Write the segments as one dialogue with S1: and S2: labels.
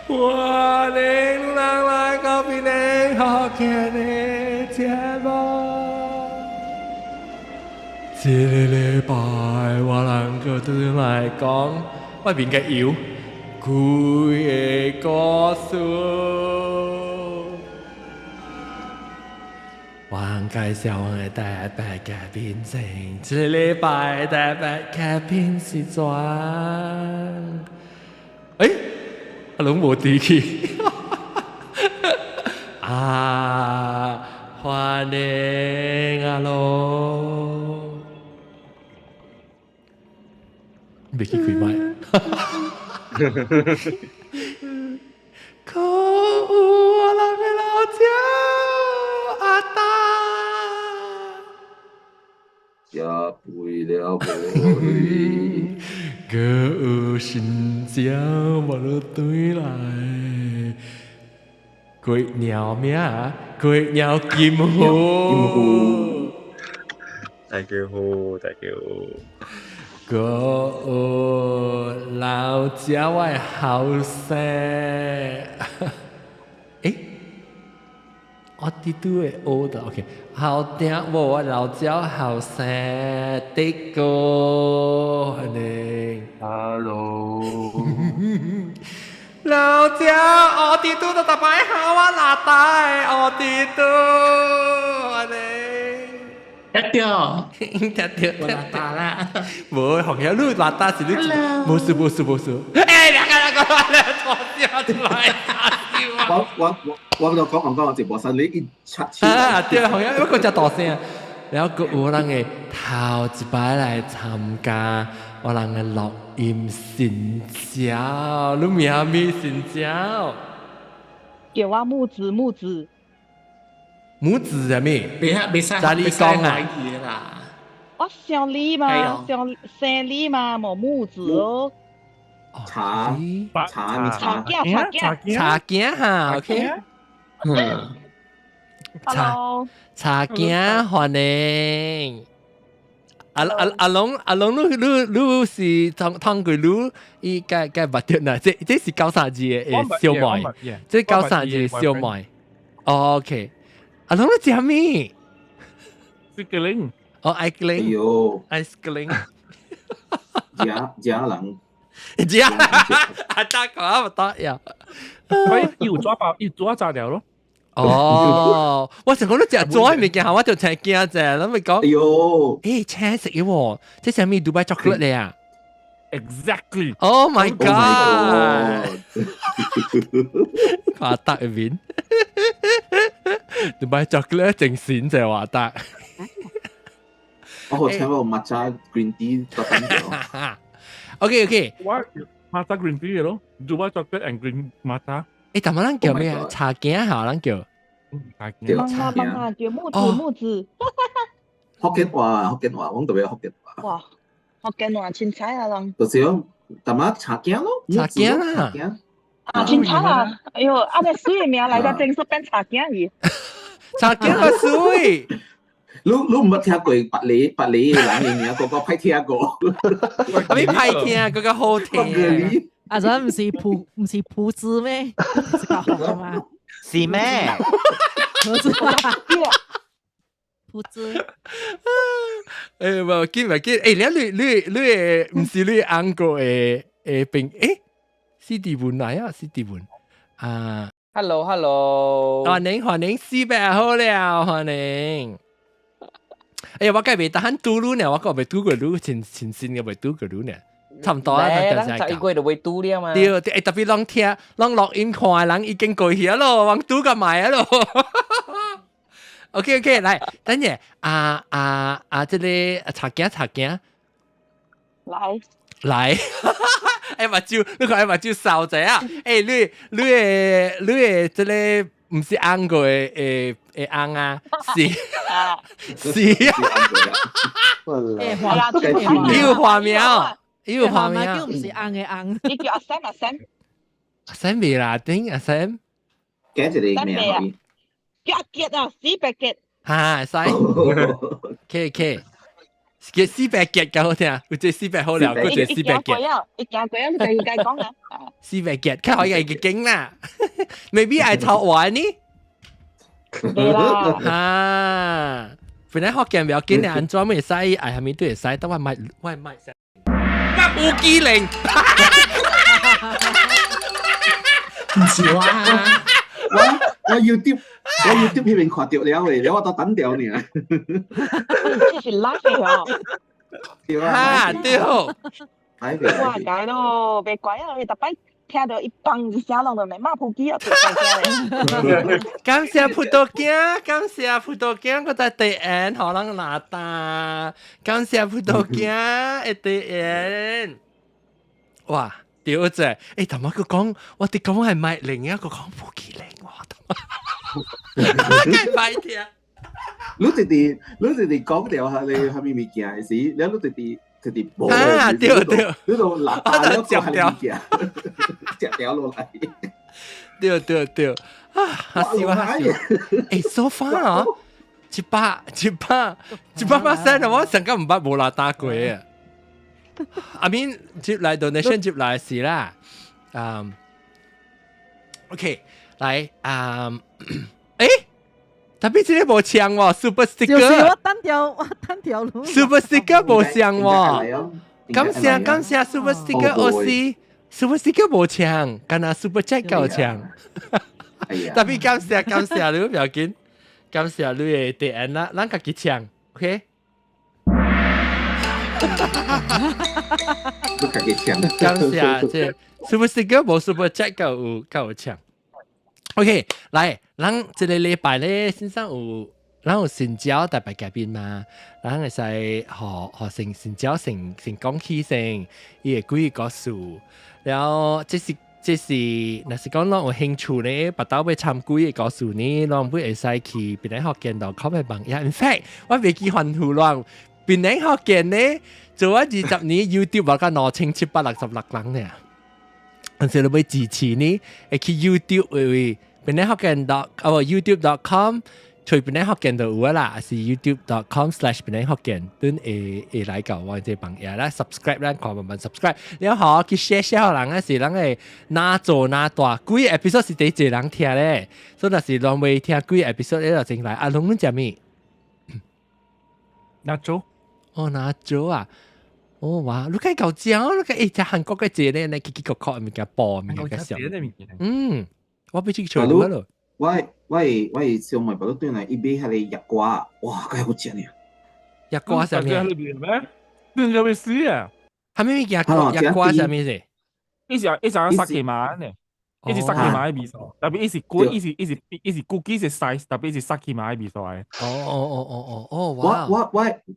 S1: 歡迎人來到變成福建的節目。這个禮拜我人閣轉來講外面嘅油幾个故事。我人介紹我的特別嘉賓先，這个禮拜特別嘉賓是怎？欸，啊，攏無佇去。啊，歡迎阿龍，袂去開麥。可有我人的老鳥阿達，
S2: 食肥了無？
S1: 閣有新鳥無轉來，過鳥名，過鳥金虎，
S3: 大家好，大家好。
S1: 閣有老鳥我的後生，欸，我佇拄會學的，OK，後聽無我老鳥後生的哥，歡迎。
S3: Hello。
S1: 老鳥，我佇拄就逐擺喊我老大，我佇拄，歡迎。
S4: 聽到，
S1: 聽到，
S4: 我老大啦。
S1: 無，紅曉你老大是你，無事無事無事。欸，兩個兩個兩個錯笑出來，
S2: 我我我我就講講講直播室，你一出
S1: 啊，對，紅曉我閣誠大聲，然後閣有人會頭一擺來參加我人的錄音新鳥，你名咩新鳥？
S5: 叫我木子木子。
S1: 木子係咩？
S4: 別別使
S1: 在你講啊！
S5: 我姓李嘛，姓姓李嘛，無木子哦。
S2: 茶茶
S5: 茶囝茶囝
S1: 茶囝哈，OK。
S4: 嗯。
S1: 茶茶囝歡迎。阿阿阿龍阿龍，你你你是通通過你伊該該捌著呢？這這是九三字的燒賣，這九三字的燒賣。OK。阿龍你食咩？
S6: 雪克林。
S1: 哦，愛克林。
S2: 哎呦，
S1: 愛克林。
S2: 食食人。
S1: 食。阿大哥唔得呀。
S6: 所以要抓包，要抓炸掉咯。
S1: 哦，我想講你食左物件，我就真驚啫，諗咪講。
S2: 哎呦，
S1: 欸，青色嘅喎，這啥物 Dubai chocolate 嚟啊
S6: ？Exactly。
S1: Oh my god！華達入面，Dubai chocolate 正閃就華達。
S2: 我好請我抹茶 green tea 特等咗。
S1: OK OK。
S6: 我抹茶 green tea 咯，Dubai chocolate and green 抹茶。
S1: 欸，但乜人叫咩啊？茶囝嚇，人叫。
S6: 茶囝。
S5: 茶囝叫木子木子。
S2: 福建話，福建話，我特別福建話。
S5: 哇，福建話凊彩啊人。
S2: 就是講，淡仔茶囝咯。
S1: 茶囝啊。
S5: 啊，凊彩啊！哎呦，啊個水的名來到正式變茶囝去。
S1: 茶囝較水。
S2: 你你毋捌聽過別里別里的人的名，個個歹聽過。
S1: 啊，你歹聽，閣較好聽。
S7: 啊，這毋是朴毋是朴子咩？是較好嗎？
S3: 是咩？
S7: 朴子，朴子。
S1: 欸，無緊無緊，欸，你你你你的毋是你翁哥的的朋，欸，史蒂文來啊，史蒂文啊
S8: ，Hello Hello，
S1: 歡迎歡迎，四百好了，歡迎。哎呀，我計袂當拄你呢，我閣袂拄過你，真真新嘅袂拄過你呢。差唔多啊，
S8: 咱十一月就袂拄了嘛。
S1: 對對，欸，特別攏聽，攏錄音看的人已經過去咯，往拄個埋啊咯。OK OK，來，等下，啊啊啊，這個茶囝茶囝，
S5: 來
S1: 來，欸目睭，你看欸目睭掃者啊，欸，你你的你的這個毋是翁哥的的的翁啊，是是啊，伊有花名，伊有花名，
S7: 叫毋是翁的翁，
S5: 你叫阿 Sam 阿 Sam，
S1: 阿 Sam 未啦，頂阿 Sam，
S2: 改一個名。
S5: 叫阿傑啊，死白傑。
S1: 哈，使，K K，嘅四百結夠好聽，有隻四百好了，嗰隻四百結。
S5: 一行過啊，你家己講啊。
S1: 四百結，較可以嘅經啦。Maybe 愛頭玩呢？
S5: 對啦。
S1: 啊，本來福建不要緊嘅，安怎會使？愛下面都會使，但我買我買。乜烏雞零？
S4: 唔是我，
S2: 我 YouTube 彼邊看著了嘅，了我都等掉呢。
S5: 這是 live 的哦。
S2: 對
S1: 啊，對。
S5: 我解咯，別怪啊，你逐擺聽到一放一聲，攏就來罵撲機啊，
S1: 感謝葡萄鏡，感謝葡萄鏡，我在對岸可能拿單。感謝葡萄鏡的對岸。哇！對啫，欸，頭先佢講，我哋講係麥玲，一個講布吉玲，我梗係歹聽。
S2: 你直直講掉下你係咪物件的時，你直直直直無。
S1: 啊，對對，
S2: 你就垃圾了食掉，食掉落來。
S1: 對對對，啊，嚇死我嚇死我！欸，so far 啊，100、100、100巴仙，我上個毋捌無啦打過啊。I mean 接來 donation 接來是啦，嗯，OK，來，嗯，欸，特別這個無搶喎，super sticker，
S7: 就是我單條，我單條路
S1: ，super sticker 無搶喎，感謝感謝 super sticker 我是 super sticker 無搶，干焦 super chat 夠搶，特別感謝感謝你，不要緊，感謝你的第恩啦，咱家己搶，OK。
S2: 你家己搶，
S1: 感謝這 super sticker 無 super chat 夠有夠有搶。OK，來，咱這個禮拜咧，先生有，咱有新招特別嘉賓嘛？咱會使予予先新招先先講起先，伊會幾個故事，然後這是這是，若是講咱有興趣咧，別兜欲參幾個故事呢，攏會使去檳榔福建 .com 的網頁。In fact，我袂記歡呼攏。檳榔福建呢，做咗20年 YouTube 話甲2766人呢。但是你欲支持呢，會去 YouTube 位檳榔福建 dot 哦 YouTube.com，隨檳榔福建就有啦，是 YouTube.com/檳榔福建，等會會來到我這網頁啦，subscribe 咱看慢慢 subscribe，了後去 share share 人啊是人會哪做哪大，幾 episode 是第一個人聽咧，所以若是攏未聽幾 episode 咧就進來。阿龍你食咩？
S6: 哪做？
S1: 哦，哪做啊？哦哇！你看夠食，你看欸，食韓國嘅這咧，那奇奇怪怪物件，包物件，嗯，我欲去食咯。
S2: 我我我小妹伯對來，伊買彼個藥瓜，哇，蓋好食呢！
S1: 藥瓜啥物？
S6: 咩？你有咩事啊？
S1: 啥物物件？藥瓜啥物事？
S6: 伊是伊是沙琪瑪呢，伊是沙琪瑪的味素，特別伊是古，伊是伊是伊是古記是 size，特別是沙琪瑪的味素的。
S1: 哦哦哦哦哦哦，哇！
S2: 我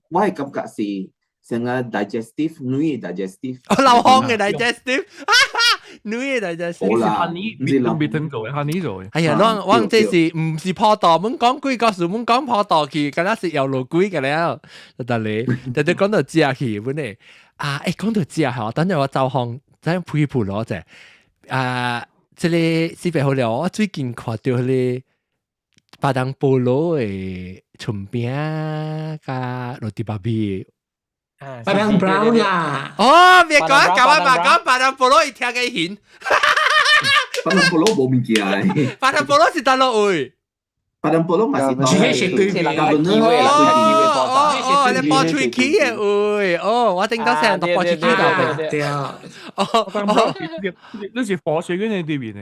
S2: 我的感覺是成個 digestive，女的 digestive。
S1: 哦，流汗的 digestive，女的 digestive。
S2: 好啦，
S6: 唔是未聽過嘅，honey 做嘅。
S1: 哎呀，我這是毋是破道？阮講幾個事，阮講破道去，敢若是搖路鬼個了。得咧，特別講到食去，本嚟啊，欸，講到食吼，等陣我走訪，咱配配攞者啊，這個視頻好了，我最近看著彼個巴當菠蘿的春餅佮 roti 芭比。
S4: Padang Brown 啦。
S1: 哦，別講，講我嘛講巴當菠蘿，伊聽個興。
S2: 巴當菠蘿無物件。
S1: 巴當菠蘿是佗落位？
S2: 巴當菠蘿嘛是
S4: 是對面。
S1: 哦哦，你播喙齒的位，哦，我頂到成日播喙齒度。
S4: 對啊。
S1: 哦哦，
S6: 你是火水嗰個對面的。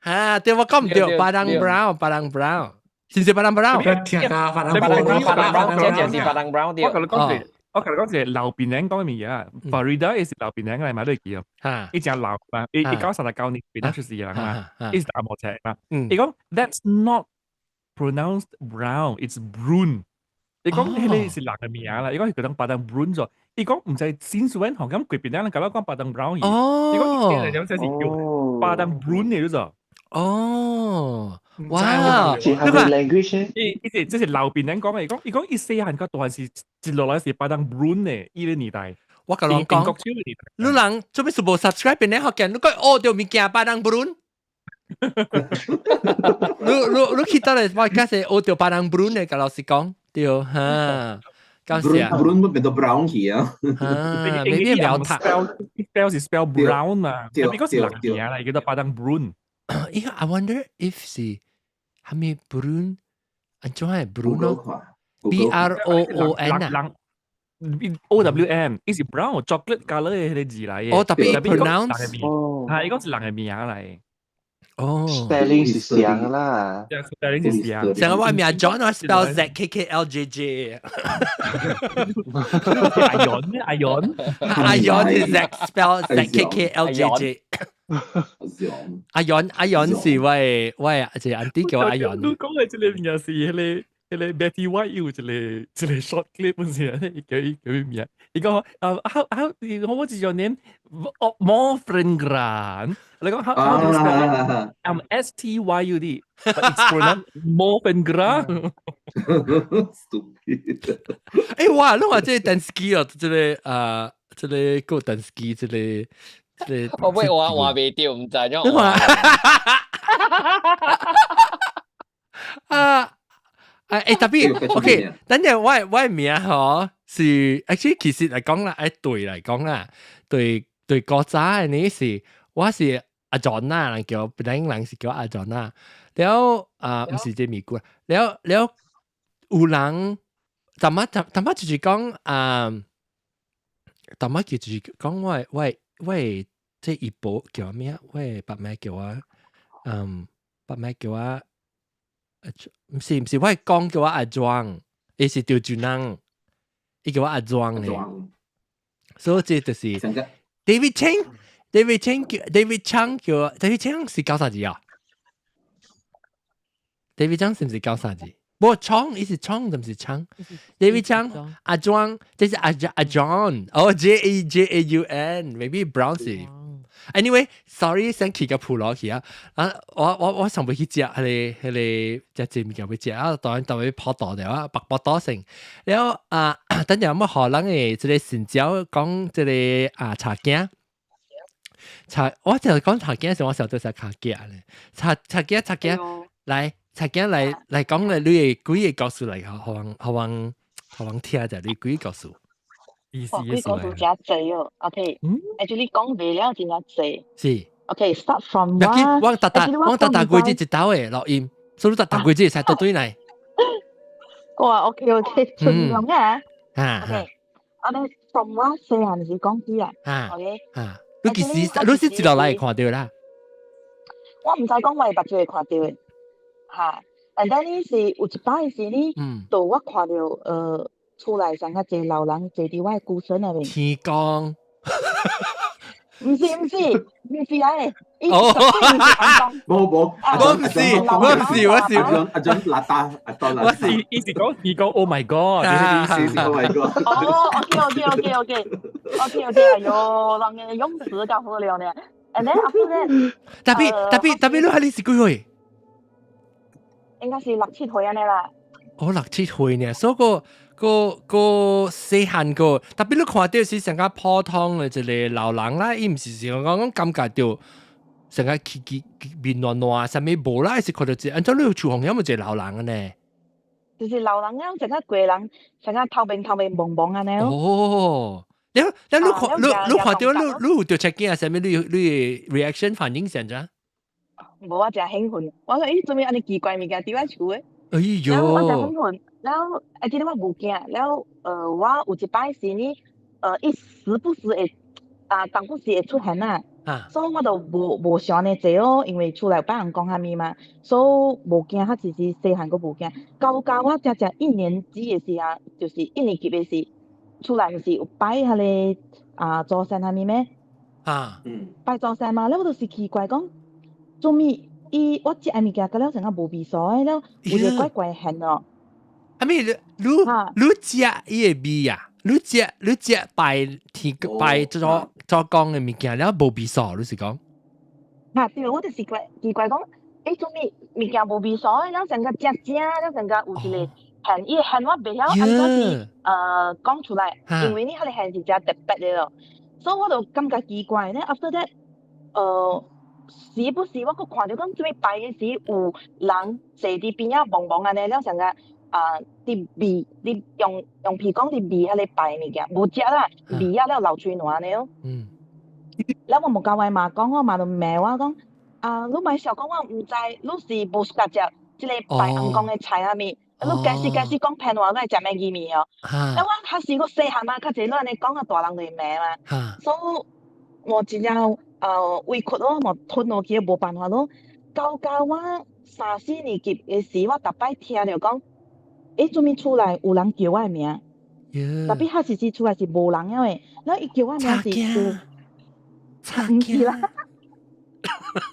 S1: 哈，對我講毋對，Padang Brown，Padang Brown，是毋是 Padang Brown？
S4: 聽啊，巴當
S8: Padang Brown，這就是 Padang Brown 對。
S6: 我共你講者，我共你講者老檳榔講的物件，Farida 伊是老檳榔來嘛，你會記啊？伊誠老嘛，伊伊九39年檳榔出世的人嘛，伊是阿毛冊嘛。伊講 That's not pronounced brown, it's brune。伊講彼個是人的名啦，伊講是叫做 Padang Brun 咗。伊講毋知新書院行咁貴邊人搞到講 Padang Brown 去。伊講以前嚟講這是叫 Padang Brun 的咗。
S1: 哦，哇！
S3: 是係咪 language？
S6: 伊伊是這是老檳榔講的，伊講伊講伊細漢到大漢是一落來是 Padang Brun 的，伊個年代。
S1: 我共你講，你人做咩事無 subscribe 檳榔福建？你閣學著物件 Padang Brun？你你你去倒來我假設學著 Padang Brun 的，共老師講對哈。到時啊
S2: Brun 變到 brown 去啊。
S1: 啊，maybe 苗塔
S6: spell 是 spell brown 嘛，
S2: 對
S6: 特別嗰是人名嚟，叫做巴當 Brun。
S1: 咦，I wonder if 是係咪 Brun？按怎係 Brun 咯？B R O O N 啊？
S6: 人 O W N，伊是 brown chocolate color 嘅迄個字嚟嘅。
S1: 哦，特別 pronounce
S3: 哦，
S6: 係，伊講是人嘅名嚟。
S1: 哦
S3: ，spelling 是像啦
S6: ，spelling 是像。
S1: 像我名 John 我 spell Z K K L J J。
S6: 阿勇咩？阿勇，
S1: 阿勇是 Z spell Z K K L J J。阿勇阿勇是喂喂，一個 auntie 叫阿勇。
S6: 你講嘅這個名是迄個。迄個 Betty White 有一個 short clip 本是，伊叫伊叫伊名，伊講啊 how 我只叫 name Morfengran，你講 how do you spell it? I'm S T Y U D, but it's pronounced Morfengran。
S2: Stupid。
S1: 欸哇，你話這個電視機哦，這個啊，這個個電視機，這個這個。
S8: 我尾換換袂著，毋知怎
S1: 你話啊？啊欸，特別 OK，等陣我名嗬是，actually 其實嚟講啦，誒對嚟講啦，對對古早嘅呢是，我是阿 John 啦，人叫本來人是叫阿 John 啦，了啊毋是這咪古，了了有人，淡仔淡淡仔就是講啊，淡仔就是講我這姨婆叫咩？我爸媽叫我，嗯，爸媽叫我。毋是毋是，我係講叫我阿莊，伊是潮州人，伊叫我阿莊咧。所以這就是 David Chang，David Chang 叫 David Chang 叫 David Chang 是九啥字啊？David Chang 是毋是九啥字？無昌，伊是昌，毋是昌。David Chang 阿莊，這是阿 John，哦 J A J A U N，maybe Brown 是。Anyway，sorry，先去個鋪落去啊！啊，我上欲去食彼個彼個食這物件欲食啊，當然當然跑倒掉啊，白白倒成。了啊，等陣我予人的這個神蕉講這個啊茶囝，茶我就講茶囝時，我想到是卡囝咧，茶茶囝茶囝來茶囝來來講咧，你的幾個故事來，予人予人予人聽者，你幾個故事？
S6: 意思
S5: 哇，幾個故事真濟哦，OK，actually 講袂了真正濟。
S1: 是。
S5: OK，start from
S1: 我，我逐逐我逐逐季節一兜的錄音，所以逐逐季節會使倒轉來。
S5: 哇，OK OK，盡量啊。
S1: 啊。
S5: OK，我哋 from 我細漢時講起啦。
S1: 啊。
S5: OK。
S1: 啊，你幾時你是一落來會看著啦？
S5: 我毋知講我的目睭會看著的，哈。And then 呢是有一擺時呢，就我看著厝內上較濟老人坐佇我的孤身內面。
S1: 天公。
S5: 毋是毋是，毋是來，
S1: 哦，
S2: 無無，
S1: 我毋是，我毋是，我是
S2: 阿張邋遢，阿當
S1: 我是
S6: 伊是講伊講 Oh my God，
S2: 是是 Oh my God。
S5: 哦，OK OK OK OK OK OK，哎喲，人嘅用詞較好了呢。And then after that，
S1: 特別特別特別，你係你是幾歲？
S5: 應該是六七歲按呢啦。
S1: 哦，六七歲呢，所以個個個細漢個，特別你看著是上較普通的一個老人啦，伊毋是是講講感覺著成個起起面爛爛，啥物無啦，是看著一，按怎你有厝房有無一個老人呢？
S5: 就是老人啊，成個過人，成個頭面頭面蒙蒙按呢。
S1: 哦，了了你看你你看著你你有著出鏡啊？啥物你你 reaction 反應是按怎？
S5: 無，我誠興奮，我講咦，做咩按呢奇怪物件佇我厝的？
S1: 哎喲！
S5: 我誠興奮，了啊，記得我無驚，了我有一擺是呢，伊時不時會啊，當不時會出現啊，所以我就無想按呢濟哦，因為厝內有別人講啥物嘛，所以無驚，較只是細漢閣無驚。到到我正正一年級的時候，就是一年級的時，厝內毋是有拜彼個啊祖先啥物咩？
S1: 啊，
S5: 拜祖先嘛，了我就是奇怪講，做物伊我食的物件，到了成個無味素的，了有一個怪怪的現哦。
S1: 啊咪你你食伊的味啊？你食拜天拜祖祖公的物件，了無味素，你是講？
S5: 啊對，我就是怪奇怪講，欸做物物件無味素的，了成個食食，了成個有一個現，伊的現我袂曉按怎去講出來，因為呢，彼個現是誠特別的咯，所以我就感覺奇怪咧。After that，時不時我閣看著講做物拜的時有人坐佇邊仔茫茫按呢，了成個啊，佇味，你用用皮講佇味彼个白物件，無食啦，味啊了流喙瀾按呢咯。了我無共我媽講，我媽就罵我講，啊，你莫笑講我毋知，你是無 suka 食這个拜尪公的菜啥物？你解釋解釋講騙我，你會食咩意味哦？了我較時我細漢嘛，較濟你按呢講啊，大人就會罵嘛。所以我真正委屈咯，我吞落去無辦法咯。到到我三四年級的時，我逐擺聽著講，欸，做物厝內有人叫我的名？特別彼時時厝內是無人了的，了伊叫我名是有，毋是啦，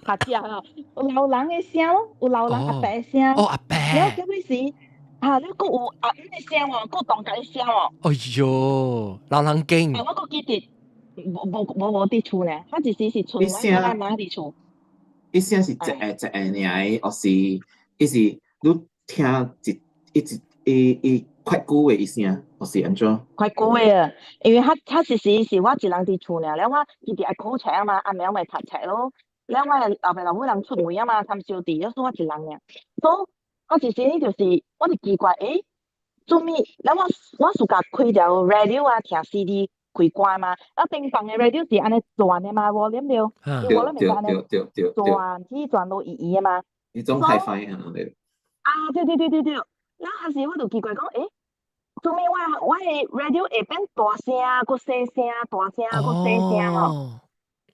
S5: 較食咯，有老人的聲咯，有老人阿伯的聲。
S1: 哦，阿伯。
S5: 了結尾時，啊，了閣有阿姆的聲喎，閣同家的聲喎。
S1: 哎喲，老人驚。
S5: 啊，我閣記得，無無無無佇厝呢，彼一時是賰我阿媽佇厝。
S2: 伊聲是一個一個爾，或是伊是你聽一一一伊伊較久的伊聲，或是按怎？
S5: 較久的啊，因為彼彼時是我一人佇厝爾，了我記得愛考冊啊嘛，暗暝咪讀冊咯。了我老爸老母人出門啊嘛，參小弟，了剩我一人爾。所以彼一時呢，就是我就奇怪，欸，做物？了我我 suka 開著 radio 啊，聽 CD 開歌嘛。了頂房的 radio 是按呢轉的嘛，無點對？
S2: 對對對對對。
S5: 轉起轉落圓圓的嘛。
S2: 彼種 HiFi 啊，對。
S5: 啊，對對對對對。了彼時我就奇怪講，欸，做物我我的 radio 會變大聲，閣細聲，大聲閣細聲哦。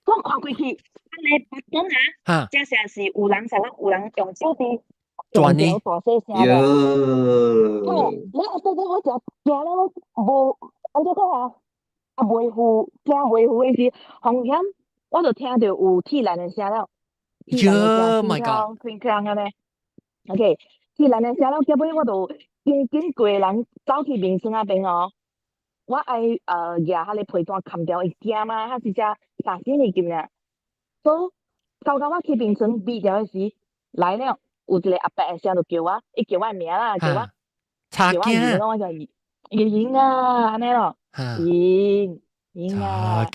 S5: 我看過去，按呢別講啊，正正是有人啥個有人用手機
S1: 轉呢？
S5: 大細聲的。哦，你啊對對，我誠驚了，無按怎講啊？啊，袂赴驚袂赴的時，風險我就聽著有鐵欄的聲了。
S1: 喲，My God！
S5: 鏗鏘按呢。OK，鐵欄的聲了，結尾我就緊緊規人走去眠床仔邊哦。我愛舉彼个被單冚掉會驚嘛，彼時才三四年級爾。所以到到我去眠床瞇著的時，來了有一個阿伯的聲就叫我，伊叫我的名啦，叫我叫我英咯，我就英英啊，按呢咯，英英啊，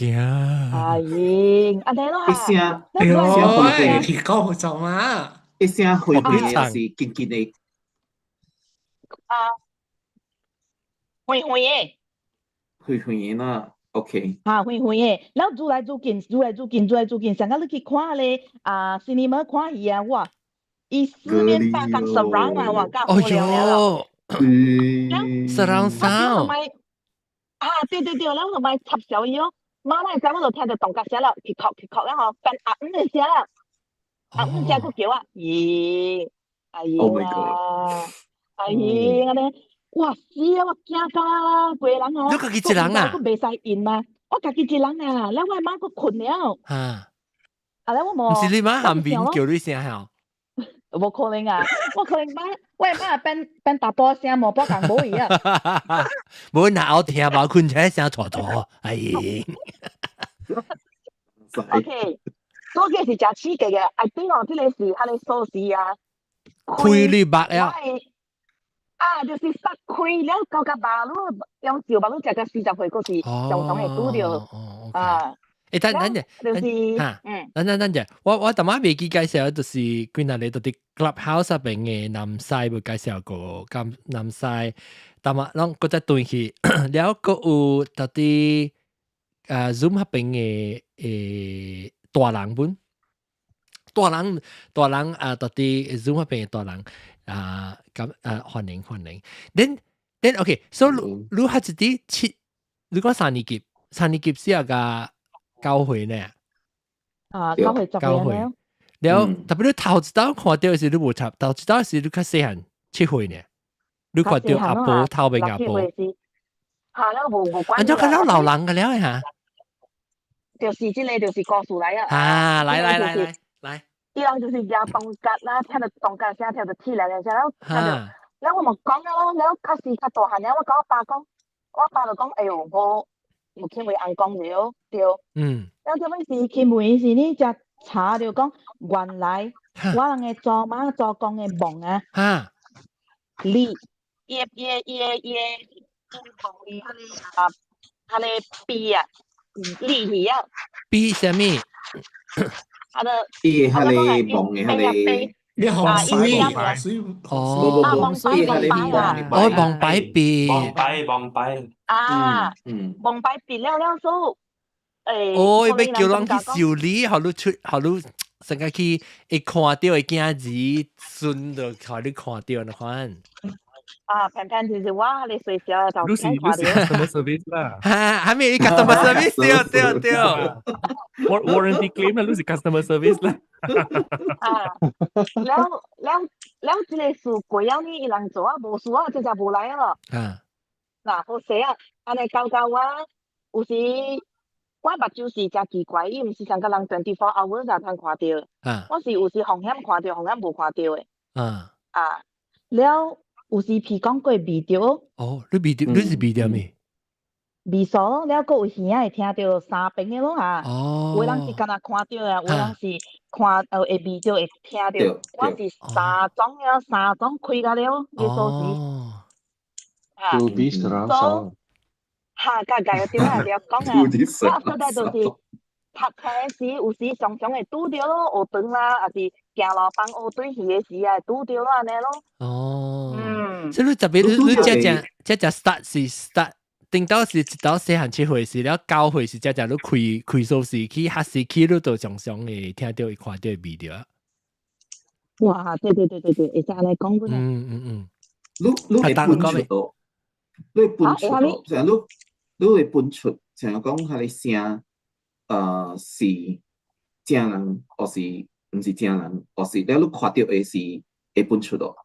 S5: 阿英，按呢咯。
S2: 一聲，
S4: 哎喲，你講做嘛？
S2: 一聲回回的是緊緊的。
S5: 啊，遠遠的。
S2: 遠遠的啦，OK。
S5: 哈，遠遠的，了愈來愈近，愈來愈近，愈來愈近，上個你去看咧，啊，cinema 看戲啊，哇，伊四面八方 surround 啊，哇，夠好了了。
S1: Surround sound。
S5: 啊，對對對，了我就莫插小伊哦，媽媽知我就聽著動格聲了，去哭去哭了吼，變阿姆的聲了，阿姆聲閣叫我，咦，阿英啊，阿英按呢。哇死啊！我驚甲規人哦。
S1: 你家己一人啊？
S5: 閣袂使應嘛？我家己一人啊，了我媽閣睏了。
S1: 啊！
S5: 啊，了我無。
S1: 毋是你媽含面叫你聲吼？
S5: 無可能啊！我可能媽，我媽變變大波聲，無波共無伊啊。
S1: 無若後聽無睏起來聲大大，哎。
S5: OK，所以是誠刺激嘅，啊，對哦，這个是彼个鎖匙啊，
S1: 開你目啊！
S5: 啊，就是塞開了，到甲肉你用照肉你食到40歲，閣是常常會拄著啊。
S1: 欸，等等者，
S5: 就是
S1: 哈，等等等者，我我淡仔袂記介紹，就是幾若日佇 Clubhouse 入邊的南西無介紹過，咁南西，淡仔攏閣再轉去，了閣有佇佇Zoom 彼邊的大人本，大人大人啊，佇佇 Zoom 彼邊的大人啊，咁啊歡迎歡迎。Then OK，so 你你還一佇七，你講三年級，三年級時啊個9歲呢？
S5: 啊，9歲十
S1: 9歲。了特別你頭一道看著時，你無插，頭一道時你較細漢，7歲呢？你看著阿婆頭邊阿婆。
S5: 嚇，了無無關。
S1: 按怎較老老人個了嚇？
S5: 就是這个，就是故事來啊！
S1: 啊，來來來來來。
S5: 伊人就是舉銅角啦，聽著銅角聲，聽著鐵欄的聲，了聽著，了我嘛講了，了較時較大漢了，我共我爸講，我爸就講，哎喲，我有去問尪公著對。了這尾時去問時，呢才查著講，原來我人的祖媽祖公的夢啊，你伊伊伊伊伊夢裡彼个啊，彼个鼻啊，利去啊。
S1: 鼻啥物？
S5: 啊，就
S2: 伊彼个夢的彼个
S4: 你紅水水
S1: 哦，
S5: 啊，望擺望擺啊，
S1: 哦，望擺別，
S9: 望擺望擺
S5: 啊，望擺別了了數，誒，
S1: 哦，欲叫人去修理，予你出，予你成個去會看著的鏡子，孫就予你看著那款。
S5: 啊，平平就是我你隨時啊，就
S6: 你是你是 customer service 啦，
S1: 哈，係咪 customer service？對對對
S6: ，warranty claim 啦，你是 customer service 啦。
S5: 啊，了了了，這个事過了呢，伊人做啊，無事啊，這就無來啊。嗱，好勢啊，按呢教教我，有時我目睭是誠奇怪，伊毋是像個人 24 hours 就通看著。我是有時風險看著，風險無看著的。啊，了有時譬講過味著。
S1: 哦，你味著，你是味著咩？
S5: 味素了，閣有耳仔會聽著三邊的咯嚇。有的人是干焦看著啊，有的人是看會味著會聽著。我是三種了，三種開甲了，你鎖匙。
S3: 嚇。Dolby surround sound。
S5: 嚇，甲家對啊，了講啊，我實在就是讀冊時，有時常常會拄著咯，學堂啦，抑是行路放學對去的時啊，會拄著咯，按呢咯。
S1: 哦。所以你特別你這只這只 start 是 start。頂到是一到細漢7歲時，了9歲時，才才你開開鎖匙去，還是去你都常常會聽著會看著會味著啊。
S5: 哇，對對對對對，會使按呢講本。
S2: 你會分出到，你會分出到，像你會分出，像講彼个聲，是正人，抑是毋是正人，抑是了你看著的是會分出到。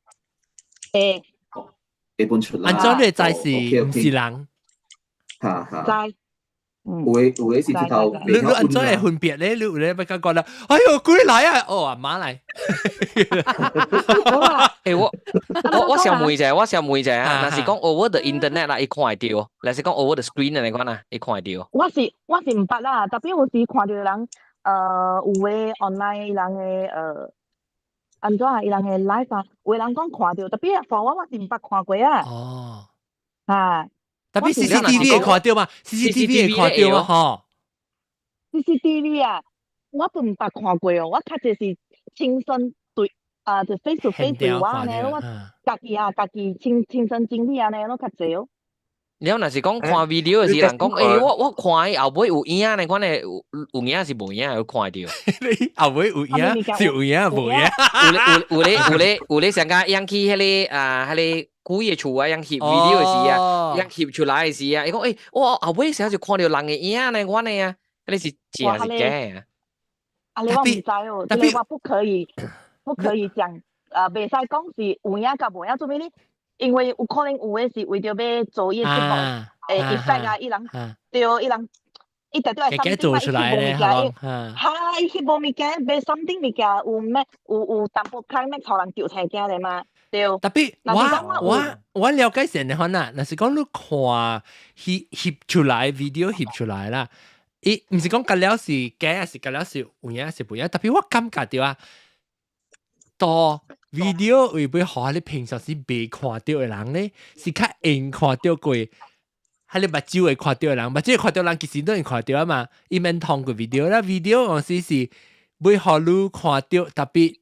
S5: 會。
S2: 會分出啦。
S1: 按怎你會知是毋是人？
S2: 哈哈。
S5: 知。
S2: 有的是直頭
S1: 你按怎會分別咧？你有咧欲感覺啦？哎喲，鬼來啊！哦，阿媽來。
S8: 欸，我想問一下，我想問一下啊，若是講 over the internet 啦，伊看會著；若是講 over the screen 來講啊，伊看會著。
S5: 我是毋捌啦，特別有時看著人，有的 online 人的按怎啊？伊人的 live 啊，有的人講看著，特別 for 我我是毋捌看過啊。
S1: 哦。
S5: 啊。
S1: 特別 CCTV 會看著嘛？CCTV 會看著嘛？吼。
S5: CCTV 啊，我都毋捌看過哦，我較濟是親身對啊，就 face to face 對我按呢，我家己啊，家己親身經歷按呢，攏較濟哦。
S8: 了若是講看 video 的時，人講，欸，我看伊後尾有影呢，款的有影是無影，有看著。
S1: 你後尾有影是有影無影？
S8: 有咧有咧有咧有咧上加樣去彼个啊，彼个鬼的厝啊，樣翕 video 的時啊，樣翕出來的時啊，伊講，欸，我後尾時就看著人的影呢，款的啊，彼个是真是假啊？
S5: 啊，你我毋知哦，這个我不可以，不可以講，啊，袂使講是有影佮無影，做咩呢？因為有可能有的是為著欲做伊的節目，effect 啊，伊人對，伊人伊特別係
S1: 做出來咧，
S5: 哈，伊翕無物件，買 something 物件有咩有淡薄 climax 予人著青驚咧嘛，對。
S1: 特別我了解成的款啊，若是講你看翕翕出來 video 翕出來啦，伊毋是講隔了是假，還是隔了是有影是無影？特別我感覺著啊，多 video 會欲予你平常時袂看著的人咧，是較會看著過。喺你目睭會看著的人，目睭會看著人其實都會看著啊嘛。伊免通過 video 啦，video 有時是欲予你看著，特別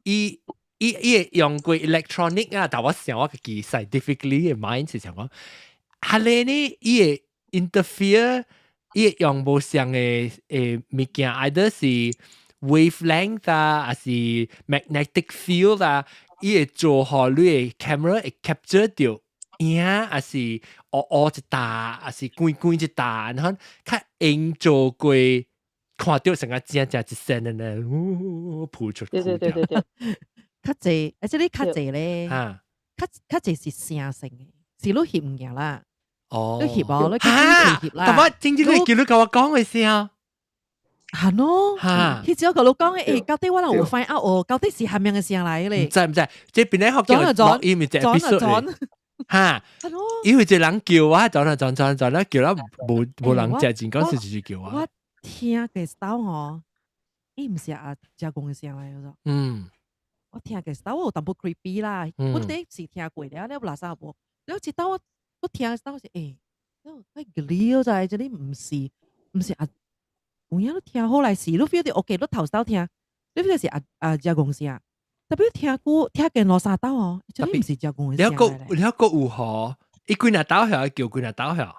S1: 伊會用過 electronic 啊，但我想我家己 scientifically 的 mind 是想講，哈咧呢，伊會 interfere，伊會用無相的物件，either 是 wavelength 啊，還是 magnetic field 啊，伊會做予你的 camera 會 capture 著影，還是烏烏一沓，還是規規一沓，然後較用做過看著成個正正一線的呢，浮出。
S5: 對對對對對，
S7: 較濟，而且你較濟咧，較濟是聲性的，是你翕物件啦。
S1: 哦，
S7: 你翕哦，你
S1: 哈，
S7: 翕啦。
S1: 但我真正你叫你共我講的聲。
S7: 係咯，
S1: 哈，
S7: 佢只有共你講誒，到底我人有 find out 哦，到底是蝦米嘅聲來咧？
S1: 毋知毋知，這邊咧學叫錄音咪隻 episode 哈，因為這人叫我，轉啊轉轉轉啦，叫啦，無人接，真講是就是叫我。
S7: 我聽嘅時候吼，伊毋是阿加工嘅聲來個。我聽嘅時候我有淡薄 creepy 啦，我第一次聽過了，你有垃圾無？了一道我聽嘅時候是欸，我個了在這裡毋是毋是啊。有影你聽好來是，你 feel 著 OK，你頭先聽，你這是阿阿只公聲，特別聽過聽見落沙兜哦，這毋是只公聲。
S1: 你個你個有何？伊幾若兜遐叫幾若兜遐？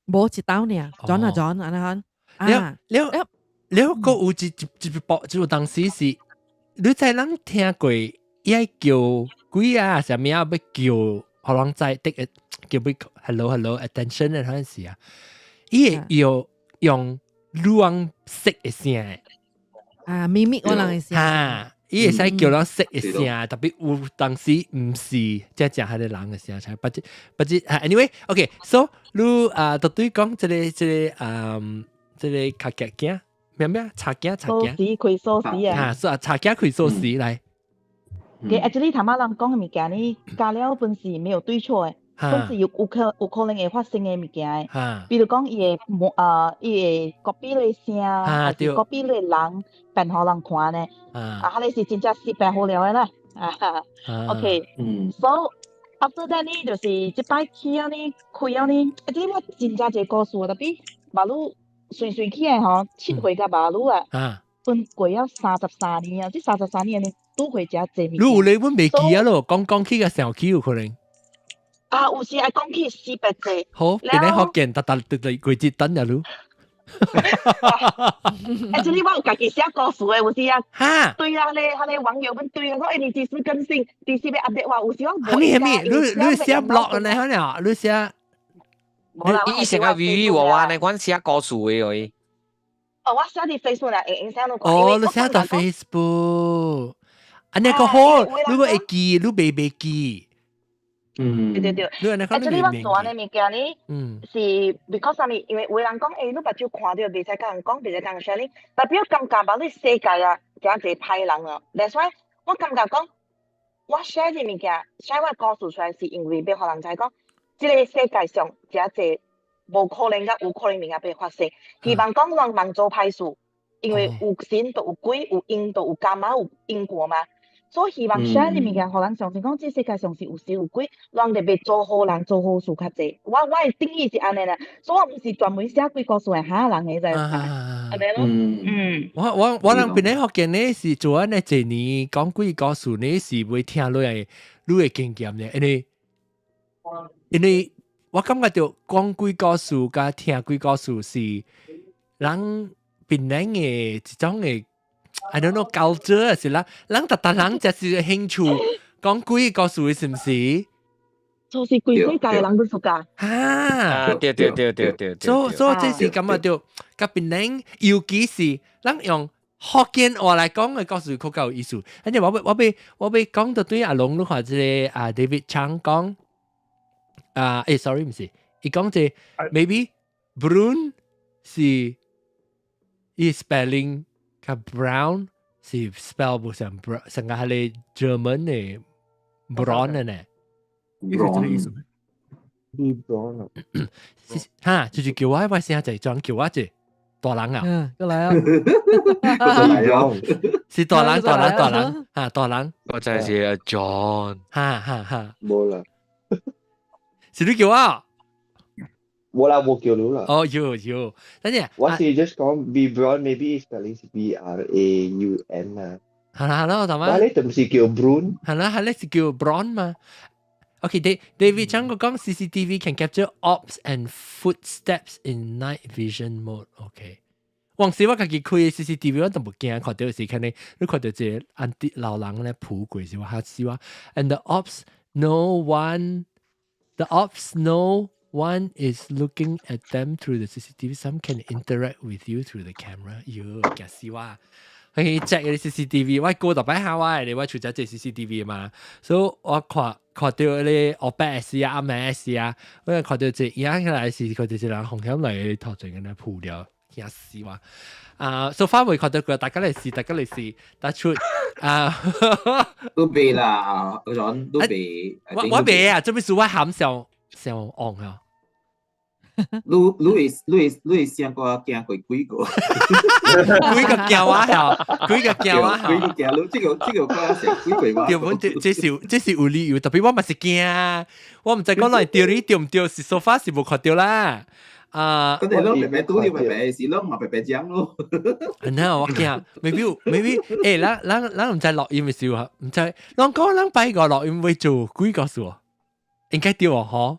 S7: 無一兜爾，John 啊 John 按呢款。
S1: 了了了個有一一一部，就當時是你在人聽過，伊愛叫鬼啊，啥物啊，欲叫，予人知得叫欲 hello hello attention 的嗰陣時啊，伊會用用人識的聲。
S7: 啊，mimic 我人的聲。
S1: 哈，伊會使叫人識的聲，特別有當時毋是真正彼个人的聲，不知不知，anyway，OK，so 你啊，就對講這个這个嗯，這个較夾鏡，咩咩插鏡插鏡，
S5: 鎖匙開鎖匙啊，
S1: 啊，是啊，插鏡開鎖匙來。
S5: 嘅 actually 頭仔人講的物件呢，加了本是沒有對錯的，本是有有可有可能會發生的物件的。比如講，伊會模啊，伊會 copy 你聲，還是 copy 你人變予人看呢？啊，彼个是真正失敗好了的啦。啊，OK，so after that 呢，就是這擺起了呢，開了呢，啊，這我真正一個故事，特別馬路隨隨起來吼，7歲甲馬路啊，分過了33年啊，這三十三年呢，拄會遮濟物件。
S1: 你有咧，阮袂記啊咯，講講起個想起有可能。
S5: 啊，有時愛講起四百濟。
S1: 好，今日福建特特特特季節等入咯。
S5: Actually 我有家己寫故事的，有時啊。
S1: 哈。
S5: 對啊，咧，彼个網友們對啊，講欸你幾時更新？幾時欲 update 我？有時我。
S1: 蝦米蝦米？你你寫 blog 呢？可能你寫。
S8: 伊成個語語話話呢，阮寫故事的而已。
S5: 哦，我寫佇 Facebook 啦，會用寫攏。
S1: 哦，你寫佇 Facebook。按呢個好，如果會記，你袂袂記。
S5: 對對對。
S1: 你
S5: Actually 我做的物件呢，是 because 啥物？因為有人講，欸，你目睭看著，袂使共人講，袂使共人 sharing，代表感覺把你世界啊，誠濟歹人啊。That's why 我感覺講，我 share 這物件，share 我故事出來，是因為欲予人知講，這个世界上誠濟無可能佮有可能物件欲發生。希望講人茫做歹事，因為有神就有鬼，有因就有 karma，有因果嘛。所以希望 share 這物件，予人相信講，這世界上是有神有鬼，人特別做好人做好事較濟。我我的定義是按呢啦，所以我毋是專門寫鬼故事來嚇人的，知無？按呢咯。
S1: 我我我人邊咧福建呢是做按呢一年講鬼故事呢是會聽落來你會經驗呢，因為因為我感覺著講鬼故事佮聽鬼故事是人檳城的一種的。I don't know culture 是啦，人逐逐人就是興趣講鬼故事是毋是？
S5: 就是規世界的人都出家。
S1: 哈，
S8: 對對對對對。
S1: 所所以這是感覺著，佮檳城尤其是咱用福建話來講的故事較較有意思。反正我欲我欲我欲講到對阿龍，你看這个啊 David Chang 講啊，欸，sorry 毋是，伊講這 maybe Brun 是伊 spelling。較 brown 是 spell 無像 brown，成個係 German 的 brown 的呢。
S6: Brown 意思
S3: ？B brown
S1: 哈，就是叫我，我聲就裝叫我者大人啊。
S7: 嗯，過來啊。
S2: 過來啊。
S1: 是大人，大人，大人，哈，大人。
S8: 我真係阿 John。
S1: 哈哈哈。
S3: 無啦。
S1: 是你叫我？
S3: 無啦，無叫你啦。
S1: 哦，有有，等陣。
S3: 我是 just 講 B brown，maybe spelling 是 B R A U N 啊。
S1: 係啦係啦，我頭先。
S3: 我呢就唔是叫 Brun。
S1: 係啦係啦，是叫 Brown 嘛。OK，David 張個講 CCTV can capture orbs and footsteps in night vision mode。OK，往時我家己開 CCTV 我都無驚，看著是可能你看著一個 auntie 老人咧抱過是我嚇死我。And the orbs know one is looking at them through the CCTV. Some can interact with you through the camera. 喲，驚死我！去 check 嗰啲 CCTV，我過特擺下我你我負責這 CCTV 嘛，所以我看看著彼個黑白事啊、暗暝事啊，我看著這影起來是看著一人紅險來頭前咁樣撲了，驚死我！啊，so far 未看到過，大家嚟試，大家嚟試，打出啊，
S2: 都未啦，嗰種都未。
S1: 我我未啊，這邊是我含上上戇啊。
S2: 你你會你會你會想過驚過幾個？
S1: 幾個驚我嚇，幾個驚我嚇，
S2: 幾個驚你？這個這個我成幾個我。
S1: 對，阮這這是這是有理由，特別我嘛是驚，我毋知講來對你對毋對，是 so far 是無看著啦。啊，
S2: 等陣攏白白拄著白白是攏嘛白白講咯。
S1: 那我驚，maybe 欸，咱咱毋知錄音的時候，毋知，攏講咱拜個錄音會做幾個數？應該對哦，嗬。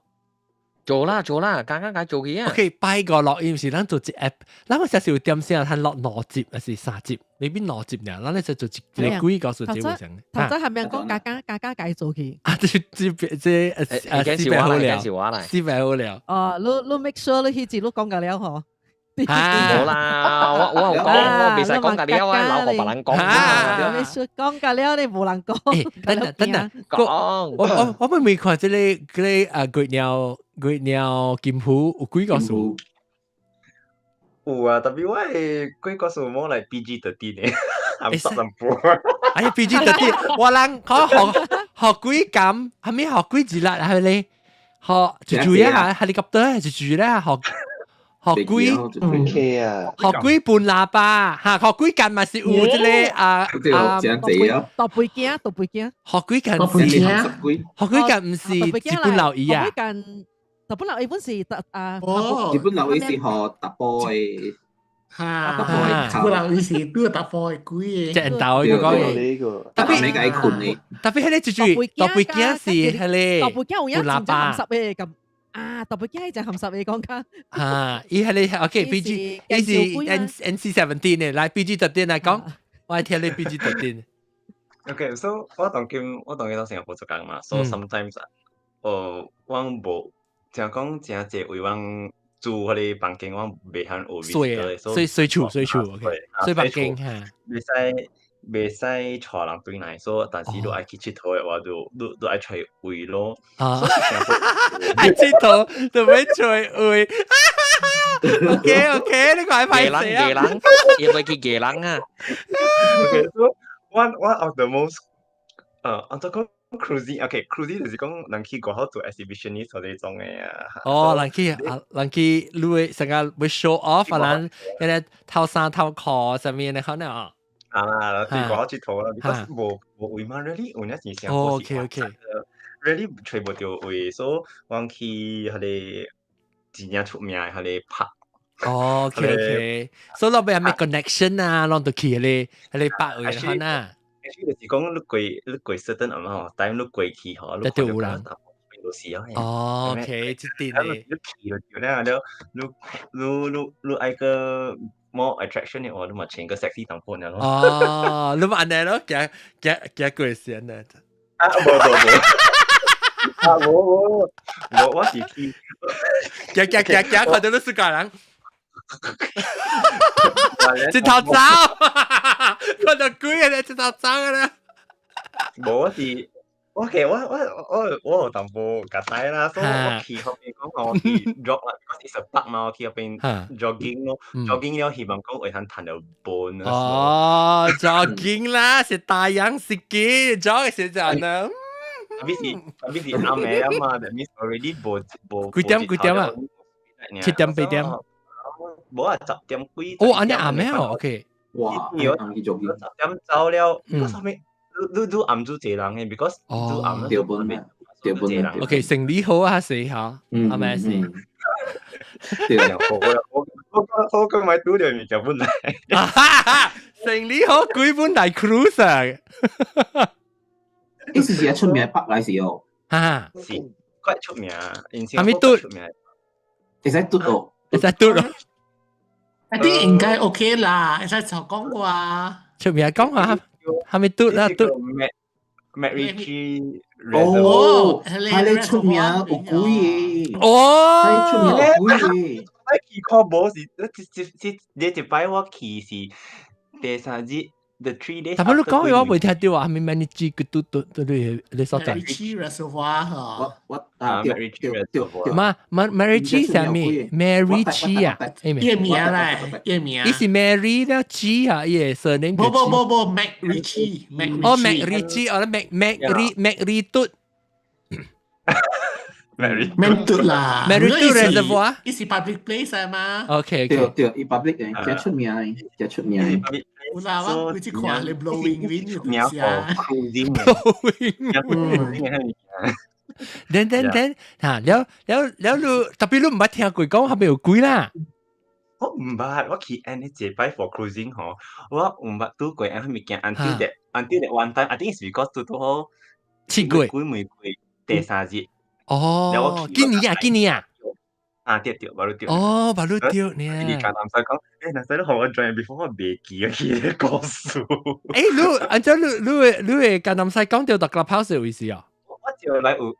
S8: 做啦做啦，剛剛該做去啊。
S1: OK，拜個錄音是咱做一 app，咱個時是有點聲，通錄兩集還是三集？maybe 兩集爾，咱咧就做一個幾個數字會成。
S7: 頭先係咪講加加加加解做去？
S1: 啊，這啊，400好了，400好了。
S7: 哦，你 make sure 你彼節你講夠了嗬？
S8: 冇啦，我有講，我未使講夠了啊，老學別人講。
S7: 你說講夠了，你無人講。
S1: 等等等等，
S8: 講
S1: 我未看這個啊月鳥月鳥金魚有幾個數？
S3: 有啊，特別我的鬼故事冇來 PG-13 的，鹹濕淡薄。
S1: 哎呀，PG-13，我人學學學鬼咁，係咪學鬼字啦？係咪？學住住一下，helicopter 住住咧學。學鬼
S3: ，OK 啊，
S1: 學鬼半喇叭嚇，學鬼近咪是有這個啊啊，
S7: 大背鏡，大背鏡，
S1: 學鬼近是學鬼近唔是日本留意啊？
S7: 學鬼近日本留意本是啊，
S2: 日本留意是學達波的，
S4: 嚇，日本留意是對達波的鬼的，
S1: 隻人豆要講
S3: 呢個，
S1: 特別
S2: 你解困的，
S1: 特別係你住住大背鏡是係咧，
S7: 大背鏡有影真正鹹濕的咁。啊，特別驚就鹹濕你講卡。
S1: 啊，伊係你 OK PG，伊是 NC-17 的，來 PG-13 來講，我愛聽你 PG-13。
S3: OK，so 我當今到新加坡做工嘛，so sometimes 我無，聽講誠濟位阮住彼個房間，我袂曉有
S1: visitor，所以睡厝睡厝，OK，睡房間嚇，
S3: 袂使帶人轉來，所以但是你愛去𨑨迌的話，就你愛揣位咯。
S1: 啊，愛𨑨迌就欲揣位。OK OK，你快歹勢啊！
S8: 野人，伊會去野人啊。
S3: OK，so one of the most 按怎講 cruising，OK，cruising 就是講人去外口做 exhibitionist 嗰種的啊。
S1: 哦，人去啊，人去你會成個會 show off 啊，人彼個套衫套褲啥物的可能啊。
S3: 啊，對外口𨑨迌啦，because 無位嘛，really 有影是成個
S1: OK OK
S3: ，really 揣無著位，所以阮去彼個真正出名的彼個 park。
S1: 哦，OK OK，所以落尾係咩 connection 啊，攏都去彼個 park 位可能。
S3: Actually 就是講你過 certain amount of time 你過去吼，你
S1: 就有人。
S3: 都是哦。
S1: 哦，OK，這點
S3: 咧。你去就對了，你你你你愛個 more attraction 的話，你嘛穿個 sexy 淡薄爾咯。
S1: 哦，你嘛按呢咯，行行行過先呢。
S3: 啊，無無無。啊，無無無，我是去
S1: 行行行行，看到你世界人。一頭走，看到鬼咧，一頭走咧。
S3: 無，我是。我其實我有淡薄夾帶啦，所以我去後邊講我去 jog 啦，because it's a park 嘛，我去嗰邊 jogging 咯，jogging 了希望講會通趁著 bonus。
S1: 哦，jogging 啦，是大洋司機，jog 是這樣的。
S3: 特別是暗暝啊嘛，that means already 無無
S1: 幾點幾點啊？7點8點？
S3: 無啊，10點幾。
S1: 哦，按呢暗暝哦，OK。
S2: 哇，暗去 jogging。
S3: 10點走了，嗰上面。你你暗做濟人嘅，because 你暗
S2: 對本對本。
S1: OK，生理好啊，是嚇，係咪先？
S3: 對，我我我我買拄著物件本來。
S1: 生理好，鬼本來 cruise 啊！
S2: 意思是出名北來是哦，
S1: 哈，
S3: 是怪出名，
S1: 係咪嘟？
S2: 會使嘟哦，
S1: 會使嘟哦。
S4: 一啲應該 OK 啦，會使就講話。
S1: 出名講下。係咪嘟啦嘟
S3: ？MacRitchie
S2: 哦，係你出名有鬼嘅。
S1: 哦，
S2: 係出名有鬼嘅。
S3: 我去看無是，你一擺我去是第三日，the 3 days。
S1: 但係你講嘅我未聽到啊，係咪 MacRitchie 佢嘟嘟嘟你所在
S4: ？MacRitchie Reservoir
S2: 我我啊對對對對。
S1: 嘛嘛 MacRitchie 啥物？MacRitchie 啊？
S4: 伊名來，伊名。
S1: 伊是 Mary 了 G 啊，伊個 surname。
S4: 無無無無 MacRitchie。
S1: 哦 MacRitchie，哦 Mac Mac Mac 嘟。
S4: 免嘟啦
S1: ，MacRitchie Reservoir，
S4: 伊是 public place 啊嘛。
S1: OK
S2: 對對，伊 public 嘅，真出名嘅，真出名嘅。
S4: 有啦，我規次看你 blowing wind
S3: 名
S4: 就是
S3: cruising
S1: ，blowing wind。Then then 嚇，了了了你特別你毋捌聽過講後面有鬼啦。
S3: 我毋捌，我去按呢一擺 for cruising 吼，我毋捌拄過按彼物件，until that one time，I think it's because 拄拄好
S1: 7月
S3: 鬼玫瑰第三日。
S1: 哦，今年啊，今年啊。
S3: 啊對對，無你對。
S1: 哦，無你對呢。
S3: 你甲南西講，欸，南西你予我 join before 我袂記去個故事。
S1: 欸，你按怎你會佮南西講著佇 Clubhouse 有意思啊？
S3: 我就來有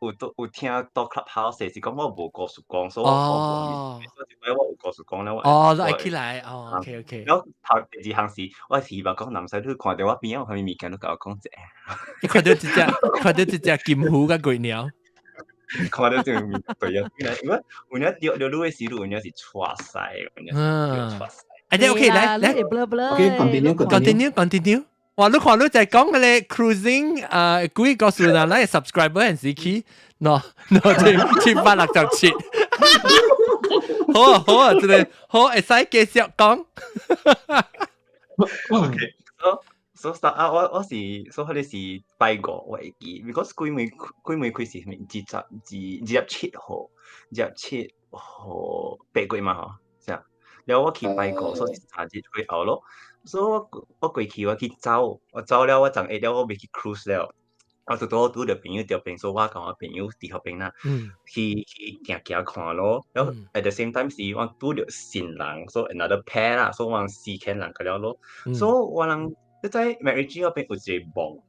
S3: 聽到 Clubhouse 是講我無故事講，所以我無，所以這擺我有故事講了。
S1: 哦，你愛起來，哦，OK OK。
S3: 然後頭第二項是，我希望講南西你看著我邊有啥物物件，你共我講者。
S1: 你看著一隻，看著一隻金魚佮鬼鳥。
S3: 看到這個物對啊，因為有影著著你的時，有影是錯晒，有影是錯晒。
S1: 哎，OK，來來
S2: ，OK，continue
S1: continue continue。哇！你看你在講嗰個 cruising 啊，鬼故事啦，咱 subscriber 還是去，喏喏，767。好啊好啊，這個好會使繼續講。
S3: OK，so start 啊，我是，所以彼個是拜五我會記，because 鬼玫瑰是啥物27號，27號8月嘛吼，是啊。了我去拜五，所以是3日過後咯。所以我過去我去走，我走了我昨下了我欲去 cruise 了。我拄拄好拄著朋友佇彼邊，所以我共我朋友佇彼邊啦，去行行看咯。了 at the same time 是我拄著新人，所以 another pair 啦，所以我四個人個了咯。所以我人你知 MacRitchie 彼邊有一個墓，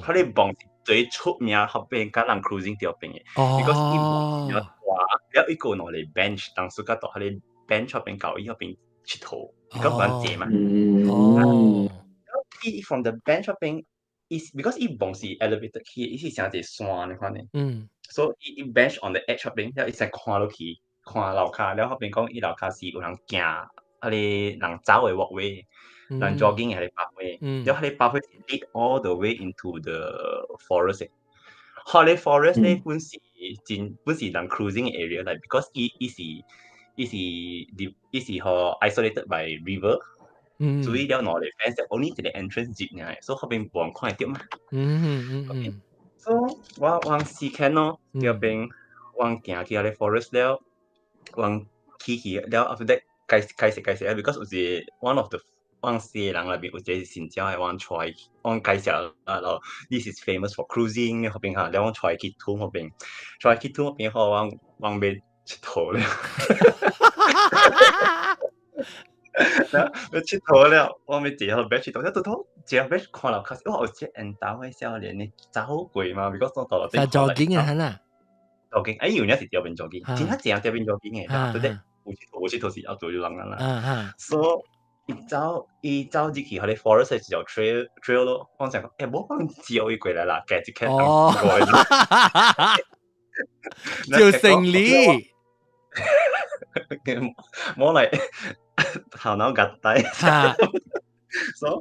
S3: 彼个墓是最出名，彼邊佮人 cruising 佇彼邊的，because 伊墓比較大，了伊閣有兩个 bench，當時佮到彼个 bench 彼邊到伊彼邊𨑨迌，伊講蠻濟嘛。伊 from the bench 彼邊，伊 because 伊墓是 elevated 起，伊是像一個山呢款的。所以伊 bench on the edge 彼邊，了伊使看落去，看樓跤，了彼邊講伊樓跤是有人行，彼个人走的 walkway。人 jogging 的彼個 pathway，了彼個 pathway 是 lead all the way into the forest 的。彼个 forest 咧本是真本是人 cruising 的 area 來，because 伊是予 isolated by river，所以了兩个 fence only 一個 entrance 入爾，所以彼邊無人看會著嘛。所以我四間咯，佇彼邊我行去彼個 forest 了，我去去了 after that 解解釋解釋，because 有一個 one of the 我四個人內面有一個是新鳥的，我帶我介紹啊咯，this is famous for cruising 彼邊哈，了我帶去土彼邊，帶去土彼邊後，我欲𨑨迌了，了欲𨑨迌了，我欲坐彼邊𨑨迌，了拄拄坐彼邊看樓跤，哇，有一個緣投的少年的走過嘛，because 我到
S1: 了 jogging 啊，啦
S3: ，jogging，哎，有影是佇邊 jogging，真正正佇邊 jogging 的，對不對？有𨑨迌無𨑨迌是要做就人啦，所以伊走入去彼個 forest 一條 trail 咯，我想講，欸，無可能招伊過來啦，加一個
S1: 哦，就勝利，
S3: 無來頭腦夾帶，所以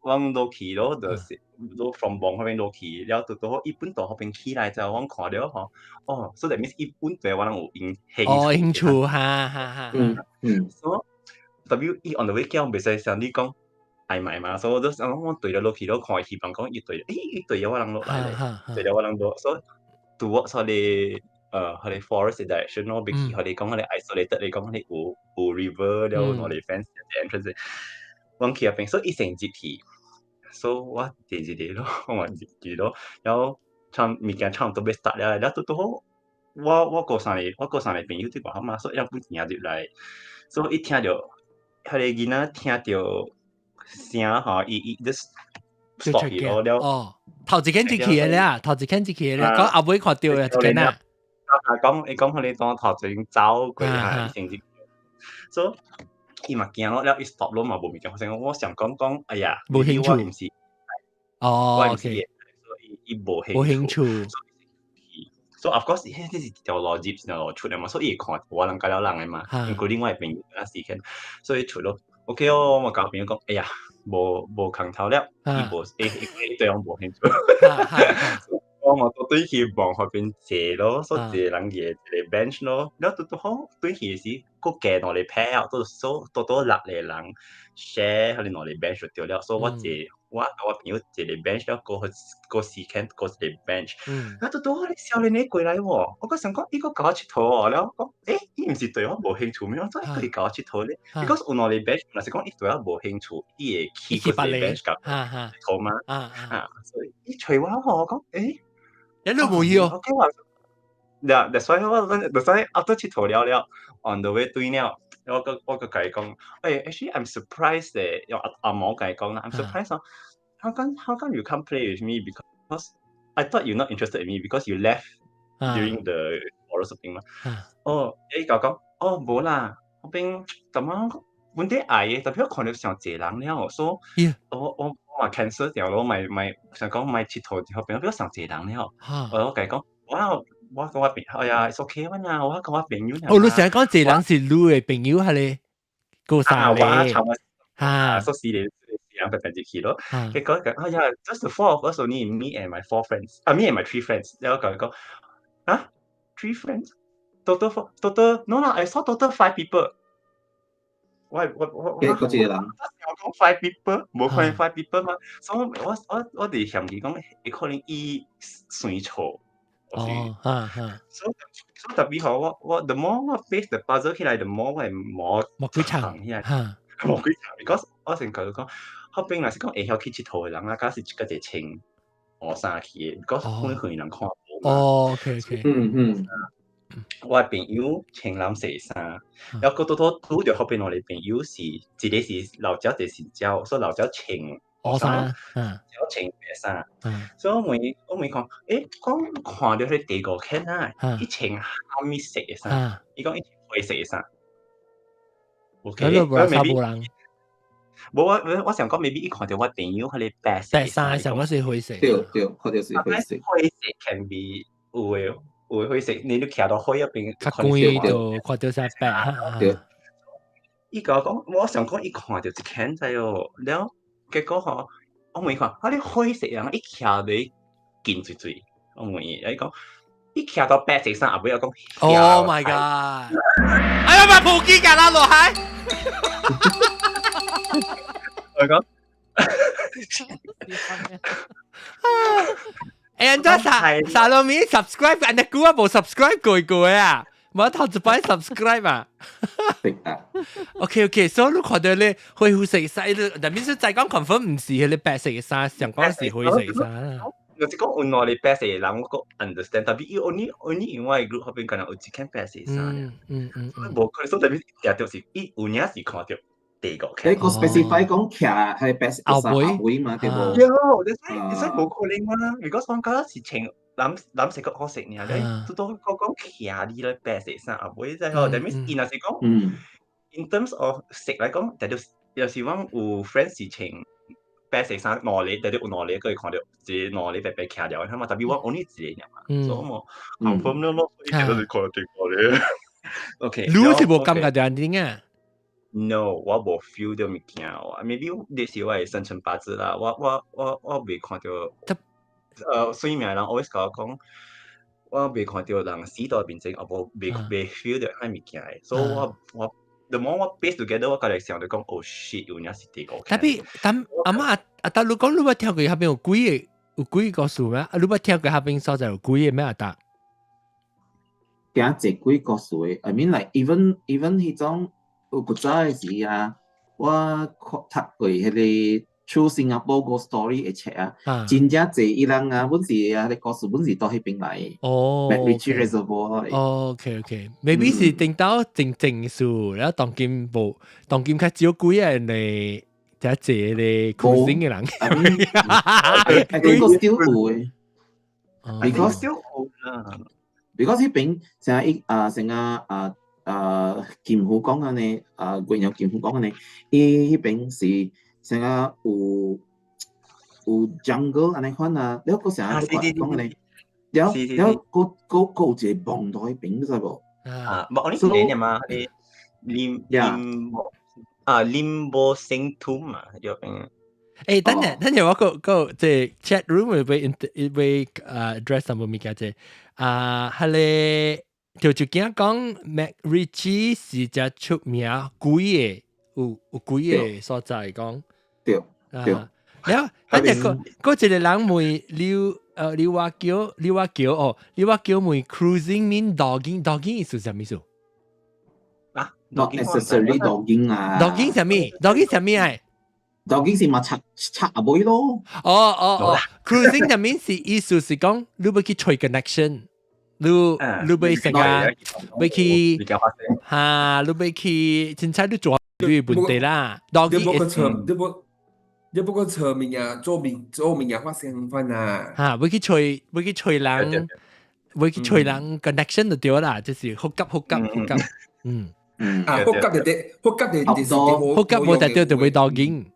S3: 我落去咯，就是落 from 墓彼邊落去，了拄拄好伊本到彼邊起來之後，我看著吼，哦，所以 that means 伊本對我人有興
S1: 哦，興趣，哈哈哈，
S3: 所以 W 伊 on the way 叫袂使像你講愛買嘛，所以我就想我對著落去咯，看希望講伊對，欸，伊對著我人落來咧，對著我人落，所以 towards 彼個 forest direction 咯，欲去彼個講彼個 isolated 嚟講，彼個有 river 了兩个 fence entrance，我去彼邊，所以伊先入去，所以我坐一个咯，我嘛入去咯，然後差物件差毋多欲 start 了，了拄拄好，我閣三個朋友佇外口嘛，所以伊本行入來，所以伊聽著彼个囡仔聽著聲吼，伊 just stop 去咯了。
S1: 哦，頭一間入去的啦，頭一間入去的啦，講後尾看著的一間啊。
S3: 啊，講伊講彼个當頭前走過哈，伊先入去，所以伊嘛驚咯，了伊 stop 咯嘛無物件發生，我想講講，哎呀，
S1: 無興趣，
S3: 我毋是，
S1: 哦，
S3: 我毋是，所以伊無
S1: 興無興趣。
S3: 所以 of course，彼這是一條路入一條路出的嘛，所以伊會看我人佮了人的嘛，including 我的朋友啊時間，所以出咯。OK 哦，我嘛共朋友講，哎呀，無空頭了，伊無伊伊對我無興趣。我嘛都對去墓彼邊坐咯，所以一個人坐一個 bench 咯，了拄拄好對去時，閣加兩个 pair，都所多多六個人 share 彼兩个 bench 就對了，所以我坐我我朋友一個 bench 了，過過四間過一個 bench。啊，拄拄好你少年的過來喎，我閣想講伊閣共我𨑨迌哦，了講，欸，伊毋是對我無興趣咩？我做伊共我𨑨迌咧？Because 有兩個 bench，若是講伊對我無興趣，伊會去過一個 bench 共𨑨迌嘛？啊，所以伊揣我吼，我講，欸，
S1: 你都無去哦。
S3: OK 我，呀，所以我所以 after 𨑨迌了了，on the way 對了。我閣共伊講，欸，actually I'm surprised 咧，用阿阿毛共伊講啦，I'm surprised 哦，how come you come play with me because I thought you not interested in me because you left during the oral something 嘛。哦，伊共我講，哦，無啦，嗰邊咁樣本底愛的，特別我看著上濟人了，所以我我嘛 cancel 掉咯，咪咪想講咪𨑨迌後邊比較上濟人了，我共伊講，我我講我朋友，哎呀，it's okay 啦，我講我朋友。
S1: 哦，你成日講濟人是你的朋友係咧，過三個，
S3: 哈，所以四個人白白入去咯。結果講，哎呀，just the four of us only, me and my four friends，啊，me and my three friends。然後共伊講，啊，three friends，total four, total no 啦，I saw total five people。我我我
S2: 我嗰一個人，
S3: 我講 five people，無可能 five people 嘛，所以我我我佇嫌伊講，會可能伊算錯。
S1: 哦，哈哈，
S3: 所以所以特別好，我我 the more 我 face the puzzle 起來，the more 我係摸
S1: 摸幾層
S3: 起來，摸幾層，because 我先甲你講，後邊若是講會曉去𨑨迌的人啊，敢是一個一個穿烏衫去的，because 遠遠人看無嘛。
S1: 哦，OK OK，
S3: 我的朋友穿藍色衫，然後閣拄拄拄著後邊我的朋友是一個是老鳥，一個是鳥，所以老鳥穿
S1: 烏衫，
S3: 鳥穿白衫。所以我問伊，我問伊講，欸，講看著彼第五間啊，伊穿啥物色的衫？伊講伊穿灰色的衫。OK，
S1: 咁無人。
S3: 無我我想講，maybe 伊看著我朋友彼個白色
S1: 白衫，想講是灰色。
S2: 對對，看著是灰色。
S3: 灰色 can be 有的有的灰色，你都徛到火入邊，
S1: 較光就看著是白。
S2: 對。
S3: 伊共我講，我想講伊看著一間知哦，了結果吼，我問伊看，啊你灰色人，伊徛佇近水水，我問伊，伊講伊徛到白色衫，後尾我講
S1: ，Oh my god！哎呀，把普吉給他落海。
S3: 我講，
S1: 欸，按怎沙沙羅米 subscribe，按呢久啊無 subscribe 過過啊，我頭一擺 subscribe 啊。OK OK，所以你看到咧灰灰色衫，但係再講 confirm 毋是彼個白色的衫，上講是灰色衫。
S3: 就是講有兩個白色的人，我閣 understand，特別伊 only only 因為 group 後邊可能有一件白色衫。無可能，所以特別定著是伊有影是看著第五
S2: 個。你個 specify 講徛係白色衫後尾嘛，對無？
S3: 對，你所以無可能嘛，如果講假是穿藍藍色個黑色爾，你拄拄講講徛佇咧白色衫後尾，即係，that means 伊若是講，in terms of 色來講，就就是講有 friend 是穿白色衫兩個，但係有兩個閣會看著一個兩個白白徛了，嘛，特別我 only 一個爾嘛，所以我 confirm 了咯，所以就是看著個咧。OK，
S1: 你是無感覺著按呢啊？
S3: No，我無 feel 到物件哦，maybe 這是我的生辰八字啦，我我我我未看著，算命人 always 共我講，我未看著人死佇面前，我無未未 feel 著彼物件的，所以我我 the more 我 piece together，我家己想著講，oh shit，有影是第五。
S1: 特別，但阿媽阿阿達，你講你捌聽過彼邊有鬼的有鬼故事咩？啊，你捌聽過彼邊所在有鬼的咩阿達？
S2: 聽濟鬼故事的，I mean like even even 彼種有古早的時啊，我看讀過彼個 True Singapore Ghost Story 的冊啊，真正濟伊人啊，本是啊，彼個故事本是佇彼邊來的。MacRitchie Reservoir。
S1: 哦，OK OK，maybe 是頂到正正數，然後當今無，當今較少鬼啊，嚟遮濟咧 cruising 的人。
S2: I think still 有的。
S3: Because still 有啦。
S2: Because 彼邊成日伊啊成日啊啊劍湖講按呢，啊岳陽劍湖講按呢，伊彼邊是成日有有 jungle 按呢款啊，了閣成日講按呢，了了閣閣閣有一個墓佇彼邊，你知無？
S3: 啊，無你是嘛？你林林啊林波星圖嘛，對邊。
S1: 欸，等陣等陣，我閣閣這 chat room 會會啊 address 什麼物件這啊，彼个就就驚講 MacRitchie 是隻出名鬼的，有有鬼的所在講。
S2: 對對。
S1: 了，等陣個嗰一個人問劉劉阿嬌，劉阿嬌哦，劉阿嬌問 cruising mean dogging，dogging 意思係咩意思？
S3: 啊
S2: ，not necessarily dogging 啊
S1: ，dogging 係咩？dogging 係咩啊？
S2: dogging 是嘛插插阿妹咯。
S1: 哦哦哦，cruising 就 mean 是意思是講你欲去揣 connection，你你欲成個欲去哈，你欲去凊彩你做你問題啦。
S9: 你無個揣，你無你無個揣物件，做物做物件發生款啊。
S1: 哈，欲去揣欲去揣人，欲去揣人 connection 就對啦，就是 hook up hook up hook up，嗯
S9: 嗯。啊，hook up 就得，hook up 就就是
S1: hook up 無代表就會 dogging。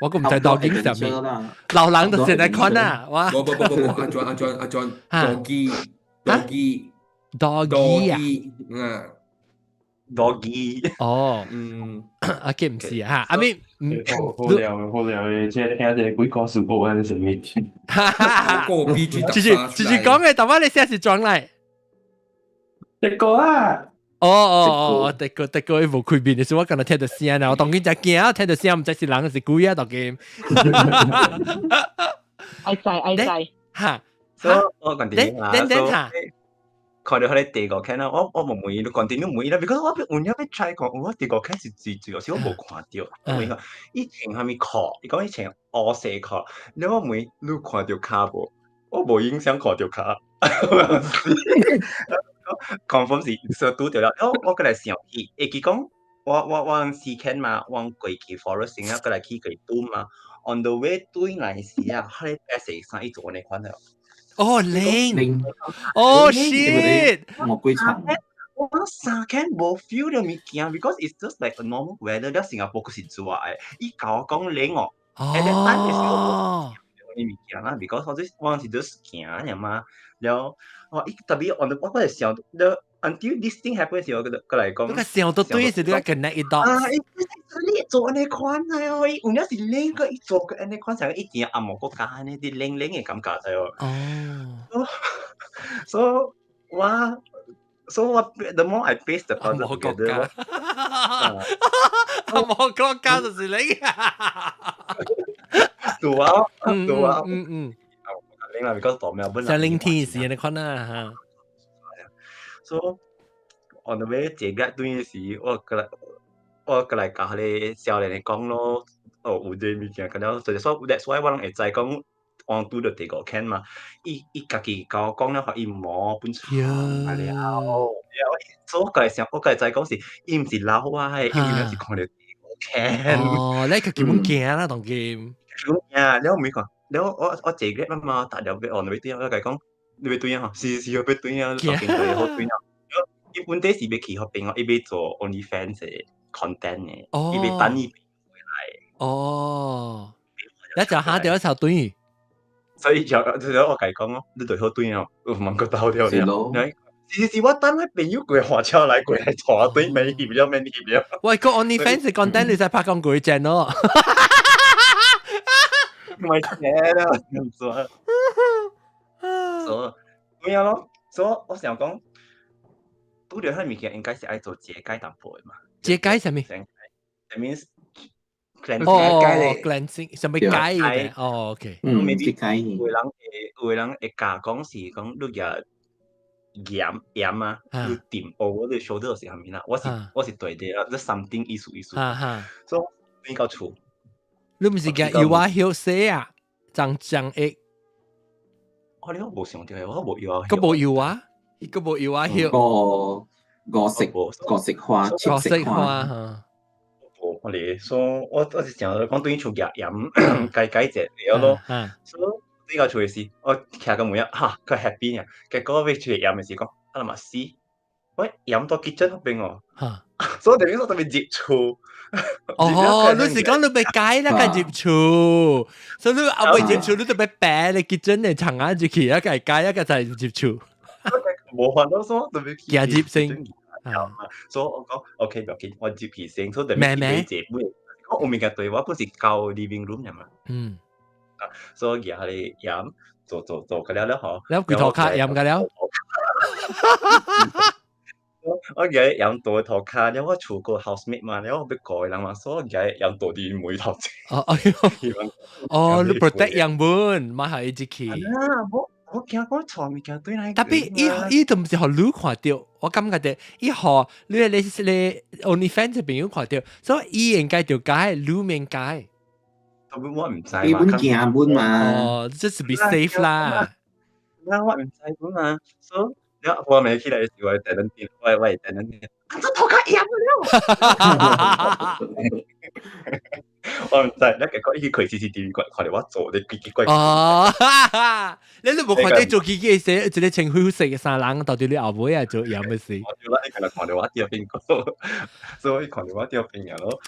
S1: 我個毋知 dogging 啥物，老人就是來看啊，哇！
S9: 無無無無無，阿 John 阿 John 阿 John doggy doggy
S1: doggy 啊，
S9: 嗯
S3: ，doggy
S1: 哦，
S9: 嗯，
S1: 啊，佢毋是啊，阿咪，
S10: 好料好料嘅，這聽這鬼故事報案啥物？
S1: 哈哈哈，
S9: 個 B G
S1: 就是就是講嘅，但係你寫是裝來，
S10: 這個啊。
S1: 哦哦哦，這個這個伊無開面的時候，我剛才聽到聲啦，我當今真驚，聽到聲毋知是人是鬼啊，當今。
S5: 愛知愛知。
S1: 哈，
S3: 所以我講點啊？
S1: 等等下，
S3: 看到佢哋第個 can 啦，我我無問伊，你講點樣問伊啦？because 我有影欲 try 講，我第個 can 是最最有時我無看到，我問伊講，以前啥物褲？伊講以前烏色褲，你我問你看到跤無？我無影響看到跤。confirm 是說拄著了，我我過來想起，會記講，我我我四間嘛，我過去 forest 啊，過來去過拄嘛，on the way 對來時啊，佢咧白色衫伊做按呢款的。
S1: 哦，冷，哦 shit，
S2: 魔鬼場。
S3: 我三間無 feel 到物件，because it's just like a normal weather。了新加坡閣是熱的，伊共我講冷哦。
S1: 哦。
S3: 啲物件啦，because 我這我是 just 行爾嘛，了我伊特別我我會想，了 until this thing happen 時，我過過來講，
S1: 你個想到對是你 connect 一道。
S3: 啊，伊你做按呢款啊，伊有影是冷個，伊做個按呢款，成一定阿毛國家按呢啲冷冷的感覺知無？
S1: 哦。
S3: 所以我。So 我 the more I paste the puzzle together，
S1: 阿毛國家就是你。
S3: 對啊，對啊，
S1: 嗯嗯。
S3: 冷啦，because 大苗本。
S1: 像冷天時你看啊嚇。
S3: So on the way 坐個對時，我過來我過來共彼個少年講咯，哦有這物件，可能所以說 that's why 我攏會知講。我拄著第五間嘛，伊伊家己共我講了，予伊毛本臭了，了，所以我過來想，我過來知講是，伊毋是老我的，伊原來是看著第五間。
S1: 哦，你家己本驚啦，當今。
S3: 驚，了毋講，了我我坐個嘛，搭了欲哦，欲對啊，我共伊講，你欲轉啊？是是，欲轉啊，當今對好轉啊。伊本底是欲去彼邊哦，伊欲做 OnlyFans 的 content 的，伊欲等伊回來。
S1: 哦，你就下掉一頭轉。
S3: 所以就就我共伊講咯，你對好對哦，有問過兜了了。是是是，我等彼朋友過華車來過來帶我對，免翕了，免翕了。
S1: 喂，個 OnlyFans content 你使拍廣告正咯。
S3: 唔係錢啦，唔錯。所以，對啊咯，所以我想講，拄著彼物件應該是愛做解解淡薄的嘛。
S1: 解解啥物
S3: ？That means
S1: 哦，cleansing 啥物解嘅？哦，OK。
S2: 嗯，
S3: 解有的人會，有的人會教講是講你舉鹽鹽啊，你掂 over 你 shoulder 是啥物啦？我是我是對的啊，這 something 意思意思。所以轉到厝，
S1: 你毋是舉油仔葉洗啊？張張液。
S3: 我你我無想著，我無油啊。
S1: 閣無油啊？伊閣無油仔葉。
S2: 五五色五色花，
S1: 五色花哈。
S3: 無，我咧，所以我我是想講對厝舉鹽解解者了咯。所以轉到厝的時，我徛個門啊，哈，較 happy 啊。結果欲出去鹽的時講，啊嘛死，我鹽到 kitchen 彼邊哦。所以等於說特別入厝。
S1: 哦，你是講你欲解啦，個入厝，所以你後尾入厝，你就欲白你 kitchen 的床啊入去，一個解，一個就入厝。
S3: 無法度說特別
S1: 行入先。
S3: 所以我講 OK，無要緊，我入去先，所以特別買這本。我有物件對我本是到 living room 嘛。啊，所以舉彼個鹽做做做個了了吼。
S1: 了規塗跤鹽個了。
S3: 我舉鹽倒塗跤，了我厝個 housemate 嘛，了我欲顧的人嘛，所以我舉鹽倒佇門頭前。
S1: 哦，哎喲，哦，你 protect 樣本，莫予伊入去。
S3: 啊，我我驚講錯物件對來。
S1: Tapi 伊伊都毋是予你看著，我感覺著伊予你你你 OnlyFans 的朋友看著，所以伊應該就改，你免改。
S3: Tapi 我毋知
S2: 伊本驚本嘛。
S1: 哦，just be safe 啦。
S3: 那我毋知本嘛，所以了我未起來時，我等陣電，我我等陣電，啊，這塗跤鹽了。我毋知，你結果伊去開 CCTV 看，看著我做啲奇奇怪怪。
S1: 哦，你都無看著做機機時，一個穿灰色的衫人到底你後尾啊做鹽的事。
S3: 我就伊可能看著我掉邊個，所以看著我掉邊個咯。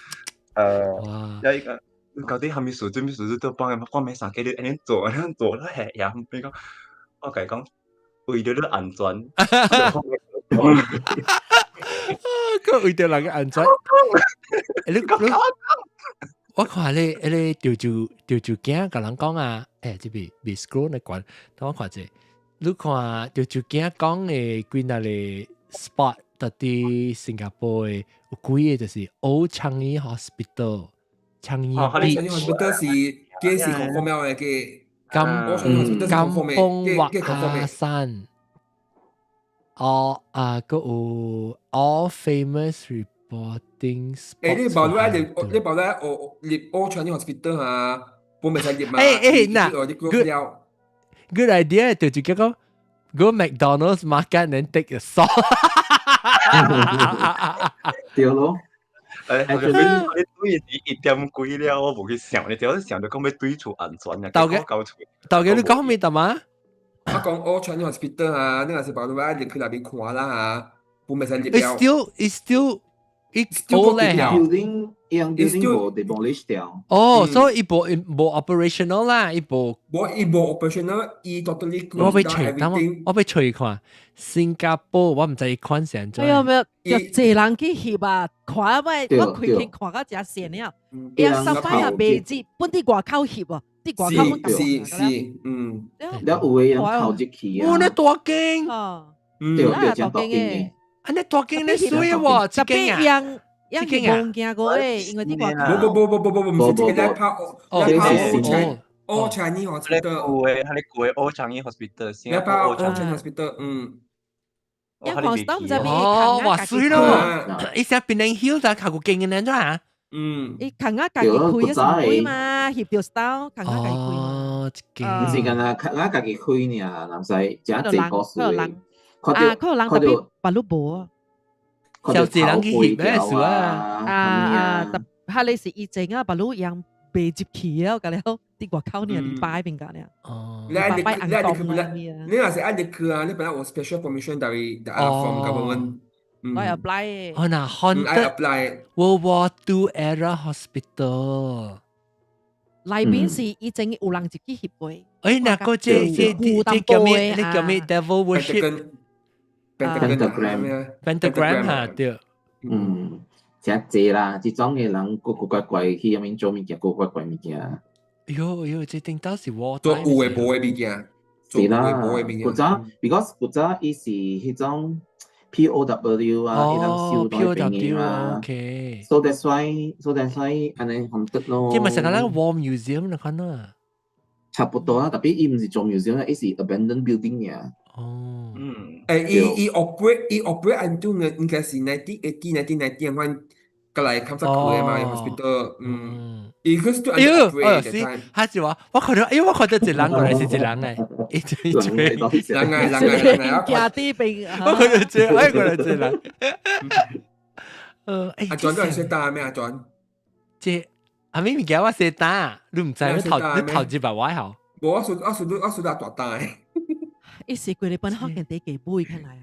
S3: 了伊講，你到底啥物事？做物事？你都幫幫咩衫？叫你按呢做，按呢做，你係鹽邊個？我共伊講，為著你安全。
S1: 閣為著人的安全。你你我看你彼个潮州潮州囝共人講啊，欸，這邊未 scroll 來管，等我看者，你看潮州囝講的幾若個 spot，佇佇新加坡的有幾个就是 Old Changi Hospital，樟宜
S9: 哦，樟宜 Hospital 是幾時confirm 了的？
S1: 甘甘榜活哈山，哦啊，閣有 all famous reporting
S9: 欸，你報你入，你報你哦入 Old Changi Hospital 啊，本袂使入嘛？
S1: 欸欸，嗱，good good idea，就是叫講 go McDonald's makan then take the salt。
S2: 對咯。
S3: 欸，你對是一點幾了，我無去想，你主要是想著講欲對厝安全啊，
S1: 頭家頭家你講咩大媽？
S9: 我講 Old Changi Hospital 啊，你若是報你愛入去內面看啦嚇，本袂使入了。
S1: It's still 伊 still 咧
S2: building 樣 building 無 demolish 掉。
S1: 哦，所以伊無無 operational 啦，伊無。
S9: 無伊無 operational，伊 totally
S1: 我欲揣，等我我欲揣看新加坡，我毋知伊款是按怎。
S7: 哎呦，沒有，就濟人去翕啊，看我我開去看到誠善了。伊三擺也袂入，本佇外口翕啊，佇外口
S9: 是是是，嗯。
S2: 了有的人頭入去啊。
S1: 哇，那大間。
S2: 對對，真大間的。
S1: 啊，那大間咧水喎，這間啊。
S7: 樣是無驚過的，因為佇外口。
S9: 無無無無無無，毋是這個咧拍，咧拍 Old Changi Hospital。
S3: 舊的，彼個舊的 Old Changi Hospital，
S9: 咧拍 Old Changi Hospital，嗯。
S1: 哦，哇，水咯！伊寫 Penang Hill 就較有經嘅呢，怎啊？
S9: 嗯。
S7: 伊囥仔家己開啊，是開嘛，翕著 style，囥仔家己開。
S1: 哦，這
S2: 個。毋是干焦囥仔家己開爾，人使誠濟故事。
S7: 啊，看到人 tapi 別路無啊。
S1: 小濟人去翕咩事啊？
S7: 啊啊，特彼个是以前啊，別路樣袂入去啊，甲了佇外口爾禮拜邊甲爾。
S1: 哦。
S9: 你愛入你愛入去不咧？你若是愛入去啊，你本來有 special permission 但係 from government。
S7: 我 apply。
S1: 哦，那 haunted World War II era hospital。
S7: 內邊是以前有人入去翕過。
S1: 欸，那個這這這叫咩？你叫咩？Devil worship。
S2: Pentagram。
S1: Pentagram 哈對。
S2: 嗯，誠濟啦，這種的人古古怪怪去遐面做物件，古古怪怪物件。
S1: 喲喲，這頂到是我
S9: 做有的無的物件。
S2: 是啦，古早，because 古早伊是彼種 POW 啊，伊人收到邊的嘛。
S1: OK。
S2: So that's why 按呢紅得咯。
S1: 這嘛是個咱 War Museum 那款啊。
S2: 差不多啊，tapi 伊毋是做 museum 啊，伊是 abandoned building 爾。
S1: 哦。
S3: 嗯。
S9: 欸，伊伊 operate 伊 operate until 應該是 1980 1990 款，過來較早開的嘛，hospital，嗯。伊個是
S1: 哎呦，哦是，他是話我看到，哎呦，我看到一人過來是一人誒，一一
S9: 人啊人啊人啊，
S7: 行啲邊，
S1: 我看到這，哎，過來一人。欸，
S9: 阿轉都係識打咩？阿轉？
S1: 這阿咩物件我識打，你毋知你頭你頭一百我好。
S9: 無，我輸我輸我輸到大打的。
S7: 伊是規日本福建第一買起來。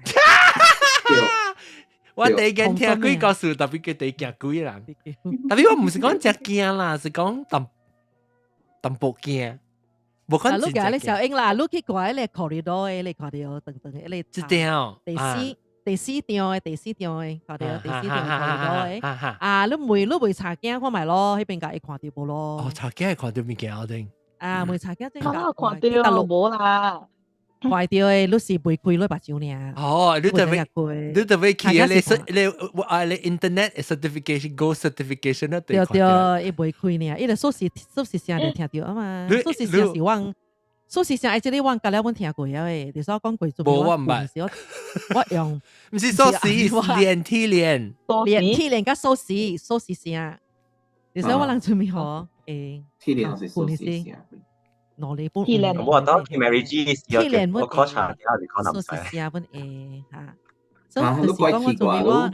S1: 我第一間聽鬼故事，特別叫第一驚鬼人。Tapi 我毋是講真驚啦，是講淡淡薄驚。無講
S7: 真驚。你小英啦，你去看彼個 corridor 的，你看著長長的彼個。
S1: 這條。
S7: 第四第四張的，第四張的，看著第四張 corridor 的。啊，你問你問查囝看覓咯，彼邊共伊看著無咯？
S1: 哦，查囝會看著物件後頂。
S7: 啊，問查囝
S5: 正。我看著無啦。
S7: 壞掉的，你是袂開你目睭爾。
S1: 哦，你特別你特別去你你啊你 internet certification go certification 啊，
S7: 對對，伊袂開爾，伊就鎖匙鎖匙聲就聽著啊嘛，鎖匙聲是阮鎖匙聲，這個阮舊了阮聽過啊的，就是我講過做。
S1: 無我毋捌，
S7: 我用，
S1: 毋是鎖匙，連鐵鏈，
S7: 連鐵鏈佮鎖匙鎖匙聲，就是我人出面嗬，誒，
S2: 鐵鏈是鎖匙聲。
S7: 攞你本，
S3: 我當去 marriage 時，我考察啲係考
S7: 南西。鎖匙聲本會嚇，所以就是講我做我，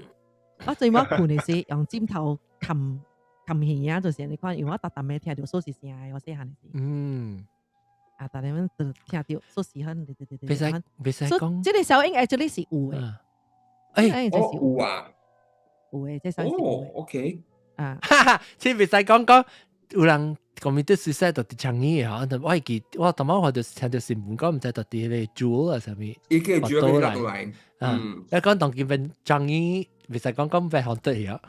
S7: 我最尾睏的時用枕頭冚冚耳啊，就是你看，因為我逐逐暝聽著鎖匙聲的，我細漢時。啊，逐日就聽著鎖匙聲，對對對對。
S1: 袂使袂使講。
S7: 這個聲音 actually 是有的。
S1: 欸，
S7: 這是
S9: 有啊。
S7: 有的，這聲是有的。
S9: 哦，OK。
S7: 啊，
S1: 哈哈，這袂使講講有人 commit suicide 就佇樟宜吼，我會記我淡仔我就聽著新聞講，毋知到佇彼個 Jewel 啊啥物，
S9: 伊叫 Jewel 來，
S1: 嗯，你講當今變樟宜，袂使講講變好得去啊。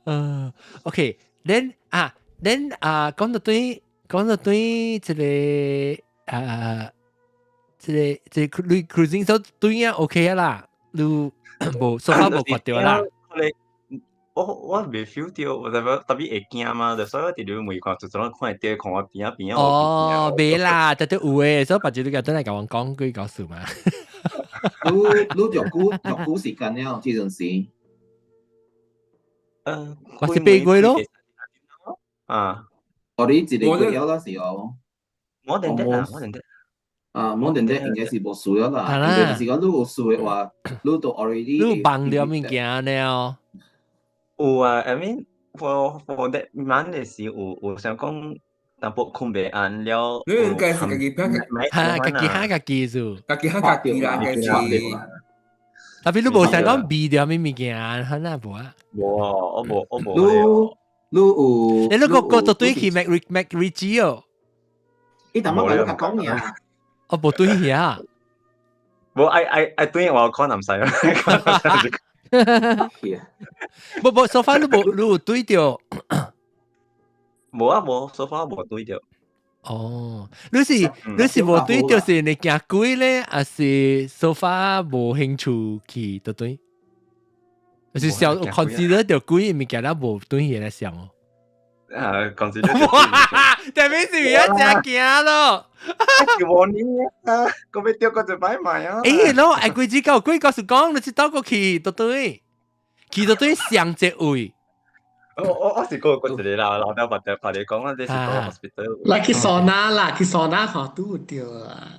S1: 嗯，OK，then 啊，then 啊，講到對，講到對，這個啊，這個這個 cruising 所對啊 OK 啊啦，你無 so far 無看著啦。
S3: 我未 feel 著，我特別特別會驚嘛，就所以我直直問看，就怎看會著，看我邊仔邊仔。
S1: 哦，袂啦，絕對有的，所以別日你共轉來共阮講幾故事嘛。
S2: 你你著久著久時間了，這陣時。
S1: 我是8月咯。
S3: 啊。
S2: 哦，你一個月了啦是哦。
S3: 冇定得啦，冇定得。
S2: 啊，冇定得應該是無事了啦。因為就是講你有事的話，你都 already
S1: 你放著物件了。
S3: 有啊，I mean for that 晚的時有想講淡薄睏袂安了。
S9: 你應該是家己拍，
S1: 哈，家己哈家己做，
S9: 家己哈家己啦，應該是。
S1: 特別你無想講避著啥物件，可能無啊。
S3: 無啊，我無我無。
S2: 你你有？
S1: 你個個都對去 Mac MacRitchie 哦。
S2: 伊淡薄甲你講爾。
S1: 我無對去啊。
S3: 無愛愛愛對我可能毋使啊。
S1: 無無，so far 你無你有對著？
S3: 無啊無，so far 無對著。
S1: 哦，你是你是無對著是你驚鬼咧，還是 so far 無興趣去對對？還是想 consider 著鬼物件，咱無對起來想哦。
S3: 啊，consider
S1: 特別是伊真驚咯。
S3: 叫我你啊，個欲著個就擺賣啊。
S1: 欸，喏，愛鬼子講，鬼告訴講，你是倒過去對對，去對對上一位。
S3: 我是過過一個啦，老豆白白你講啊，這是個 hospital。
S4: 來去桑拿啦，去桑拿看拄著啊。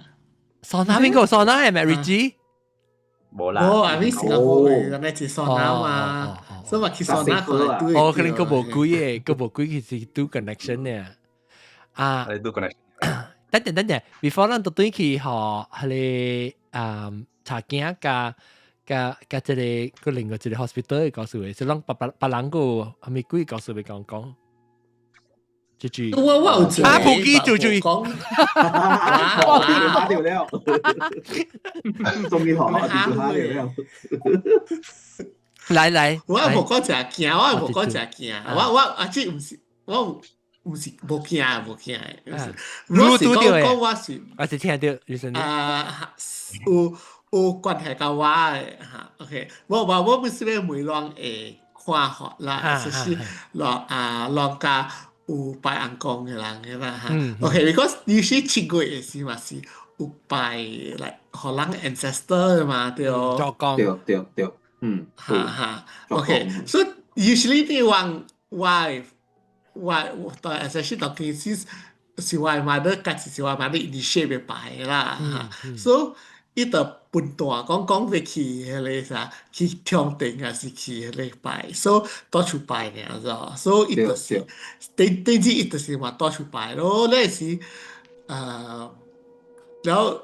S1: 桑拿邊個桑拿係咪 Richie？
S3: 無啦。
S4: 無啊，你新加坡嘅，那是桑拿嘛，所以話去桑拿看拄。
S1: 哦，可能閣無鬼嘅，閣無鬼其實拄 connection 呢。啊。
S3: 係拄 connection。
S1: 等陣等陣，before 咱就對去予彼个啊查囝佮佮佮這個閣另外一個 hospital 的故事的，是攏別別別人閣有啥物鬼故事欲共阮講？這句
S4: 我我有
S1: 啊，普基注注意，
S4: 講，
S2: 我打掉了，終於學我打掉了。
S1: 來來，
S4: 我無講誠驚，我無講誠驚，我我啊這毋是我。毋是無驚無驚的，我是講講我是，
S1: 我是聽著，你
S4: 啊有有關係佮我的哈，OK，我我我不是欲問攏會看法啦，就是攏啊攏佮有拜尪公的人的啦哈，OK，because 你是7月的時嘛是有拜來予人 ancestor 的嘛對。
S1: 做工
S2: 對對對，嗯，
S4: 哈哈，OK，所以 usually 你往我我我當 especially 當其實是我 mother 家己是我 mother initiate 欲拜的啦，哈，所以伊就分段講講欲去彼个啥，去中庭還是去彼个拜，所以到處拜爾咋，所以伊就是頂頂次伊就是嘛到處拜咯，那是然後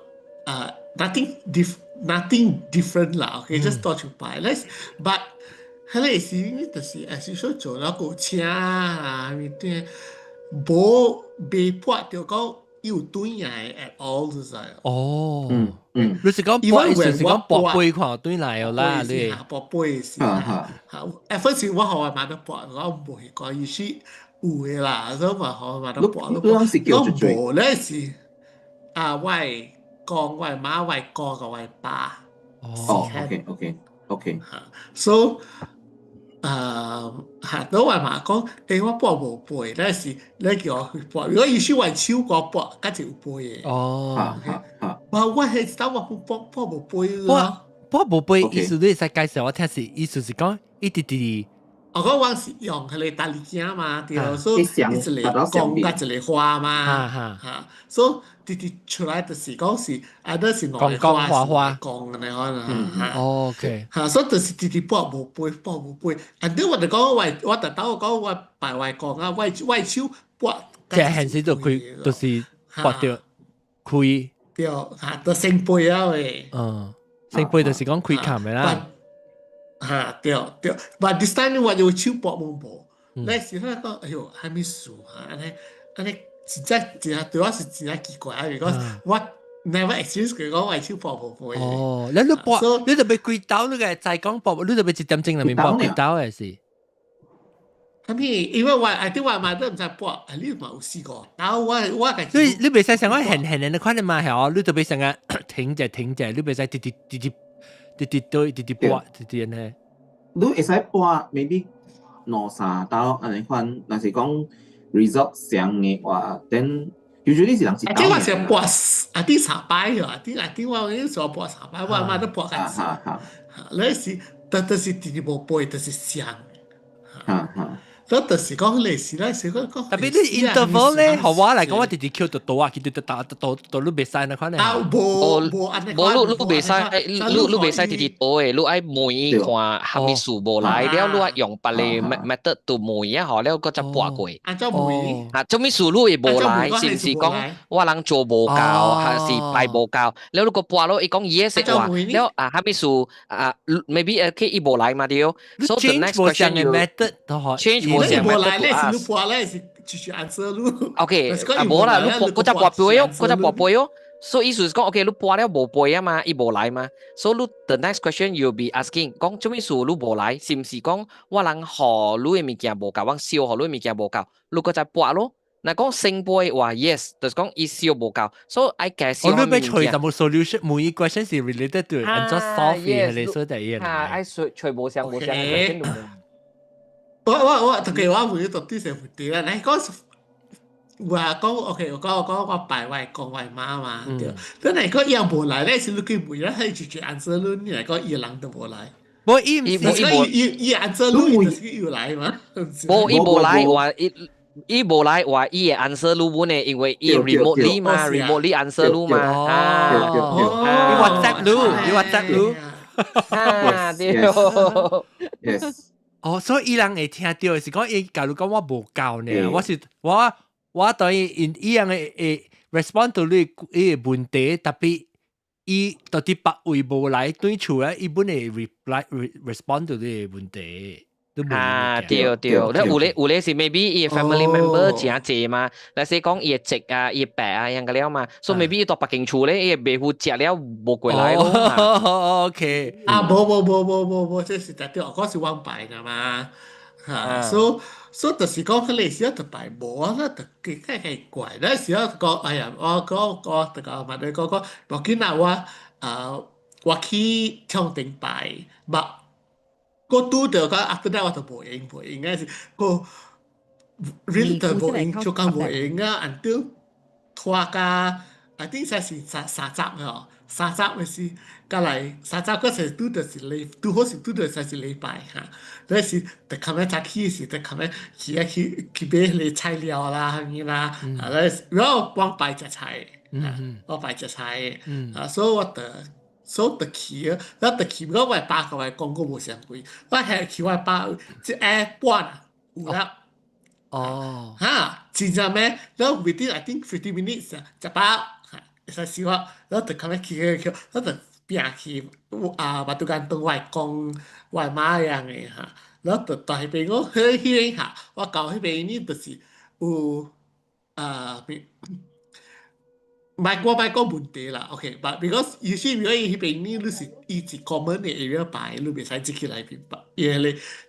S4: nothing different 啦，OK，just 到處拜，but 彼个時就是 as usual 做了個請啊，物件無袂撥著講有轉來 at all 就是。
S1: 哦，
S2: 嗯嗯，
S1: 你是講撥，是講撥杯看轉來哦啦，你
S4: 撥杯是，哈，at first 我予我媽都撥，我無去講伊是有的啦，所以嘛予我媽都撥，
S2: 你當時叫
S4: 我無咧是，啊，我公我媽我哥佮我爸。
S2: 哦，OK。
S4: So 嚇，都我媽講，欸，我跋無飛，但是你叫我去跋，如果伊是我手我跋，較就有飛的。我彼當我跋跋無飛
S1: 咯。跋無飛，意思你會使介紹我聽是，意思是講伊直直。
S4: 我講我是用彼个大力鏡嘛，對，所以一個光佮一個花嘛，嚇，所以直直出來就是講是，啊，那是兩個花
S1: 花花
S4: 光按呢款啊。
S1: OK。
S4: 嚇，所以就是直直跋無飛，跋無飛。啊，你我就講我特頭講我拜外公啊，我我手跋。
S1: 即係現時就開，就是跋著開。
S4: 對，嚇，就聖杯啊喂。
S1: 嗯，聖杯就是講開冚的啦。
S4: 嚇對對，but this time 我有手跋無無，那時候講，哎喲，啥物事啊？按呢按呢，真正真正對我是真正奇怪啊！because 我 never experience 過講我手跋無飛。
S1: 哦，你你跋，你就欲幾兜，你個再講跋，你就欲一點鐘內面跋幾兜的是？
S4: 啥物？因為我 I think 我媽都毋知跋，啊你嘛有試過？然後我我家
S1: 你你袂使想講現現的款的嘛，係哦，你就袂想講停者停者，你袂使直直直直。直直對，直直跋，直直呢。
S2: 你會使跋，maybe 兩三兜按呢款，若是講 result 相的話，then usually 是人一
S4: 兜。這我是跋啊，啲三擺啊，啲啊啲我有時候跋三擺，我媽都跋較少。你是，但就是直直無飛，就是相。所以就是講類似咧，是講講。
S1: 特別你 interval 咧，予我來講，我直直 Q 就倒啊，佢就打倒倒你袂使那款咧。
S4: 啊，無無按呢
S8: 無你你袂使，你你袂使直直倒的，你愛問伊看啥物事無來了，你愛用別个 method 去問啊，吼了閣才跋過。
S4: 按怎問？
S8: 啊，做物事你會無來，是毋是講我人做無夠，還是拜無夠？了你閣跋咯，伊講 yes 的話，了啊，啥物事啊？maybe 去伊無來嘛對。So the next question you
S1: change
S8: 無相
S4: 無來咧，是你跋咧，是繼續 answer 你。
S8: OK，啊無啦，你跋閣再跋杯哦，閣再跋杯哦。所以意思是講，OK，你跋了無飛啊嘛，伊無來嘛。所以你 the next question you be asking，講做物事你無來，是毋是講我人予你的物件無夠，我燒予你的物件無夠，你閣再跋咯。若講聖杯話 yes，就是講伊燒無夠，所以愛介紹
S1: 我你欲揣淡薄 solution，每一 question 是 related to 按怎 solve 嘅，你所以第一。
S8: 啊，愛揣揣無相無相嘅 question。
S4: 我我我，特別我問到底是問題啦，你講話講 OK，我講我講我拜我公我媽嘛，對。但係講伊也無來咧，是你去問咧，佢直接 answer 你，你來講伊人都無來。
S1: 無伊毋是
S4: 伊伊伊 answer 你，就是伊有來嘛？
S8: 無伊無來話伊。伊無來話伊會 answer 你本的，因為伊 remotely 嘛，remotely answer 你嘛，
S1: 啊，伊 WhatsApp 你，伊 WhatsApp 你，
S8: 啊，對
S2: ，yes。
S1: 哦，所以伊人會聽著是講伊假如講我無夠呢，我是我我等於因伊樣會會 respond to 你伊个問題，特別伊到底別位無來對厝咧，伊本會 reply respond to 你个問題。
S8: 啊，對對，你有咧有咧是 maybe 伊 family member 誠濟嘛，例如講伊的侄啊、伊的伯啊樣個了嘛，所以 maybe 伊蹛別間厝咧，伊會袂赴食了無過來咯。
S1: OK，
S4: 啊，無無無無無無，這是絕對，我是往拜的嘛，嚇，所以所以就是講，彼个時候就拜無啊，那就幾較奇怪。那時候講，哎呀，我講我就講嘛，你講講，無緊啊，我啊，我去長頂拜，but 我拄著講 after that 我就無閒無閒，應該是個 really 就無閒，就講無閒啊，until 拖甲，I think 才是三三十吼，三十的是，過來三十嗰時拄著是禮，拄好是拄著才是禮拜哈，那時就較欲早起時，就較欲去啊去去買彼个菜料啦，啥物啦，啊，那然後我拜食菜，我拜食菜，啊，所以我就。所以就去啊，咱就去，我我爸佮我講過無相幾，我係去我爸一下半有啦。哈，真正咩？然後 within I think 50 minutes 啊，食飽，哈，會使燒啊，然後就較欲去去去，然後就拼去啊，巴都間當我公我媽樣的哈，然後就到彼邊我彼彼個哈，我到彼邊呢就是有啊。莫我莫講問題啦，OK，but because 有時如果伊彼邊呢，你是伊是 common 的 area 擺，你袂使入去內面擺，伊彼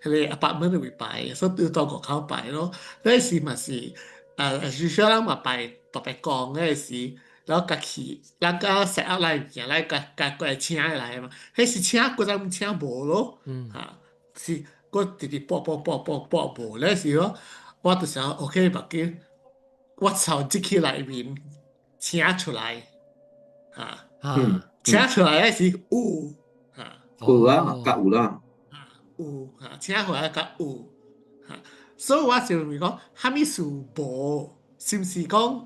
S4: 個彼個 apartment 位擺，所以對到外口擺咯。那時嘛是，啊，至少人嘛拜特別講，那時然後家去，咱個 set up 來物件來共共過來請來嘛，彼時請閣陣請無咯，嚇，是閣直直撥撥撥撥撥無咧時咯，我就想 OK 目緊，我從這去內面請出來，嚇，請出來咧是有，嚇，
S2: 有啊，較有啦，
S4: 有嚇，請回來較有，嚇，所以我就問講，啥物事無，是毋是講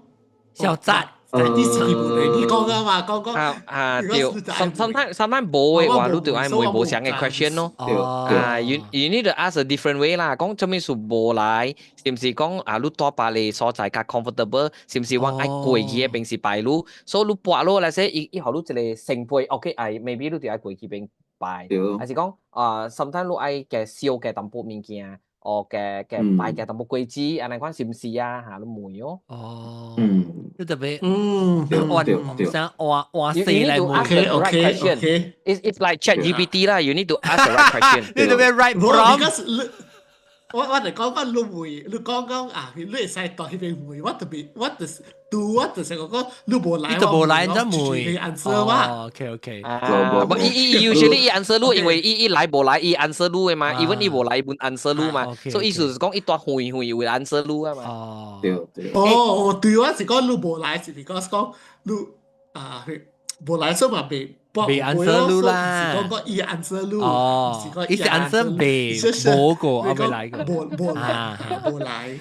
S1: 小讚？
S4: 你是問題，你講啊嘛，講講
S8: 啊啊對，sometimes 無的話，你就愛問無相的 question 咯。啊，you need to ask a different way 啦。講做咩事無來，是毋是講啊？你蹛別个所在較 comfortable，是毋是我愛過去彼邊是拜你？所以你跋落來說，伊伊予你一個聖杯，OK，哎，maybe 你就愛過去邊拜，還是講啊，sometimes 你愛加燒加淡薄物件。哦，嘅嘅拜嘅淡薄果子，按呢款是毋是啊？嚇，你問哦。
S1: 哦，
S2: 嗯，
S1: 你特別
S4: 嗯，
S1: 換想換換四來問。
S4: OK。
S8: It's like Chat GPT 啦，you need to ask the right question。
S1: 你特別 right prompt。
S4: 我就講講你問，你講講啊，你會使到彼邊問，我特別我就是拄我就是講講你無來，
S1: 你就無來，你問。
S4: 你 answer 我。
S1: OK。
S8: 啊，無伊伊 usually 伊 answer 你，因為伊伊來無來，伊 answer 你的嘛，even 伊無來，伊本 answer 你嘛，所以意思是講伊蹛遠遠會 answer 你啊嘛。
S1: 哦，
S2: 對對。
S4: 哦，對我是講你無來是 because 講你啊，無來所以嘛袂。
S1: 袂 answer 你啦，
S4: 是講講伊 answer 你，
S1: 哦，伊是 answer 袂無過，啊未來過，
S4: 無無來，無來。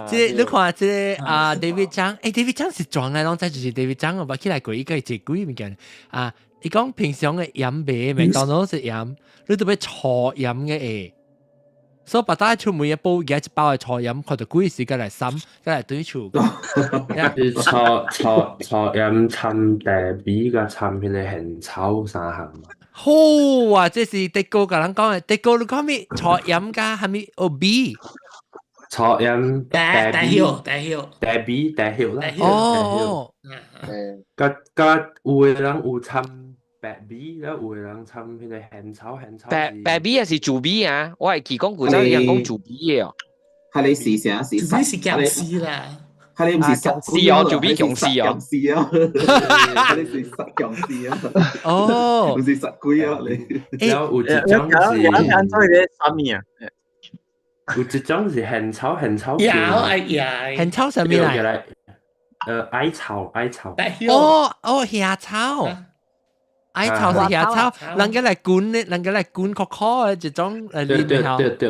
S1: 這你看這個啊，David 張，誒，David 張是撞來攏知就是 David 張，我捌起來過，伊個一鬼物件啊，伊講平常的鹽味，麥當勞是鹽，你特別粗鹽的會。所以別大出門一包而家一包的粗鹽，看到幾時間來攕，再來對厝。
S10: 是粗粗粗鹽摻茶米佮摻彼個莧草三項。
S1: 好啊，這是德國共人講的，德國你講咩？粗鹽佮啥物？哦米。
S10: 粗鹽
S4: 茶茶葉茶葉
S10: 茶米茶葉啦。
S1: 哦。
S10: 佮佮有的人有摻白米，了有的人摻彼個莧草，莧草。
S8: 白白米還是糯米啊？我會記講古早人講糯米的哦。
S2: 係你是啥是？
S4: 糯米是薑絲啦。
S2: 係你毋是
S8: 薑絲哦，糯米薑絲哦。
S2: 薑絲哦。係你是實薑絲啊。
S1: 哦。
S2: 毋是實鬼啊你。
S10: 了有一種是。
S3: 有按做個啥物啊？
S10: 有一種是莧草，莧草。
S4: 有哎呀。
S1: 莧草啥物來？
S10: 艾草，艾草。
S1: 哦哦，艾草。艾草是艾草，人家來滾的，人家來滾殼殼的這種
S10: 對對對對，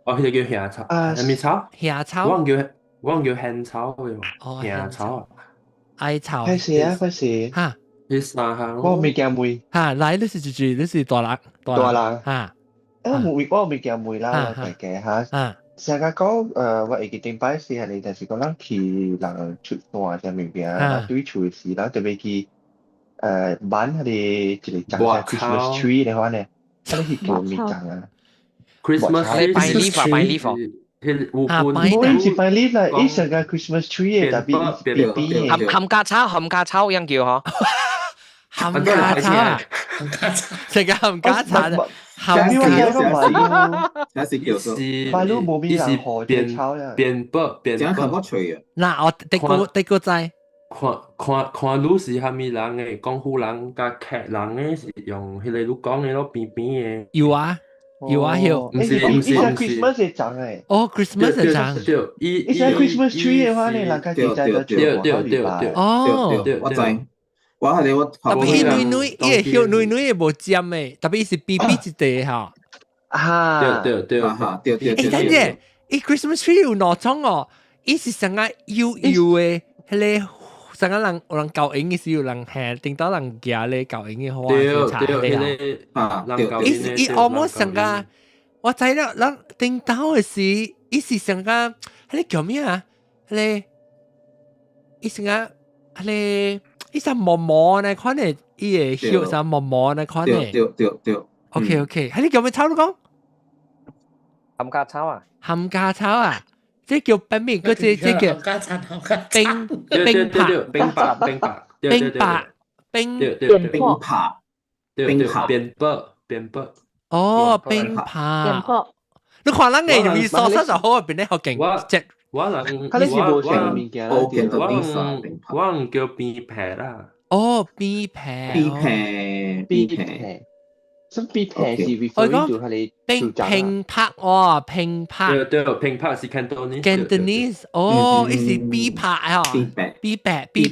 S10: 哦，彼個叫艾草，啥物草？
S1: 艾草。
S10: 我叫莧草的，哦，艾草。
S1: 艾草。
S11: 開始啊，開始。
S1: 哈。
S10: 彼三項。
S11: 我物件問。
S1: 哈，來，你是住住，你是大人，
S11: 大人。
S1: 哈。
S11: 我物件問啦，大家哈。成日講我會記頂擺時係你，就是講咱去人出山啥物件，對厝的時，咱特別去挽彼個一個種 Christmas tree 的話呢，彼個是叫物種啊
S10: ？Christmas
S8: tree 擺禮服，擺禮服。
S11: 啊，無伊是擺禮啦，伊成個 Christmas tree 的，特別 B B
S8: 冚冚家草，冚家草樣叫嗬。
S1: 冚家草，成個冚家鏟啊！
S11: 冚家草，
S2: 還是叫做
S11: 馬路無咪人河
S10: 變
S11: 草呀？
S10: 變薄變
S2: 薄。
S1: 嗱，我的個的個知。
S10: 看看看你是啥物人的，廣府人佮客人的是用彼個你講的咯，扁扁的。
S1: 有啊，有啊，有。
S10: 毋是毋是毋是。
S11: Christmas 的種誒。
S1: 哦，Christmas 的種。
S10: 對，伊
S11: 伊是 Christmas tree 的話呢，人家記在
S10: 對對對對。
S1: 哦，
S2: 我知。我係你我。
S1: 特別伊軟軟，伊會葉軟軟的無尖的，特別伊是扁扁一塊吼。
S11: 啊。
S10: 對對對，
S2: 對對對。
S1: 欸，等陣，伊 Christmas tree 有兩種哦，伊是成個幼幼的，彼個。成個人有人教影的時有人下頂到人行咧教影的花
S10: 對對，彼個
S2: 啊，
S1: 伊伊 almost 成個，我知了，人頂到的時，伊是成個，彼個叫咩啊？彼個，伊成個，彼個，伊是毛毛呢款的，伊會葉啥毛毛呢款的。
S2: 對對對。
S1: OK OK，彼個叫咩草你講？
S8: 冚家草啊！
S1: 冚家草啊！這叫白面，個這這叫冰冰柏，
S10: 冰柏，冰柏，
S1: 冰柏，冰
S2: 冰柏，
S10: 冰柏，扁柏，扁柏。
S1: 哦，冰柏。你看人嘅用伊說實就好，變得好勁。這
S10: 我人
S11: 佢哋是無啥物件啦，
S10: 我我叫邊皮啦。
S1: 哦，邊皮，
S2: 邊皮，邊皮。
S11: 什邊皮是 referring to 佢哋
S1: 平平拍哦，平拍。
S10: 對對，平拍是 Cantonese。
S1: Cantonese，哦，伊是邊拍哦，邊皮，邊皮。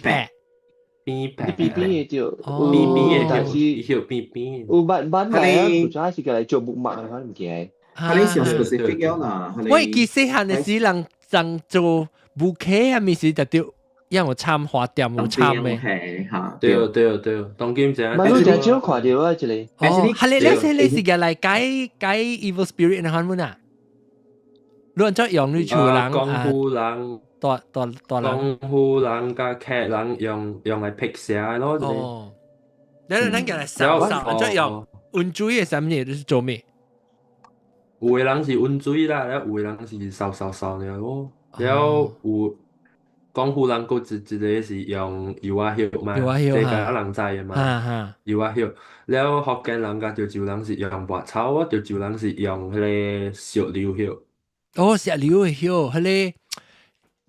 S10: 邊皮，
S11: 邊邊嘅就，
S10: 邊邊嘅，
S11: 但是
S10: 叫邊邊。
S11: 有捌捌來啊，古早是個來做木馬嘅，我唔記得。
S2: 佢哋上 specific 啦。
S1: 喂，其實細漢嘅時人人做 bouquet 啊，咪是特別。因為參花店有參嘅，
S10: 對對對，當今正。
S11: 咪你真少看到啊，這個。
S1: 哦，係你你你是個來解解 evil spirit 嘅款本啊？你按怎用你厝人
S10: 江湖人，
S1: 大大大
S10: 人，江湖人佮客人用用來辟邪咯。
S1: 哦，你你咱叫來掃掃，按怎用溫水嘅啥物嘢？你是做咩？
S10: 有的人是溫水啦，了有的人是掃掃掃爾咯，了有。江湖人閣一一個是用柚仔葉嘛，這個啊人知的嘛，柚仔葉。了福建人佮潮州人是用拔草，潮州人是用彼個石榴葉。
S1: 哦，石榴的葉，彼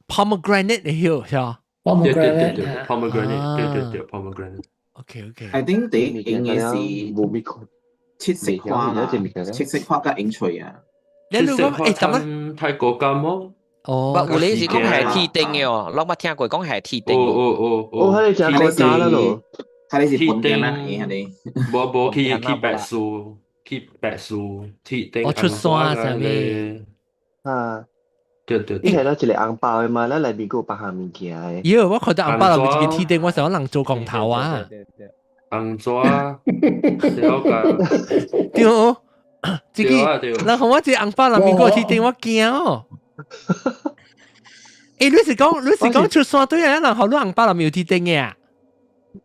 S1: 個 pomegranate 的葉是吧？
S10: 對對對對，pomegranate，對對對，pomegranate。
S1: OK OK。
S2: I think 第用的是七色花啦，七色花佮櫻穗啊。
S1: 你如果誒，怎麼
S10: 泰國柑麼？
S1: 哦，
S8: 有咧是講係鐵定嘅哦，我捌聽過講係鐵定。
S10: 哦哦哦
S11: 哦，佢哋食過早啦咯。
S2: 佢哋是本地啦，佢哋。
S10: 無無去去白樹，去白樹鐵定。
S1: 我出山啥物？
S11: 啊。
S10: 對對。
S11: 你係攞一個紅包的嘛？咱內面閣有別項物件的。
S1: 妖，我看到紅包內面一個鐵定，我想人做光頭啊。
S10: 紅紙，了解。
S1: 對，這個，然後我這個紅包內面個鐵定，我驚哦。欸，你是講出山對啊？人好你紅包內面有鐵定嘅啊？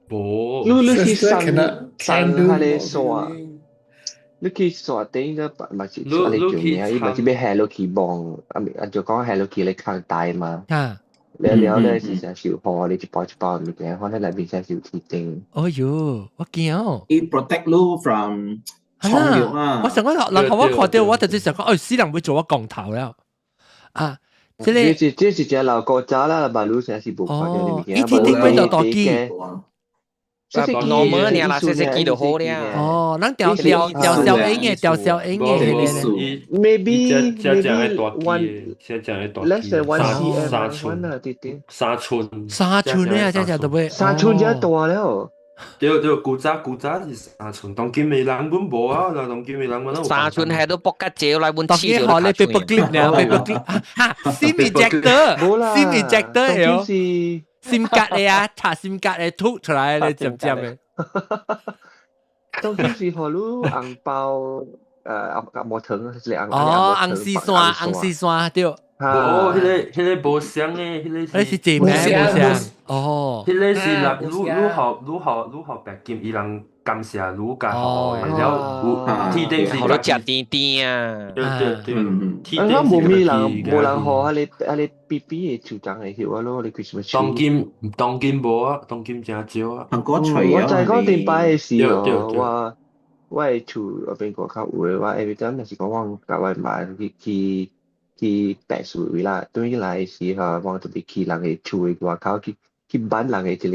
S10: 無，
S11: 你你去山山彼个山，你去山頂個嘛是按呢叫咩啊？伊嘛是欲下落去望，啊啊就講下落去咧空台嘛。
S1: 啊！
S11: 了了咧是誠受雨，你一包一包物件，反正內面誠是有鐵定。
S1: 哎喲，我驚哦！
S2: 伊 protect 你 from 蟲藥啊！
S1: 我想講，然後我看到我就想講，哎，死人會做我光頭了啊！這個
S11: 這是這是隻老古早啦，馬路誠是無看著物件。
S1: 伊鐵定會做大機。
S8: normal 爾啦，細細機就好了。
S1: 哦，咱調調調小英嘅，調小英嘅。
S11: Maybe maybe one less than 1 cm
S10: 3寸，3寸，
S1: 3寸啊，這隻都會。
S11: 3寸才大了。
S10: 對對，古早古早是三寸，當今的人本無啊，當今的人本
S8: 3寸係都搏吉借來本黐
S1: 住。當今學你 paper clip 呢，paper clip，哈，SIM ejector，SIM ejector 喲。SIM 卡的啊，插 SIM 卡的吐出來咧，尖尖的。
S11: 當今是予你紅包，紅毛糖，一個紅
S1: 哦，紅絲線，紅絲線對。
S10: 無，彼個無相的，彼個
S1: 是。是這咩無相？哦。
S10: 彼個是人，你你予你予你予白金，伊人感謝你共予的，了有鐵定是
S8: 予你食甜甜啊。
S10: 對對對，鐵
S11: 定是無咩人無人予彼個彼個 B B 的樹叢的葉啊咯，你 Christmas tree。
S10: 當今當今無啊，當今誠少啊。
S2: 韓國脆
S11: 我知講頂擺的時候，我我的厝嗰邊外口有的，我 every time 若是講我共我媽去去去白樹位啦，轉來的時候，我特別去人的厝的外口去去挽人的一個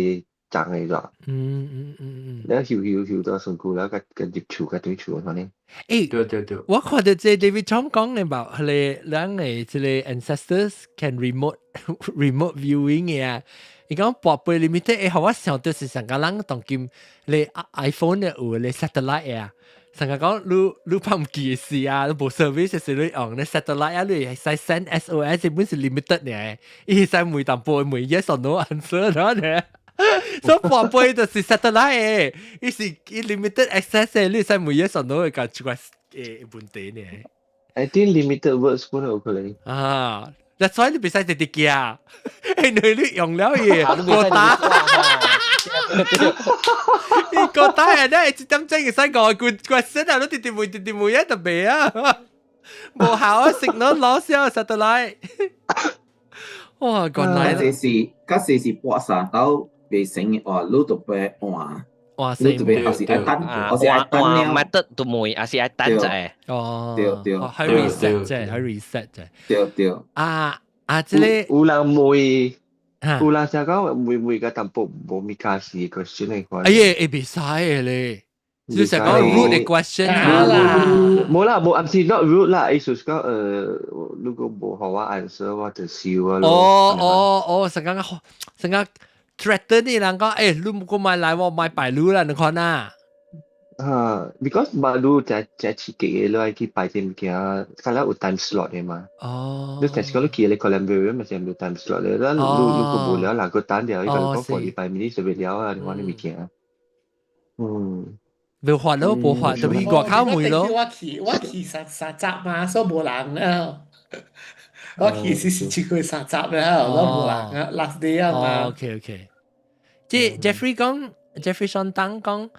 S11: 叢的咯。了翕翕翕到身軀了，佮佮入厝佮對厝按呢。
S1: 欸，
S10: 對對對。
S1: 我看到這 David Chong 講的吧，彼個咱的這個 ancestors can remote remote viewing 的啊。伊講跋杯 limited 會予我想到是上個人當今咧 iPhone 的有咧 satellite 啊。上個講你你拍毋記事啊，你無 service 時你用咧 satellite 啊，你會使 send SOS 本是 limited 呢，伊會使問淡薄問 yes or no answer 咯呢。所以跋杯就是 satellite 伊是伊 limited access 的，你會使問 yes or no 會共出個誒問題呢。
S11: I think limited words 本有可能。
S1: 啊，that's why 你袂使直直寄，因為你用了伊個打，伊個打係咧，一點鐘會使五個 question 啊，你直直問直直問一就袂啊，無效啊，signal loss 啊，satellite。哇，原來
S2: 這是，嗰時是跋山到袂成的話，你就欲換。
S1: 哇！
S2: 你特別還是愛等，還是愛等了。
S8: 買得都沒，還是愛等者。
S1: 哦，
S2: 對對，
S1: 係 reset 啫，係 reset 啫。
S2: 對對。
S1: 啊，啊，這個
S11: 有人問，有人成講問問個淡薄無物件是 question 嚟看。
S1: 哎呀，會袂使嘅咧，就是講 rude 嘅 question
S4: 啦。
S11: 冇啦，冇，毋是 not rude 啦，意思是講如果無予我 answer，我就笑啊。
S1: 哦哦哦，成個成個 threaten 你人講，欸，你毋過買來，我買拜你啦，你看啊。
S11: 啊，because 馬路真真刺激嘅，你愛去擺啲物件，較了有 time slot 嘅嘛。
S1: 哦。
S11: 你就是講你去你 columbarium 嘛是有 time slot 嘅，咱你如果無聊，人個等了，伊講45 minutes 就袂了啊，你看啲物件。嗯。
S1: 無法咯，無法，特別外口問咯。
S4: 我去三三集嘛，所以無人啊。我去是7月3集了，都無人啊，last day 啊嘛。
S1: OK OK。這 Jeffrey 講，Jeffrey 上當講。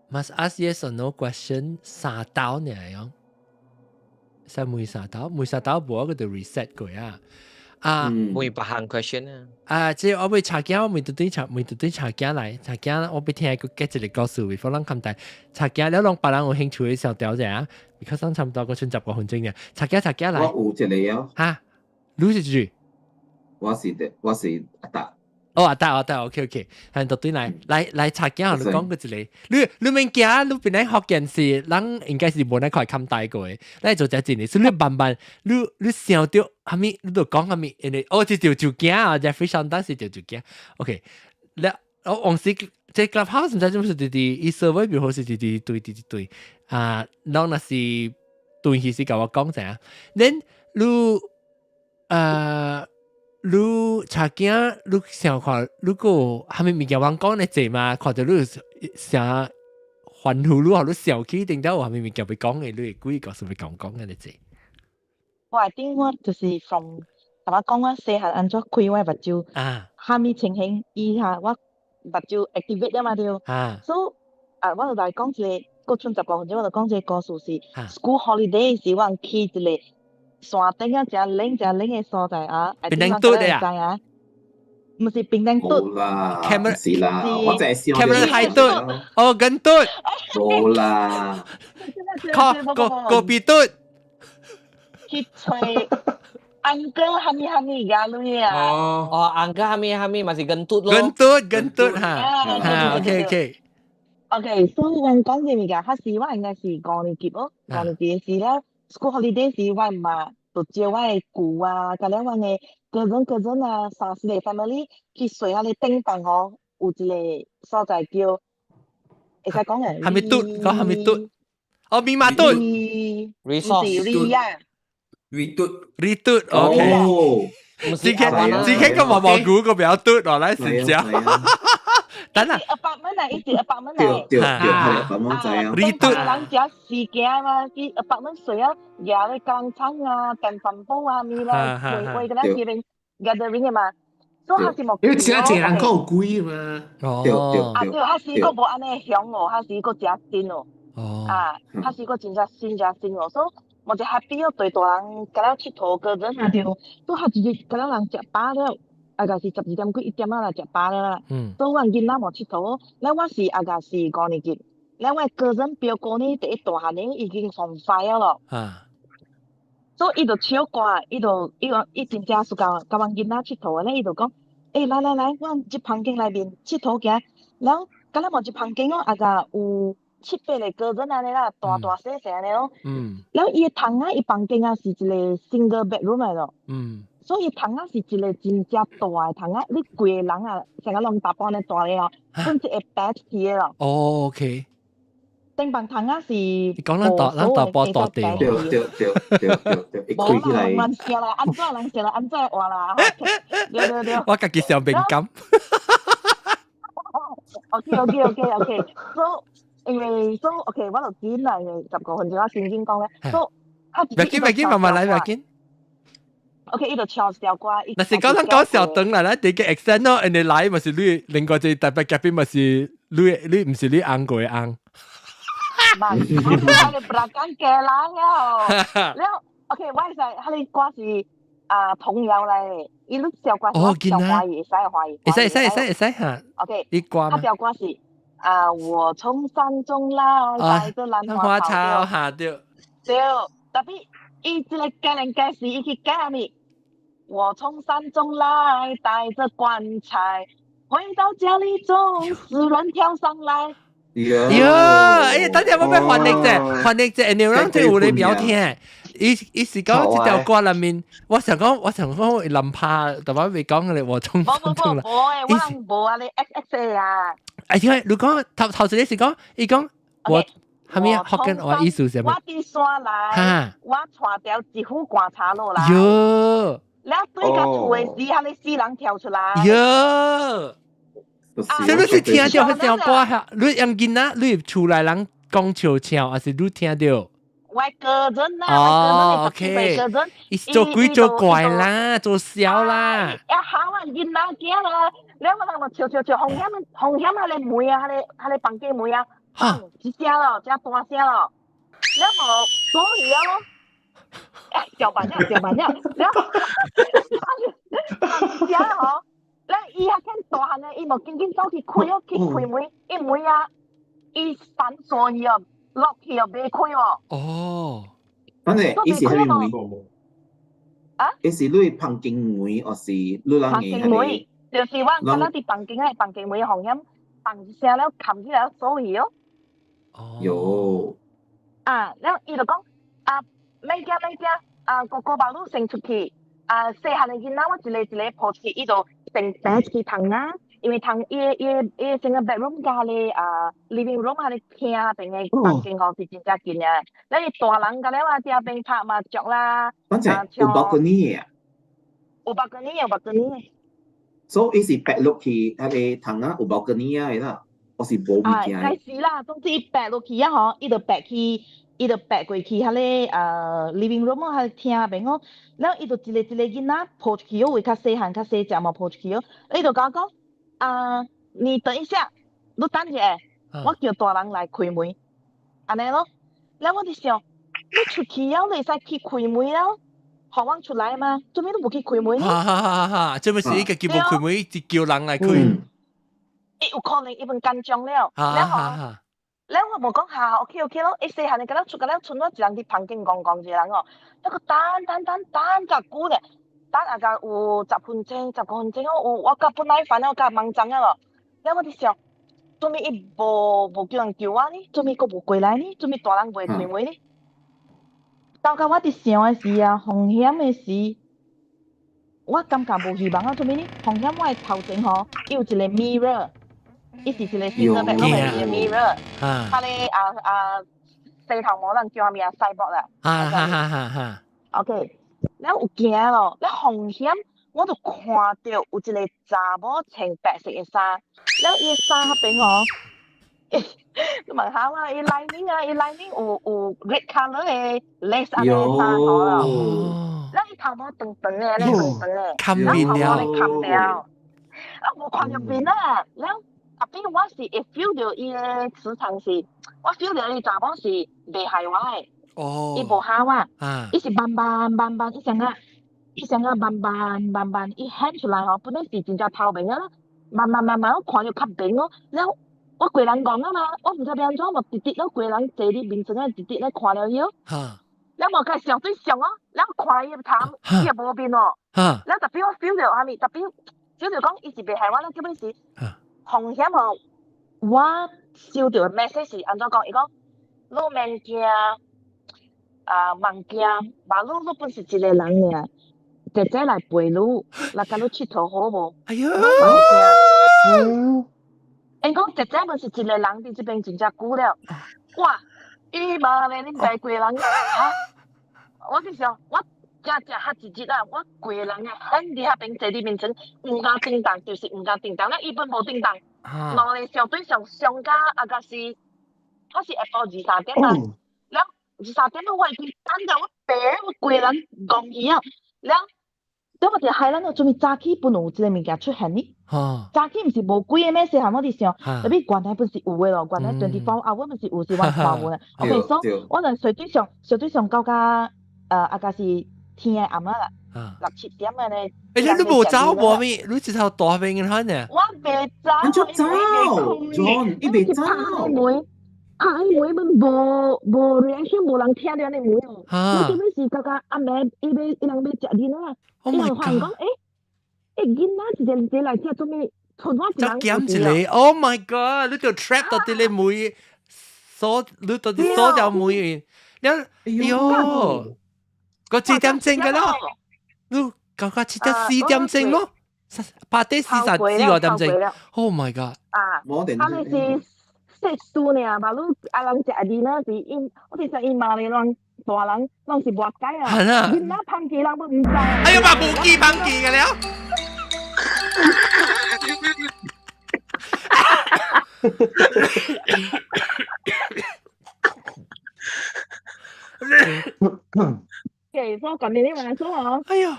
S1: must ask yes or no question 三刀呢樣，使問三刀，問三刀無個就 reset 過啊。啊，
S8: 問別項 question 啊。
S1: 啊，這我欲查囝，我問對查，問對查囝來，查囝我欲聽個結一個故事，before 咱看待查囝了，攏別人有興趣的小調者啊，because 咱差不多個剩10個分鐘嘅，查囝查囝來。
S2: 我有一個啊。
S1: 哈，你是住？
S2: 我是的，我是阿達。
S1: 哦，阿達阿達，OK OK，係到對來來來查囝，你講過一個，你你免驚，你本來福建是，人應該是無那塊冚大過的，咱做只真嘅，所以你慢慢，你你想到啥物，你就講啥物，因為哦，這就就驚啊，Jeffrey 相當時就就驚，OK，你我往時這 Clubhouse 毋知做咩是直直，伊 server 比如是直直對直直對，啊，攏若是斷去是共我講者，then 你你查囝，你想看，如果啥物物件往講咧濟嘛，看到你啥歡呼，你予你笑起，頂到有啥物物件欲講的，你會故意告訴欲講講嘅咧濟。
S5: 我係頂我就是 from 頭仔講我細漢按怎開我目睭，啥物情形伊下我目睭 activate 了嘛對。所以啊，我就來講一個，閣剩10個分鐘，我就講一個故事是 school holiday 時，我去一個山頂啊，誠冷誠冷的所在啊，
S1: 檳榔島的
S5: 啊？毋是檳榔島。
S2: 無啦，唔是啦，我就係笑。
S1: Cameron Highland 哦，跟島。
S2: 無啦。
S1: 靠，個個別島。
S5: 去揣 uncle 哈咪哈咪家女啊。
S8: 哦，哦，uncle 哈咪哈咪嘛是跟嘟咯。
S1: 跟嘟跟嘟哈。哈，OK OK。
S5: OK，所以我講這物件，彼時我應該是五年級哦，五年級的時了，school holiday 時我媽就招我的舅啊，佮了阮的 cousin cousin 啊，三四個 family 去睡仔咧頂房吼，有一個所在叫，會使講嘅。
S1: 哈咪嘟，講哈咪嘟，哦，米馬嘟，
S5: 唔是里啊。
S9: 里嘟，
S1: 里嘟，OK。今天今天個毛毛菇個比較嘟落來是這。等下。
S5: apartment 啊，伊是 apartment
S2: 對對對，係 apartment 知啊。
S1: 里嘟。
S5: 人食時間嘛，去 apartment 睡啊，舉咧工廠啊、電飯煲啊，物啦，會會個咱這邊 gathering 的嘛。所以彼時無。
S4: 因為真濟人講有鬼嘛。
S1: 哦。
S2: 對對
S5: 啊對，彼時閣無按呢凶哦，彼時閣誠新哦。
S1: 哦。
S5: 啊，彼時閣真正新誠新哦，所以。無一 happy 哦，對大人佮了𨑨迌個人啊對，拄好一日佮了人食飽了，啊個是12點幾1點仔來食飽了啦。所以阮囡仔無𨑨迌，了我是啊個是五年級，了我個人表哥呢，第一大漢呢已經放飛了咯。所以伊就唱歌，伊就伊講伊真正是共共阮囡仔𨑨迌的咧，伊就講，欸來來來，阮這房間內面𨑨迌行，了敢若無一房間哦，啊個有七八個個人按呢啦，大大細細按呢咯。了伊的窗仔，伊房間啊是一個 single bedroom 來咯。所以窗仔是一個真正大的窗仔，你規個人啊，成個攏大半呢大個哦，分一個白起的咯。
S1: 哦，OK。
S5: 頂房窗仔是。
S1: 你講咱大咱大波大地。
S2: 對對對對對對，一開起來。
S5: 無啦，人啦，按怎人笑啦，按怎話啦？對對對。
S1: 我家己上敏感。
S5: OK，so 因為 so OK，我就緊啦，因為10個分鐘我先緊講咧，so
S1: 別緊別緊，慢慢來，別緊。
S5: OK，伊就唱一條歌。
S1: 若是講咱講小長啦，咱這個 accent 咯，人哋來嘛是你另外一個台北嘉賓嘛是你，你毋是你翁過的翁。
S5: 嘛，我係 belakang 家人了。了，OK，我會使，彼個歌是啊童謠來的，伊你小歌是小華語，會使華語。
S1: 會使會使會使會使哈。
S5: OK，
S1: 你歌
S5: 他條歌是啊，我從山中來，帶著蘭花
S1: 草，哈對。
S5: 對，特別伊這個家人家是伊去改啥物？我從山中來，帶著棺材，回到家裡總是亂跳上來。
S1: 喲，哎，等陣我欲翻譯者，翻譯者，你人對有咧表聽。伊伊是講這條歌裡面，我想講林柏，特別未講嘅，我從
S5: 無無無無誒，我人無啊，你 X X 啊。
S1: 哎，聽，如果頭頭一個是講，伊講我係咪福建話意思是
S5: 咩？我佇山來，我帶著一副棺材落來。
S1: 喲，
S5: 了對甲厝的時，彼個死人跳出來。
S1: 喲，這你是聽著彼條歌哈？你用囡仔，你厝內人講笑笑，還是你聽著？
S5: 我個人啦，哦，OK，
S1: 伊做鬼做怪啦，做痟啦。
S5: 一下啊，囡仔驚啦，兩個人就笑笑笑，風險風險，彼個門啊，彼個彼個房間門啊，一聲咯，真大聲咯，了無鎖起啊咯，哎，叫慢了，叫慢了，了，一聲吼，了伊較見大漢的，伊無緊緊走去開哦，去開門，伊門啊，伊反鎖去哦。落去又袂開哦。
S1: 哦，
S2: 反正伊是蝦米門？
S5: 啊？
S2: 伊是你房間門，抑是你人
S5: 房間門，就是我敢若佇房間的房間門風險，砰一聲了，冚起來鎖去哦。
S1: 哦。
S2: 喲。
S5: 啊，了伊就講啊，免驚免驚，啊哥哥把你先出去，啊細漢的囡仔我一個一個抱出去，伊就先爬出去窗仔。因為通伊伊伊成個 bedroom 佮彼個啊 living room 彼個廳邊的房間吼是真正近的。咱伊大人佮了啊，佇邊拍麻將啦。
S2: 反正有 balcony 的啊。
S5: 有 balcony 有 balcony。
S2: 所以伊是爬落去，彼個窗仔有 balcony 啊的啦，抑是無物件？
S5: 開始啦，總之伊爬落去啊吼，伊就爬去，伊就爬過去彼個living room 彼個廳邊哦，了伊就一個一個囡仔抱出去哦，為較細漢較細隻嘛抱出去哦，伊就共我講。啊！你等一下，你等一下，我叫大人來開門，按呢咯。了我就想，你出去了，你會使去開門了，予阮出來嗎？做咩都無去開門呢？
S1: 哈哈哈！哈，這不是一個叫無開門，就叫人來開。
S5: 伊有可能伊本緊張了，了吼，了我無講下，OK OK 咯。伊細漢的敢若出，敢若賰我一人佇房間戇戇一個人哦，那個等等等等遮久咧。等啊個有10分鐘、10個分鐘哦，有我較不耐煩了，較慌張啊咯。了我佇想，做咩伊無無叫人救我呢？做咩閣無過來呢？做咩大人袂開門呢？到到我佇想的時啊，風險的時，我感覺無希望啊！做咩呢？風險我的頭前吼，伊有一個 mirror，伊是一個 single bed 攏會一個 mirror，彼個啊啊洗頭毛人叫啥物啊？sideboard 啦。
S1: 啊哈哈哈哈。
S5: OK。了有驚咯，了風險，我就看著有一個查某穿白色的衫，了伊的衫彼邊哦，你問下我，伊內面啊，伊內面有有 red colour 的 lace 按呢衫吼了，了伊頭毛長長的，咧長長的，
S1: 冚面了，
S5: 冚了，啊無看著面啊，了 tapi 我是會 feel 著伊的磁場是，我 feel 著伊查某是袂害我的。伊無嚇我，伊是慢慢慢慢，伊像啊，伊像啊慢慢慢慢，伊顯出來吼，本來是真正透明啊，慢慢慢慢我看著較明哦，了我規人戇啊嘛，我毋知欲按怎，嘛直直咧規人坐佇眠床仔直直咧看了伊哦，了無共上對上哦，了看伊的頭，伊也無面哦，了 tapi 我 feel 著啥物，tapi feel 著講伊是袂害我，了結尾是風險吼，我收著的 message 是按怎講？伊講你免驚。啊，莫驚，嘛你你本是一個人爾，姐姐來陪你，來共你𨑨迌好無？
S1: 哎喲，
S5: 莫驚。𪜶講姐姐本是一個人佇這邊真正久了，哇！伊媽咧，恁家規人哈？我就想，我真正嚇一日啊！我規個人啊，響佇彼邊坐佇面前，毋敢叮當，就是毋敢叮當，了伊本無叮當，兩個相對上上甲啊，甲是，我是下晡二三點啊，了。二三點我已經等到我白，我規個人戇去啊！了，了我佇海咱做物早起本有這個物件出現呢？早起毋是無鬼的咩？細漢我佇想，特別原來本是有的咯，原來 24 hour 本是有，是我看無呢。OK，所以我就水對上，水對上到甲啊，甲是天的暗仔啦，六七點的呢。
S1: 欸，你無走無咩？你一頭大邊嘅呢？
S5: 我袂走，
S2: 你就走，John，伊袂走。
S5: 拍門本無無 reaction，無人聽著呢門哦。我做咩是覺覺阿妹伊欲伊人欲食囡仔，伊人發現講，欸欸囡仔一個一個來聽做咩？剩我一人。
S1: 就減一個，Oh my God！你就 trap 到佇咧門鎖，你到底鎖掉門，了，哎喲，個幾點鐘㗎咯？你搞個七點4點鐘咯，8點44五點鐘。Oh my God！
S5: 啊，他們是識數呢，嘛，你啊人食囡仔是𪜶，我哋食𪜶媽咧，攏大人攏是活該啊。
S1: 係啊。
S5: 囡仔芳記人都毋知。
S1: 哎呀，嘛無記芳記㗎了。
S5: Okay，所以近年你問說哦，
S1: 哎呦，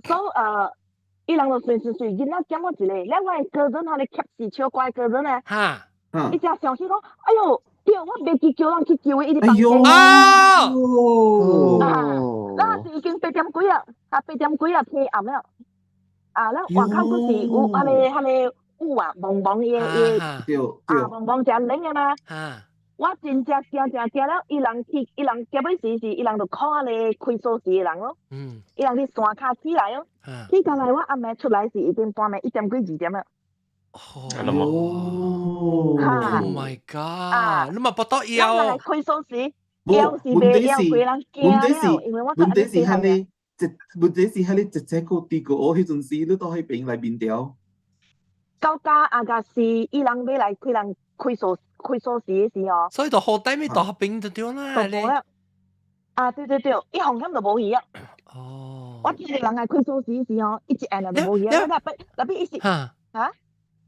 S5: 所以伊人就隨隨隨囡仔減我一個，了我的哥陣他咧吸是笑怪哥陣咧，
S1: 哈，
S5: 伊才想起講，哎喲，對，我袂記叫人去救伊，伊佇房間。
S1: 哦，
S5: 啊，那是已經八點幾啊，啊八點幾啊，天暗了，啊，咱外口閣是有彼個彼個霧啊，蒙蒙伊伊，啊，蒙蒙誠冷的嘛。我真正驚真驚了，伊人去，伊人結尾時是伊人就 call 彼個開鎖匙的人咯。伊人佇山跤起來哦，起過來我阿妹出來是已經半暝1點幾2點了。
S1: 哦，Oh my God！你嘛跋倒枵。
S5: 咱來開鎖匙，枵是袂枵，規人驚了，因為我
S2: 問題是彼個，問題是彼個直接個地個迄陣時，你到彼邊來面條。
S5: 到家阿個是伊人欲來開人開鎖。開鎖匙的時候，
S1: 所以就好底咪到彼邊就對啦。
S5: 就無啦。啊，對對對，伊風險就無去啊。
S1: 哦。
S5: 我一個人來開鎖匙時候，一按就無去啊。那邊那邊伊是嚇？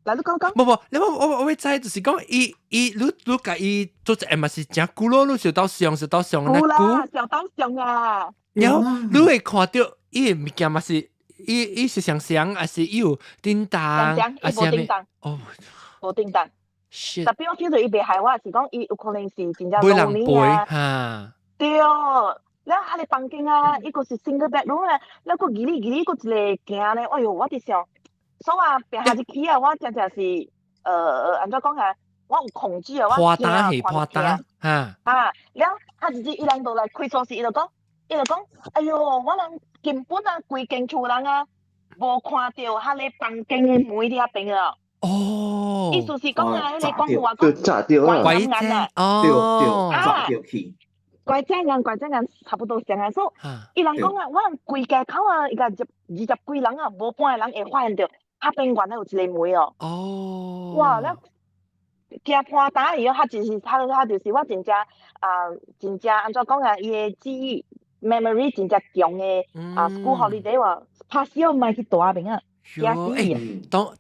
S5: 來你講講。
S1: 無無，你我我我知就是講，伊伊你你共伊做一下嘛是誠久咯，你小到上小到上那久。
S5: 小到上啊。
S1: 然後你會看著伊的物件嘛是，伊伊是雙雙，還是伊有叮當，還是啥物？哦，
S5: 無叮當。特別我聽著伊袂害我，是講伊有可能是真正老年啊。對，了彼個房間啊，伊閣是 single bedroom 啊，了閣二里二里閣一個行咧，哎喲，我佇想，所以啊，平下日去啊，我真正是，按怎講啊，我有恐懼啊，我驚啊，
S1: 看到哈。
S5: 啊，了，彼一日伊人就來開鎖匙，伊就講，伊就講，哎喲，我人根本啊，規間厝人啊，無看著彼个房間的門佇遐邊啊。
S1: 哦，
S5: 意思是講啊，彼個講話講
S1: 拐眼
S5: 啊，
S2: 對對，砸著去。
S5: 拐隻眼，拐隻眼，差不多上啊。所以伊人講啊，我人規家口啊，伊個20幾人啊，無半個人會發現著，彼邊原來有一个門哦。
S1: 哦。
S5: 哇！了驚破膽伊哦，彼就是他他就是我真正啊，真正按怎講啊，伊的記憶 memory 真正強的啊，school holiday 話拍死我毋愛去住彼邊啊，驚死伊。
S1: 當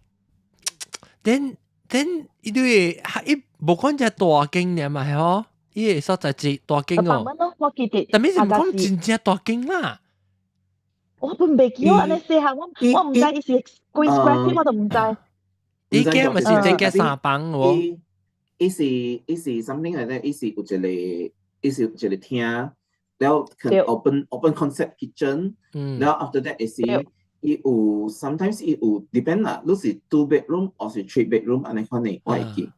S1: then then 伊對伊無講只大間爾嘛係吼，伊個所在是大間哦。
S5: 我記得。
S1: 但是毋講真正大間啦。
S5: 我本袂記，我按呢細漢，我我毋知伊是幾 square feet，我都毋知。
S1: 伊間嘛是這間三房喎。
S2: 伊是伊是 something like that，伊是有一個，伊是有一個廳，了可能 open concept kitchen，了 after that 是伊有 sometimes 伊有 depend 啦，你是 two bedroom 抑是 three bedroom 按呢款的，我會記。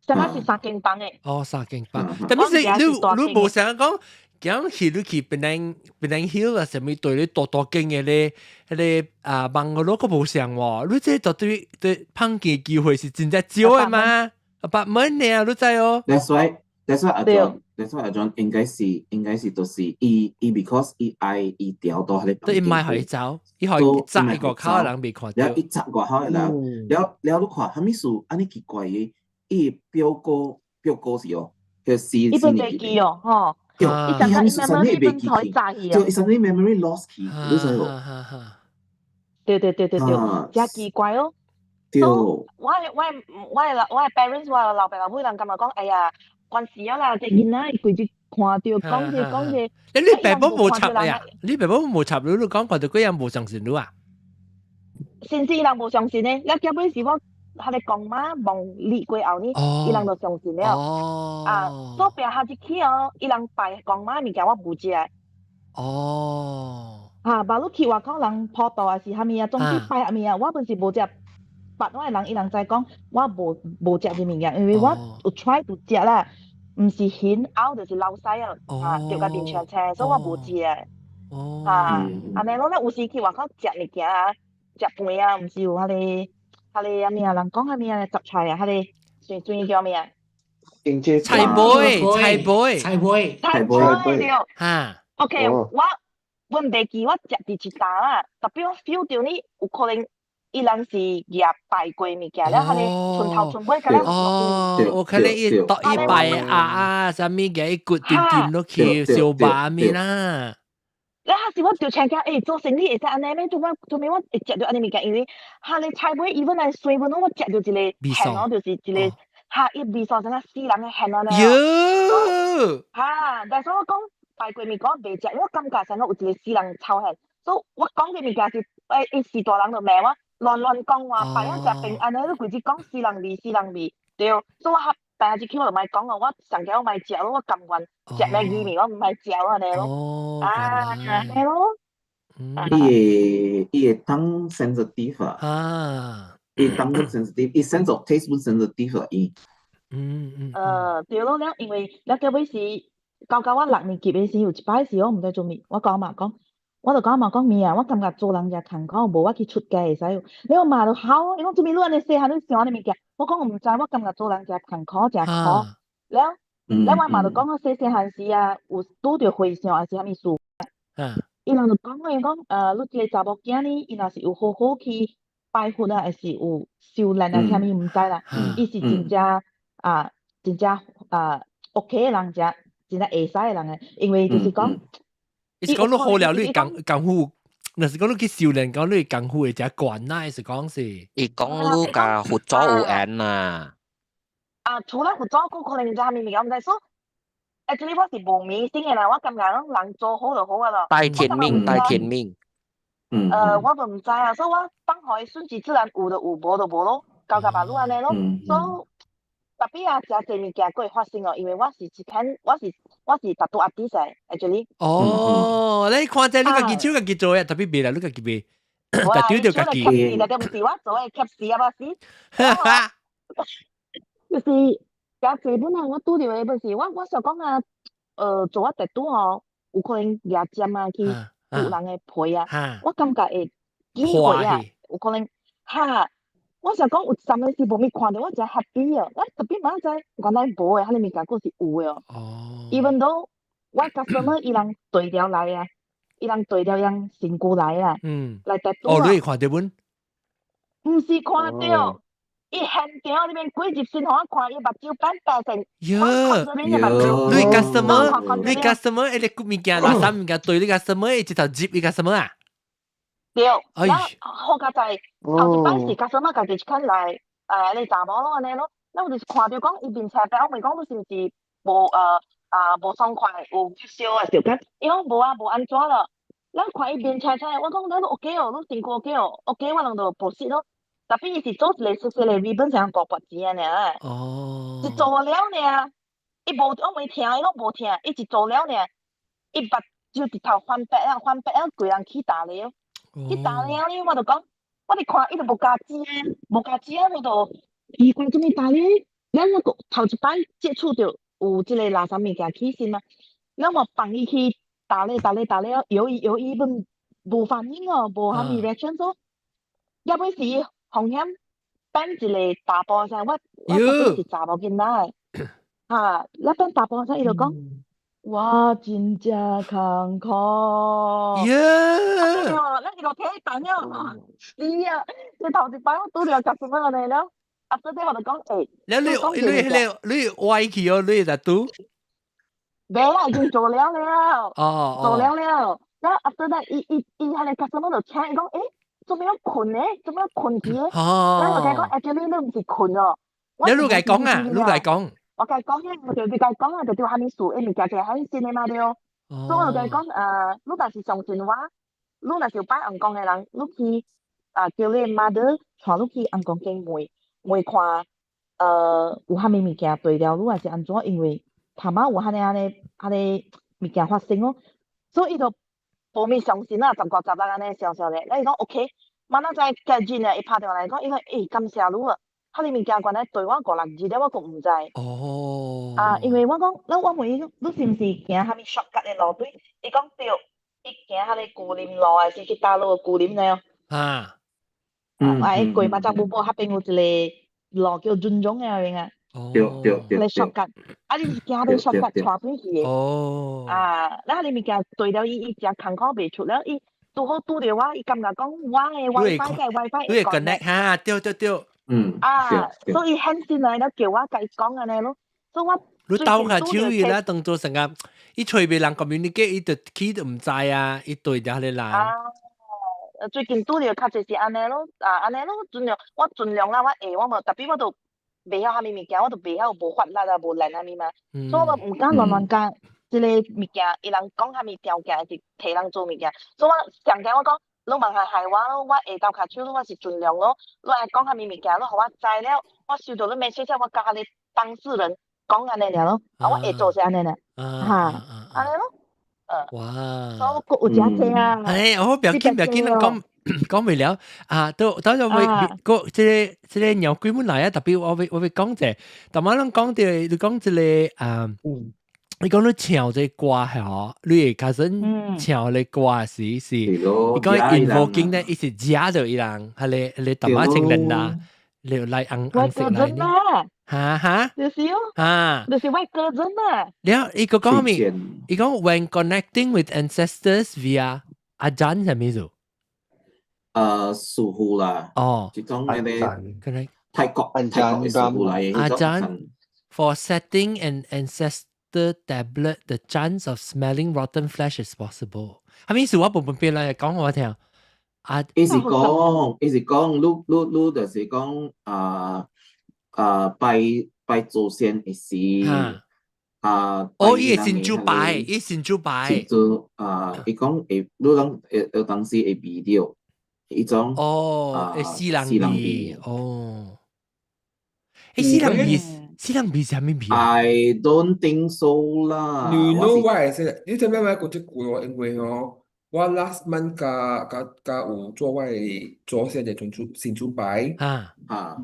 S5: 啥物是三間房的？
S1: 哦，三間房。但是你你無想講，講去你去檳檳 Hill 啊，啥物對你大大間的咧，彼个啊 bungalow 閣無相喎。你這絕對對碰見機會是真正少的嘛？apartment 呢，你知哦。
S2: That's why 阿 John That's why 阿 John 應該是應該是就是伊伊 because 伊愛伊調到彼個
S1: 對，伊毋愛予伊走，伊予伊紮一個口的人袂看著。
S2: 了伊紮外口的人，了了你看，啥物事按呢奇怪的？伊表哥表哥是哦，佢是
S5: 伊本袂記哦，吼。
S2: 對，伊啥物事啥物袂記去，就伊啥物 memory loss 去，你知無？
S5: 對對對對對，誠奇怪哦。
S2: 對。
S5: 我我我我 parents 我老爸老母人感覺講，哎呀，關事啊啦，這囡仔伊規日看著講者講者。
S1: 你爸母無插呀？你爸母無插你，你講看著幾樣無相信你啊？
S5: 先生人無相信呢，了結尾是我彼个公媽問你過後呢，伊人就相信了。啊，所以下一去哦，伊人拜公媽物件我無食。
S1: 哦。
S5: 啊，無你去外口人普渡還是啥物啊，總之拜啥物啊，我本是無食。捌我的人，伊人知講我無食這物件，因為我有 try to 食啦，毋是魚咬就是流屎啊，啊，著甲面青青，所以我無食。啊，按呢咯，咱有時去外口食物件啊，食飯啊，毋是有彼個啥物啊？人講啥物啊？雜菜啊，彼個水水叫咩啊？
S1: 菜尾，菜尾，
S4: 菜尾，
S5: 菜尾對。
S1: 哈。
S5: OK，我阮袂記我食佇一擔啊，特別我 feel 到呢，有可能伊人是舉拜過物件，了彼个春頭春尾，甲咱
S1: 哦，有可能伊倒伊拜啊啊，啥物嘅伊骨掂掂落去燒肉物啦。
S5: 了彼時我就請講，欸，做生意會使按呢咩？做咩做咩？我會食著按呢物件，因為彼个菜尾伊本來水本我食著一個芡哦，就是一個哈，伊味素像啊死人的芡按呢。
S1: 喲！
S5: 哈，但是我講拜過物件袂食，我感覺上有一個死人臭芡，所以我講的物件是，欸，伊是大人就罵我亂亂講話，拜啊食平安呢，你規日講死人味，死人味，對，所以我較第下一去我就莫講咯，我上個我莫食咯，我甘願食咩魚麵，我毋愛食按呢咯，啊，按呢咯。
S2: 伊會當 sensitive 啊，伊當 sensitive，伊 sense of taste 本 sensitive 啊，伊。
S5: 對咯，了因為了結尾是到到我六年級的時，有一擺是我毋知做物，我甲我媽講，我就甲我媽講物啊，我感覺做人誠艱苦，無我去出家會使。了我媽就吼，伊講做物你按呢細漢你想按呢物件，我講我毋知，我感覺做人誠艱苦，誠苦。了，了我媽就講我細細漢時啊，有拄著和尚還是啥物事。伊人就講伊講，你這個查某囝呢，伊若是有好好去拜佛啊，還是有修煉啊，啥物毋知啦。伊是真正啊，真正啊 OK 的人，真真正會使的人的，因為就是講，
S1: 伊是講你好了，你功功夫，若是講你去修煉，講你功夫會誠懸啦，還是講是？
S8: 伊講你佮佛祖有緣啊。
S5: 啊，除了佛祖，閣可能啥物物件，毋知說。Actually 我是無迷信的啦，我感覺攏人做好就好啊咯。
S8: 帶天命，帶天命。
S5: 我都毋知啊，所以我放予伊順其自然，有就有，無就無咯，交交別路按呢咯。所以特別啊，誠濟物件閣會發生哦，因為我是一間，我是 tattoo artist actually。
S1: 哦，你看這你家己手家己做的，特別袂啦，你家己袂，特丟著家己。
S5: 那毋是我做的，吸死啊！我死。就是誠濟本來我拄著的本是，我想講啊，做我 tattoo 吼，有可能舉針啊去割人的皮啊，我感覺會見血啊，有可能哈。我想講有啥物事無物看著，我誠 happy 哦。我特別嘛知原來無的，彼個物件閣是有的哦。Even though 我 customer 伊人對調來啊，伊人對調人身軀來啊，來 tattoo
S1: 哦，你會看著阮？
S5: 毋是看著。伊現場裡面幾入身，予我看伊目睭變白成。
S1: 喲，你 customer，你 customer，伊咧割物件，垃圾物件對你 customer，伊直頭接你 customer 啊？
S5: 對，了好佳哉頭一擺是 customer 家己一款來，你查某咯按呢咯，咱有就是看著講伊面青白，我問講你是毋是無啊無爽快，有燒啊小可，伊講無啊無按怎咯，咱看伊面青青，我講咱 OK 哦，你身軀 OK 哦，OK 我人就 proceed 咯。特別伊是做一個細細個 ribbon 像五百錢爾。一做了爾，伊無我未聽，伊攏無聽，伊一做了爾，伊目睭直頭翻白啊，翻白啊，規人起大了，起大了呢，我就講，我佇看伊就無加錢，無加錢，我就奇怪做物大咧？了我閣頭一擺接觸著有這個垃圾物件起身啊，了我放伊去打咧打咧打咧，搖伊搖伊本無反應哦，無啥物 reaction 所，後尾是風險變一個查埔時，我特別是查某囡仔的，哈，了變查埔時，伊就講，我真正艱苦。
S1: 喲，
S5: 咱伊就聽伊等了，是啊，你頭一擺我拄著 customer 按呢了，啊，最尾我就講，欸，
S1: 了你你你你歪去哦，你就拄？
S5: 袂啦，已經做了了，做了了，了 after that，伊伊伊彼個 customer 就請伊講，欸，做咩要睏呢？做咩要睏去？咱就共伊講，actually 你毋是睏哦。
S1: 你你共伊講啊，你共伊講。
S5: 我共伊講咧，我就共伊講啊，就對啥物事，伊物件就很新的嘛對。所以我就共伊講，你若是相信我，你若是有拜尪公的人，你去啊叫你 mother 帶你去尪公間問問看，有啥物物件對了你，還是按怎？因為頭仔有按呢按呢按呢物件發生哦，所以伊就無物相信啊，十五十六按呢想想咧，咱伊講 OK，馬仔仔隔日呢，伊拍電話來講，伊講感謝你啊，彼个物件原來對我五六日了，我閣毋知。啊，因為我講，咱我問伊講，你是毋是行啥物 shortcut 的路對？伊講對，伊行彼个舊林路還是去佗落舊林呢？啊，伊過馬扎布布彼邊有一個路叫潤中的那邊啊。
S2: 對對對。
S5: 彼個 shortcut，啊，你是行彼 shortcut 帶轉去的。啊，咱彼个物件對了伊，伊誠艱苦袂出了，伊拄好拄著我，伊感覺講我的 WiFi 佮 WiFi
S1: 你會 connect 哈，對對對。
S5: 啊，所以很先來了叫我共伊講按呢咯，所以我
S1: 你鬥下手伊啦，當做成個，伊揣袂人 communicate，伊就去都毋知啊，伊對著彼个人。
S5: 啊，最近拄著較濟是按呢咯，啊，按呢咯，盡量我盡量啦，我會我無，特別我都袂曉啥物物件，我都袂曉無法力啊，無練啥物嘛，所以我毋敢亂亂加這个物件，伊人講啥物條件是替人做物件，所以我上件我講，你莫害害我咯，我下晝跤手我是盡量咯，你愛講啥物物件，你予我知了，我收到你 message 我共彼个當事人講按呢爾咯，啊，我會做是按呢爾，哈，按呢咯，
S1: 哇！
S5: 所以我有誠濟啊。
S1: 哎，我不要緊，不要緊，講講袂了啊！都都就會個這個鳥鬼們來啊！特別我會講者，但我攏講到你講這個啊，你講你唱這歌係嗬，你會 cousin 唱這歌時是，你講 invoking 咧，伊是食著伊人，彼個淡仔情人啦，你來紅紅色來呢？哈哈，
S5: 就是哦，
S1: 哈，
S5: 就是我 cousin 啊。
S1: 了，伊個講咩？伊講 when connecting with ancestors via 阿贊係咩意思？
S2: 師傅啦，這種那個泰國的師傅來的。
S1: 阿贊 for setting an ancestor tablet, the chance of smelling rotten flesh is possible。係咩意思？我本本邊來講我聽。啊，
S2: 伊是講，你就是講啊拜拜祖先的時，啊，
S1: 哦，伊會神主拜，伊神主拜。
S2: 神主啊，伊講會，你攏會有當時會味著，彼種
S1: 哦，會死人味，哦，欸，死人味，死人味是啥物味
S2: ？I don't think so 啦。
S9: 你 know why 你知唔知我講這句話？因為哦，我 last month 佮佮佮有做我的祖先的神主牌，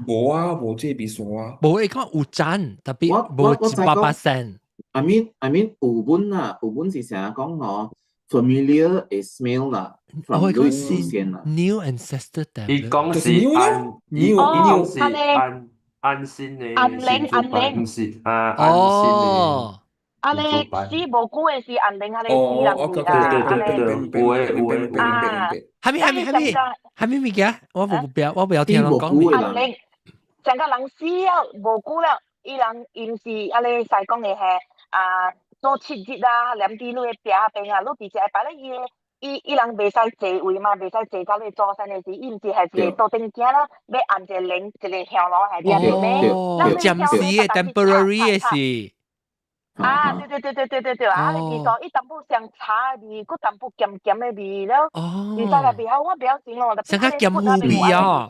S9: 無啊，無這味素啊。
S1: 無，伊講有讚，特別無100%。
S2: I mean 有本啊，有本是成日講吼，familiar 的 smell 啦，from 你祖先啦。
S1: New ancestor
S10: 伊講是安，伊講是安安心的神主牌，毋是啊，安心的。
S5: 啊，你死無久的是安靈，啊，你死人味啊，
S10: 對對對，有的有的。
S5: 啊，
S1: 啥物啥物啥物啥物物件？我無不要，我不要聽人講。
S5: 安靈，成個人死了無久了，伊人伊毋是啊，你西講的係啊，做7日啊，念佇你的壁邊啊，你佇這擺咧，伊人袂使坐位嘛，袂使坐到你祖先的時，伊毋是係一個桌頂鏡啦，欲按一個靈，一個香爐係佇咧。
S1: 哦，暫時的 temporary 的是。
S5: 啊，對對對對對對對，啊，你味道伊淡薄像茶的味，閣淡薄鹹鹹的味了，毋知啦，袂曉我袂曉形容。
S1: 像較鹹腐味哦。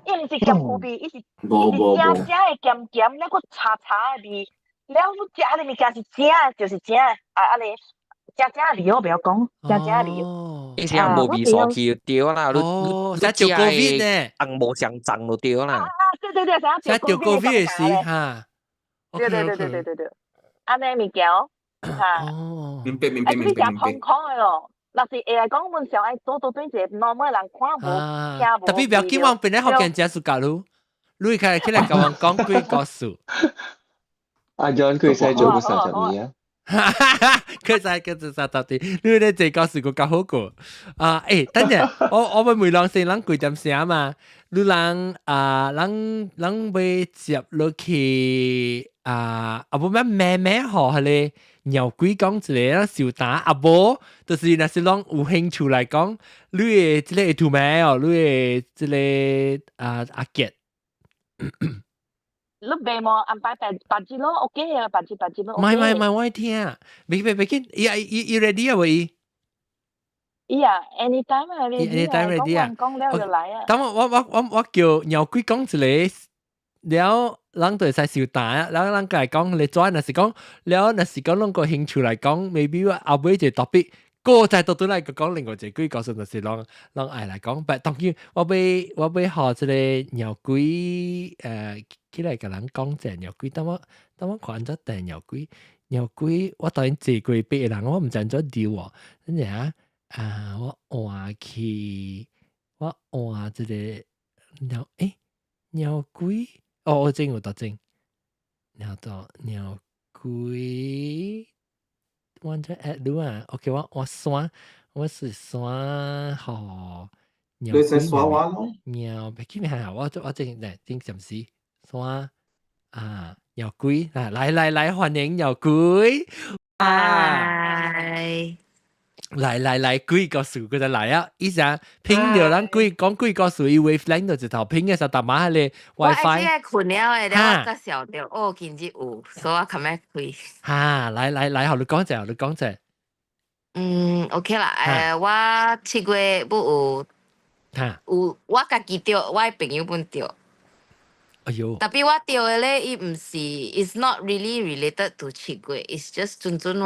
S5: 伊毋是鹹腐味，伊是正正的鹹鹹，了閣茶茶的味，了你食彼个物件是正，就是正，啊啊咧，正正的味我袂曉講，正正的味。
S8: 伊是無味素去對啦，你
S1: 你食著 COVID 呢？
S8: 紅無相髒就對啦。
S5: 啊，對對對，
S1: 食著 COVID 時哈。
S5: 對對對對對對對。按呢物件哦，哈，
S9: 明白明白明白明白。
S5: 空空的咯，若是會來講，阮上愛做做對一個 normal 人看無聽無。
S1: 特別不要緊，我本來福建食暑假嚕，你開起來共我講幾個故。
S11: 阿 John 佢使做過30年啊？
S1: 佢使佢做30年，你咧這故事閣較好過。啊，欸，等陣，我欲問人先，人幾點聲嘛？你人啊，人欲接落去啊，啊無咩咩咩號，彼個鳥鬼講一個小打，啊無，就是若是攏有興趣來講，你的這個圖咩哦，你的這個啊阿傑。
S5: 你袂無安排別別日咯，OK 啊，別日別日咯。
S1: 唔係唔係唔係，我愛聽，別別別緊，伊 ready 啊無伊？
S5: 伊啊，anytime 啊
S1: ，anytime ready 啊，
S5: 講了就來啊。
S1: 等我叫鳥鬼講一個，了人就會使小打，了人家講你轉，若是講，了若是講攏個興趣來講，maybe 我後尾一個 topic。個再到倒來講另外一個鬼故事，就是攏攏愛來講，但當然我欲予這個鳥鬼起來共人講者鳥鬼，等我看按怎訂鳥鬼，鳥鬼我當然坐過別人，我毋知按怎丟哦，等陣啊啊我換去我換這個鳥鳥鬼，哦我真有讀真，鳥到鳥鬼。我這 add 你啊，OK，我刷，我是刷予
S2: 你使刷我咯？
S1: 鳥別去咩？我正來頂暫時刷啊鳥鬼啊，來來來，歡迎鳥鬼。
S12: 嗨，
S1: 來來來，鬼故事佢就來啊！以前拼著咱鬼講鬼故事，伊 wavelength 就一頭拼嘅時候，逐晚彼個 WiFi。
S12: 我係困了的，了我才想著，哦，今日有，所以我較欲開。
S1: 哈，來來來，予你講者，予你講者。
S12: 嗯，OK 啦，我7月不有，有我家己著，我的朋友本著。
S1: 哎喲！
S12: Tapi 我著的咧，伊毋是，it's not really related to 7月，it's just 準準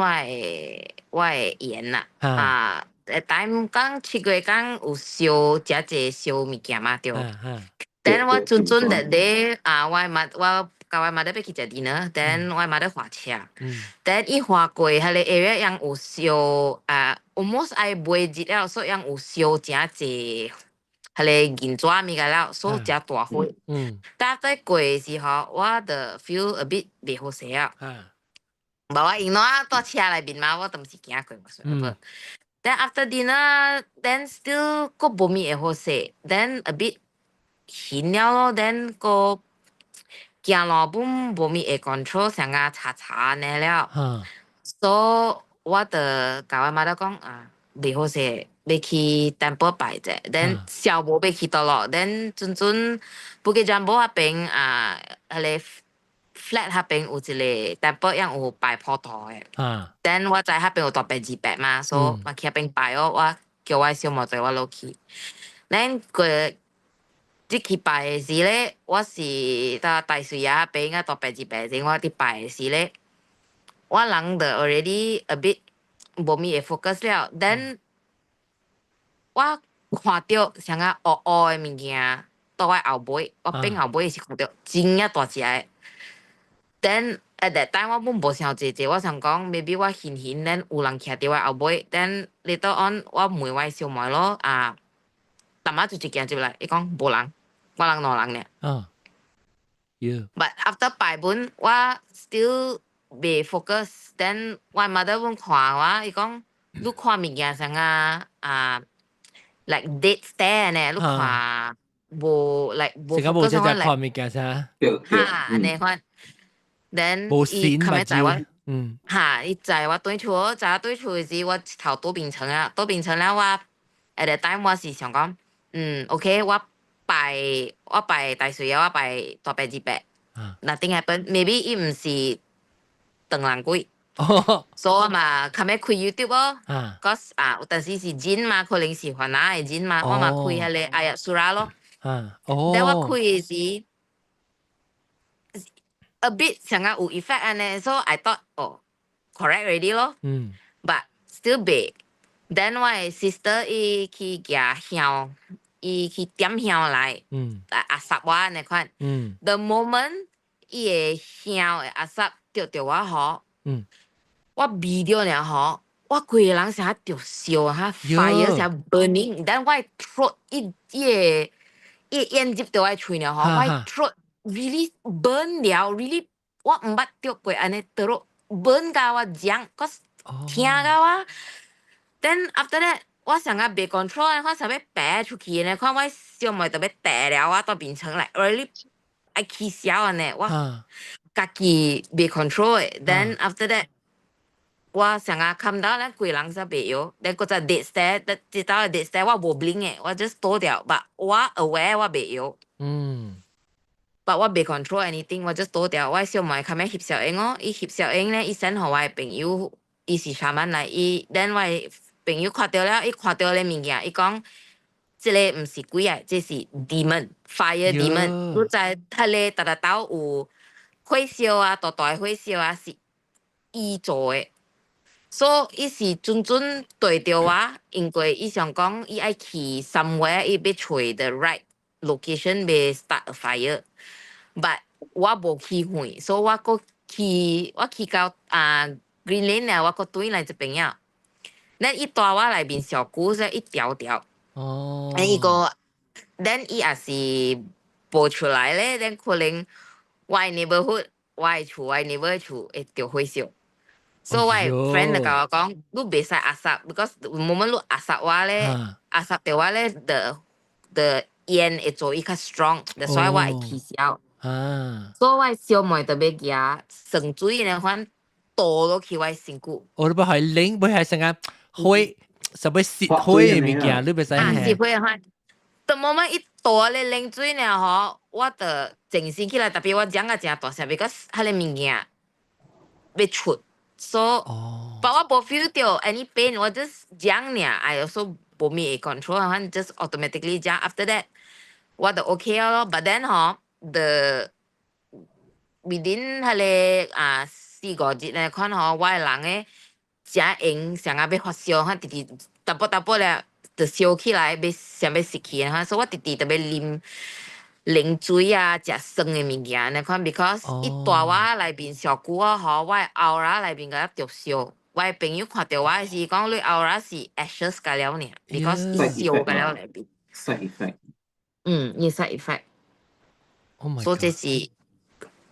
S12: 我的緣啦。啊，time 講7月講有燒誠濟燒物件嘛，對。Then 我準準 that day 啊，我媽我共我媽欲去食 dinner，then 我媽咧駛車。Then 伊駛過彼個 area 樣有燒啊，almost 愛尾日了，所以樣有燒誠濟。彼個銀紙物件了，所以誠大火。但在過的時候，我就 feel a bit 袂好勢啊。無我因為我蹛車內面嘛，我都毋是行過嘛。Then after dinner, then still 閣無物會好勢，then a bit 興了咯，then 閣行路本無物會 control，成個查查按呢了。所以我就共我媽媽講啊，袂好勢。欲去 temple 拜者，then 小無欲去佗落，then 陣陣 Bukit Jambul 彼邊啊，彼個 flat 彼邊有一個 temple 樣有拜普陀的。Then 我知彼邊有大白字白嘛，所以我去彼邊拜哦，我叫我小妹帶我落去。Then 過入去拜的時咧，我是到大水仔彼邊啊大白字白前，我佇拜的時咧，我人就 already a bit 無物會 focus 了，then 我看著像個烏烏的物件，佇我後尾，我變後尾是看著真正大隻的。Then at that time 我本無想濟濟，我想講 maybe 我興興，then 有人徛佇我後尾，then later on 我問我小妹咯，啊，淡仔就一行入來，伊講無人，我人兩人爾。But after 拜本，我 still 袂 focus，then 我 mother 本看我，伊講你看物件啥啊啊，like dead stare 呢，你看無 like 無
S1: focus 我看物件啥？
S12: 哈，按呢款。Then 伊較尾載我，哈，伊載我轉厝，載我轉厝時，我頭倒眠床啊，倒眠床了我，at that time 我是想講，嗯，OK，我拜大水啊，我拜大白二白，nothing happen，maybe 伊毋是唐人鬼，所以我嘛較尾開 YouTube 哦，cause 啊有陣時是 jin 嘛，可能是番仔的 jin 嘛，我嘛開彼個 ayat surah 咯，但我開的時，a bit 像個有 effect 按呢，so I thought 哦，correct already 咯，but still 袂。Then 我的 sister 伊去舉香，伊去點香來，啊壓我按呢款。The moment 伊的香的壓濕著著我吼，我味著爾吼，我規个人像著燒哈，fire 像 burning，then 我的 throat 伊伊的伊的煙入著我的喙爾吼，我的 throat really burn 了，really 我毋捌著過按呢 throat burn 甲我脹，閣疼甲我。Then after that 我想啊袂 control，我想欲爬出去呢，看我小妹就欲綴了我佇眠床來，really 愛起痟按呢，我家己袂 control 的。Then after that 我想啊看到咱規人才袂曉，then 閣再 dead stare，這道 dead stare 我無 blink 的，我 just 倒掉，but 我 aware 我袂曉。But 我袂 control anything，我 just 倒掉。我小妹較尾翕小影哦，伊翕小影咧，伊 send 予我的朋友，伊是 shaman 來，伊 then 我的朋友看著了，伊看著咧物件，伊講這个毋是鬼啊，這是 demon，fire demon。你知彼个逐逐兜有火燒啊，大大的火燒啊，是伊做的。所以伊是準準對著我，因為伊想講伊愛去 somewhere，伊欲揣 the right location 欲 start a fire，but 我無去遠，所以我閣去我去到啊 Green Lane 了，我閣轉來這邊了。then 伊帶我內面小久，所以一條條。
S1: 哦。
S12: then 伊個，then 伊也是無出來咧，then 可能我的 neighborhood，我的厝，我的 neighbor 厝會著火燒。所以我的 friend 就共我講，你袂使壓殺，because moment 你壓殺我咧，壓殺著我咧，the 煙會做伊較 strong，所以我會起痟。所以我的小妹就欲舉酸水呢款倒落去我的身軀。
S1: 哦，你欲予伊冷，欲予成個火，啥物熄火的物件，你袂使。
S12: 啊，熄火的款。the moment 伊倒咧冷水爾吼，我就精神起來，特別我講甲誠大聲，because 彼个物件欲出。So，but 我無 feel 到 any pain，我 just 講爾，I also 無咩會 control，反正 just automatically 講。After that，我就 OK 咯。But then 吼，the within 彼個啊四五日咧，看吼我的人咧誠閒，想啊欲發燒，反直直淡薄淡薄咧就燒起來，欲想欲死去啊！所以我直直特別啉冷水啊，食酸的物件，你看，because 伊帶我內面小久啊吼，我的 aura 內面共著燒。我的朋友看著我的時講，你 aura 是 ashes 甲了爾，because 伊燒甲了內面。
S2: Side effect。
S12: 嗯，伊 side effect。
S1: Oh my
S12: 所以這是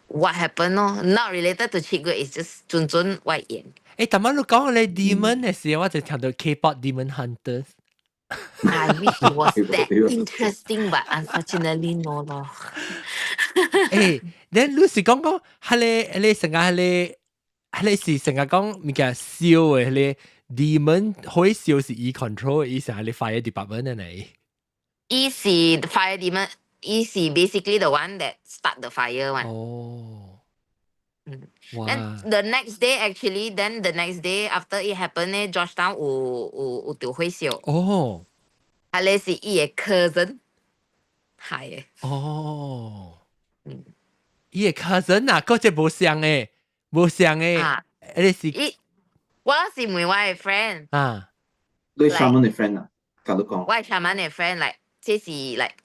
S12: what happen 咯，not related to 七月，is just 準準我緣。
S1: 誒，頭先你講你 demon 的時候，我就聽到 K-pop Demon Hunters。
S12: I wish it was that interesting, but unfortunately no 咯。
S1: 誒，then 你是講講，彼個彼個成個彼個彼個是成個講物件燒的，彼個 demon 火燒是伊 control 伊是彼個 fire department 的呢？
S12: 伊是 fire demon，伊是 basically the one that start the fire one。
S1: 哦。
S12: 嗯。
S1: 哇
S12: Then the next day actually, then the next day after it happen 咧，Georgetown 有著火燒。
S1: 哦。
S12: 啊，咧是伊的 cousin，係的。
S1: 哦。伊的 cousin 啊，嗰隻無相的，無相的。
S12: 啊。
S1: 彼個是。
S12: 伊，我是問我的 friend。
S1: 啊。
S2: 你 shaman 的 friend 啊？共你講。
S12: 我的 shaman 的 friend like，這是 like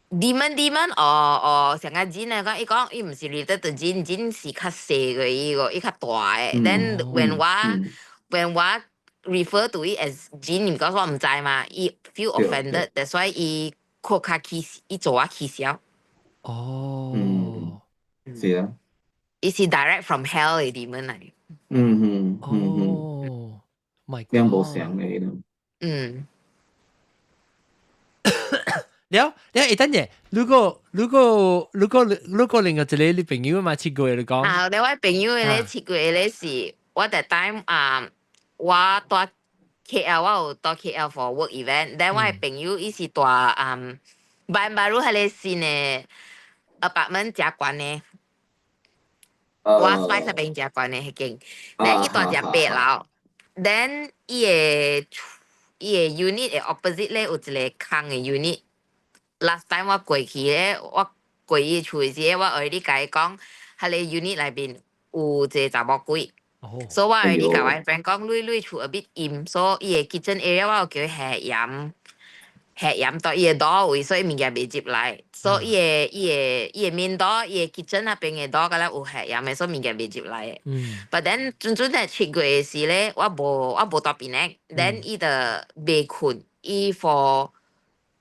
S12: demon demon 哦哦，成個 jin 來講，伊講伊毋是 related to jin，jin 是較細個伊個，伊較大个。Then when 我 refer to it as jin，because 我毋知嘛，伊 feel offended，that's why 伊較較起，伊做我起痟。
S1: 哦。
S2: 嗯，是啊。
S12: 伊是 direct from hell 的 demon 來。
S1: 哦，my
S2: 兩無相的咯。
S12: 嗯。
S1: 了了，會等者，如果另外一個你朋友嘛，七月你講。
S12: 啊，你我朋友咧七月咧是，我 that time 啊，我蹛 KL，我有蹛 KL for work event，then 我的朋友伊是蹛啊，Bayan Baru 彼个新的 apartment 誠懸的。我 Spice 那邊誠懸的彼間，then 伊蹛誠八樓，then 伊的 unit 的 opposite 咧有一個空的 unit。Last time 我過去咧，我過伊厝的時，我 already 共伊講，彼個 unit 內面有一個查某鬼。所以我 already 共我 friend 講，你厝 a bit 陰，所以伊的 kitchen area 我有叫伊下鹽，下鹽到伊的 door 位，所以物件袂入來。所以伊的 main door，伊的 kitchen 那邊的 door 敢若有下鹽的，所以物件袂入來的。But then 準準係七月的時咧，我無蹛檳城，then 伊就袂睏，伊 for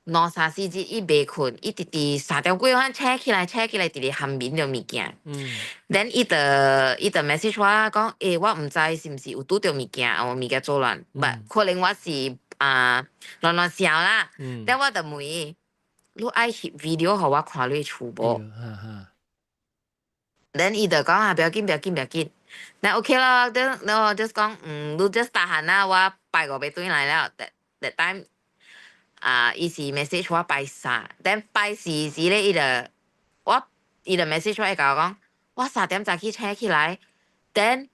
S12: 兩三四日伊袂睏，伊直直3點幾款醒起來，醒起來直直含眠著物件。Then 伊就 message 我講，欸，我毋知是毋是有拄著物件，有物件作亂，but 可能我是啊亂亂想啦。Then 我就問伊，你愛翕 video 予我看你厝無？Then 伊就講啊，不要緊，不要緊，不要緊。Then OK 啦，then 我 just 講，嗯，你 just tahan 啦，我拜五欲轉來了。That time 啊，伊是 message 我拜三，then 拜四時咧，伊就 message 我，伊共我講，我3點早起醒起來，then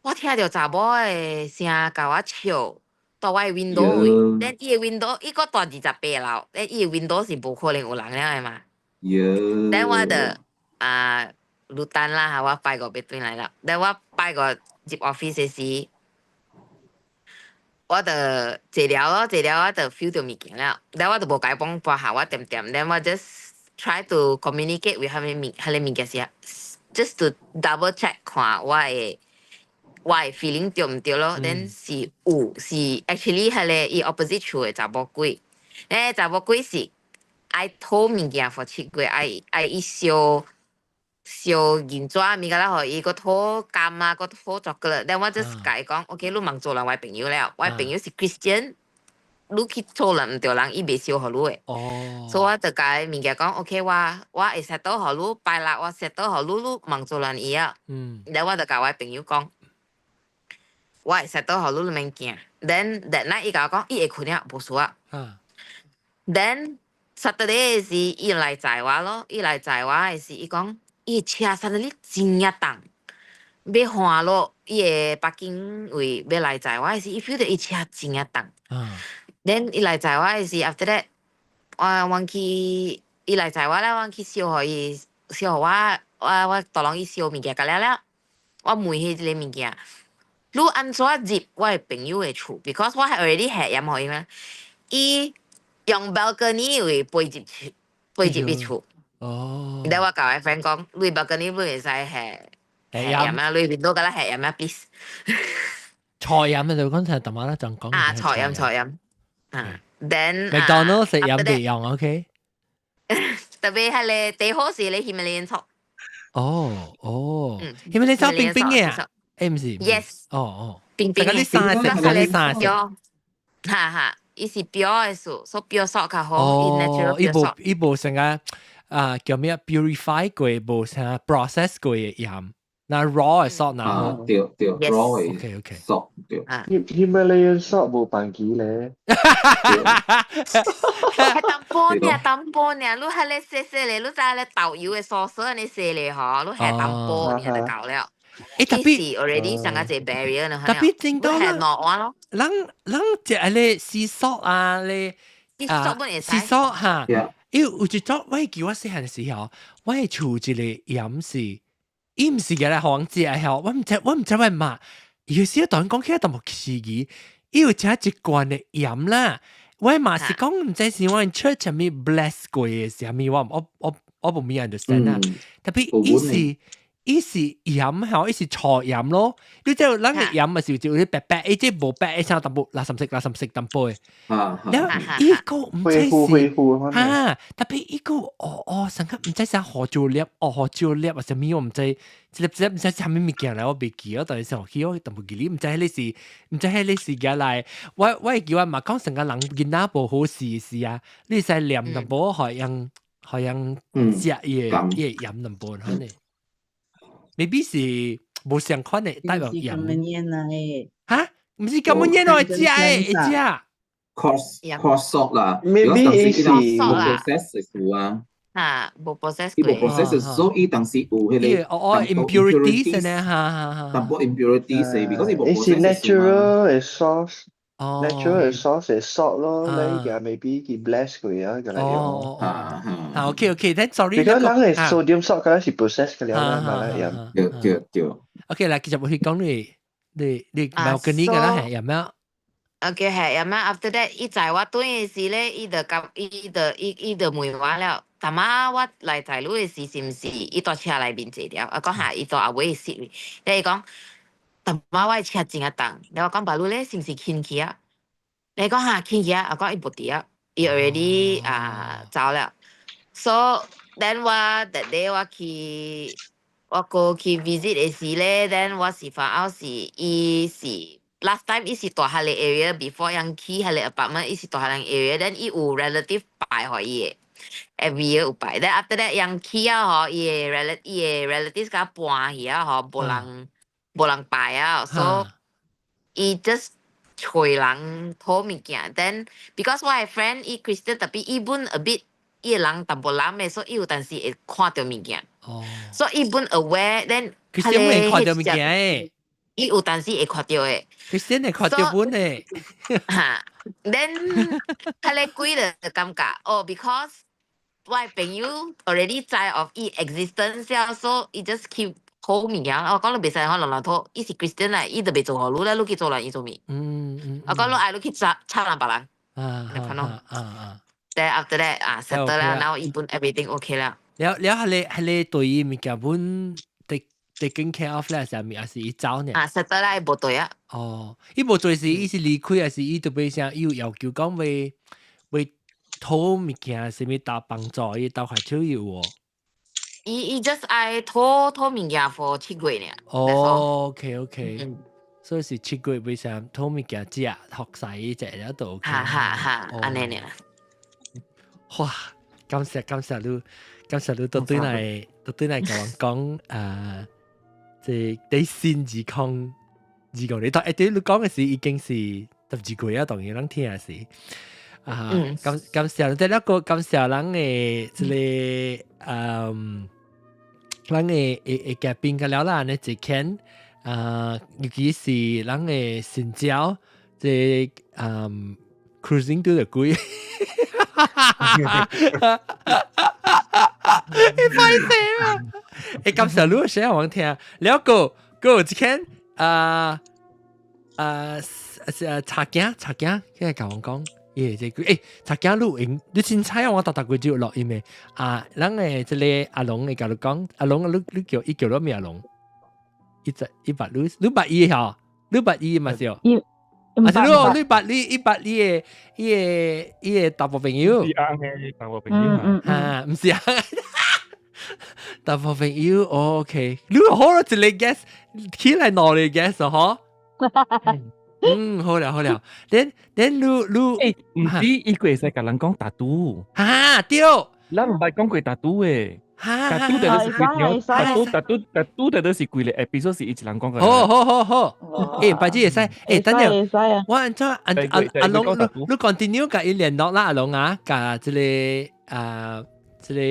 S12: 我聽著查某的聲共我笑，佇我的 window 位，then 伊的 window 伊閣蹛28樓，then 伊的 window 是無可能有人了的嘛。Then 我就啊，你等啦，我拜五欲轉來了。Then 我拜五入 office 的時，我就坐了咯，坐了我就 feel 到物件了，然後我就無共伊講半下，我恬恬，then 我 just try to communicate with 彼個物件時，just to double check 看我的 feeling 對毋對咯。Then 是有是 actually 彼個伊 opposite 厝的查某鬼，咧查某鬼是愛討物件 for 7月，愛伊燒燒銀紙物件啦，予伊閣討柑啊，閣討巧克力。then 我 just 共伊講，OK，你茫做人我的朋友了，我的朋友是 Christian，你去做人毋對人，伊袂燒予你的。所以我就共伊物件講，OK，我會 settle 予你，拜六我 settle 予你，你茫做人伊啊。然後我就共我的朋友講，我會 settle 予你，你免驚。Then that night 伊共我講，伊會睏了，無事啊。Then Saturday 時，伊來載我咯，伊來載我的時，伊講伊的車 suddenly 真正重，欲滑落伊的 parking 位欲來載我的時，伊 feel 到伊車真正重。Then 伊來載我的時，after that 我去伊來載我了，我去燒予伊，燒予我，我大攏去燒物件甲了了，我問彼一个物件，你按怎入我的朋友的厝？Because 我 already 下鹽予伊嘛，伊用 balcony 位飛入去，飛入伊厝。然後我共我 friend 講，你 balcony 你會使下下鹽啊，你 window 共咱下鹽啊，please。
S1: 菜鹽啊，就剛才大媽咧就講。
S12: 啊，菜鹽菜鹽。啊，then
S1: 麥當勞食鹽別用，OK。
S12: 特別係咧，最好是咧 Himalayan salt。
S1: 哦，Himalayan salt 冰冰嘅啊？誒，毋是。
S12: Yes。
S1: 哦。
S12: 冰冰嘅。
S1: 你三色，你三色。
S12: 哈哈，伊是 pure 的數，所以 pure salt 較好。
S1: 哦，伊無成個啊叫咩 purify 過，無啥 process 過的鹽。那 raw 的 salt 那。
S2: 對對，raw 的 salt 對。
S11: Himalayan salt 無放機咧。
S12: 係淡薄爾，淡薄爾，你彼个細細咧，你知咧豆油的 saucer 按呢細咧吼，你下淡薄爾就夠了。
S1: 欸，
S12: 特別 already 上個一個 barrier 呢，
S1: 特別真多
S12: 啦，兩碗咯。
S1: 人人食彼个 sea salt 啊咧，
S12: sea salt 本會使。
S1: sea salt 哈，因為有一種我記我細漢的時候，我的厝一個鹽是，伊毋是個來予人食的吼，我毋知為嘛，有時當講起來淡薄奇異，伊有食一罐的鹽啦，我嘛是講毋知是我 church 啥物 bless 過的啥物，我無咪 understand 啦，特別伊是鹽吼，伊是粗鹽咯。你知道咱的鹽嘛是就有啲白白，伊這無白，伊啥淡薄垃圾色、垃圾色淡薄的。然後伊個毋知是哈，特別伊個哦，上個毋知啥胡椒粒，哦胡椒粒或啥物，我毋知，一粒一粒毋知啥物物件來，我袂記，但是上去我淡薄記哩，毋知彼個是舉來。我會記我嘛講成個人囡仔無好勢時啊，你使念淡薄，予人食伊個鹽淡薄，可能。maybe 是無相款的代表鹽。哈？毋是甘本煙哦，會食的，會食。
S2: Coarse salt 啦
S11: ，maybe
S2: 是無 process 的啊。
S12: 哈，無 process
S2: 伊無 process，所以當時有彼個
S1: 哦 impurities 呢，哈哈哈。
S2: 淡薄 impurities，because 伊無
S11: process。是 natural 的 source。natural 的 source 的 salt 咯，你個 maybe 佢 bless 過啊，個嚟用。
S1: 啊，OK，then sorry。
S11: because 咱的 sodium salt 嗰是 process 嘅了啦，嘛啦樣。
S2: 對對對。
S1: OK，來繼續去講你 balcony 個啦，係有咩？
S12: OK 係，有咩？After that，伊載我轉的時咧，伊就甲伊就伊伊就問我了。逐擺我來載你的時，是毋是伊佇車內面坐了？啊，講下伊佇後尾的 seat 位，咧伊講，逐擺我的車真啊重，咧我講白你咧是毋是輕去啊？你講下輕去啊？啊講伊無佇啊，伊 already 啊走了。So then 我 that day 我去我過去 visit 的時咧，then 我是 find out 是伊是 last time 伊是住彼個 area before 人去彼個 apartment，伊是住彼個 area，then 伊有 relative 拜予伊的。every year 有拜，then after that 人去啊吼，伊的 relatives 共搬去啊吼，無人拜啊，so 伊 just 揣人討物件，then because 我的 friend 伊 Christian 特別伊本 a bit 伊個人淡薄懶的，所以伊有當時會看著物件，所以伊本 aware，then
S1: Christian 會看著物件的，
S12: 伊有當時會看著的
S1: ，Christian 會看著本的，
S12: 哈，then 彼个鬼就感覺哦，because 我的朋友 already 知 of 伊 existence 了，所以伊 just keep 討物件，我講你袂使可能人討，伊是 Christian 嚟，伊就袂做予你咧，你去做人伊做物。我講你愛你去插插人別人。你看咯。Then after that 啊，settle 啦，然後伊本 everything OK 啦。
S1: 了了，係你對伊物件本 taking care of 咧，係咪？還是伊走呢？
S12: 啊，settle 啦，伊無對啊。
S1: 哦，伊無對是伊是離開，還是伊特別想伊有要求講為為討物件，啥物搭幫助伊鬥下手有喎。
S12: 伊 just 愛討討物件 for 7月呢。
S1: 哦，OK OK，所以是7月為啥討物件食，學勢食了都 OK。
S12: 哈哈哈，按呢爾。
S1: 哇！感謝感謝你，感謝你都對來都對來共我講啊，這底線2020年，但係對你講嘅是已經是12月啊，當然人聽是啊，感感謝這兩個感謝人嘅這個嗯，人嘅會會嘉賓個了啦，呢一間啊，尤其是人嘅新招，這嗯 cruising 都就貴。你歹勢啊！欸，感謝你寫我聽，了個個一間啊啊茶鏡茶鏡，佢係共我講，耶，這句欸茶鏡你用你凊彩我逐逐個就錄音的啊，咱的這個阿龍會共你講，阿龍你你叫伊叫做咩阿龍？一隻一百你你捌伊吼，你捌伊嘛是哦？啊是你你捌你伊捌你的伊的伊的查埔朋友，
S6: 是翁的查埔朋友
S1: 啊，毋是啊，查埔朋友，OK，你好了一個 guess，起來兩個 guess 嗬，嗯，好了好了，then 你你，
S6: 欸，毋是伊個會使共人講 tattoo，
S1: 哈對，
S6: 咱毋捌講過 tattoo 的。tattoo 的都是規條，tattoo tattoo tattoo 的都是規個 episode 是伊一人講過。
S1: 好好好好，欸，白紙會使，欸，等陣，我按怎按阿阿龍，你你 continue 共伊聯絡啦，阿龍啊，共這個啊，這個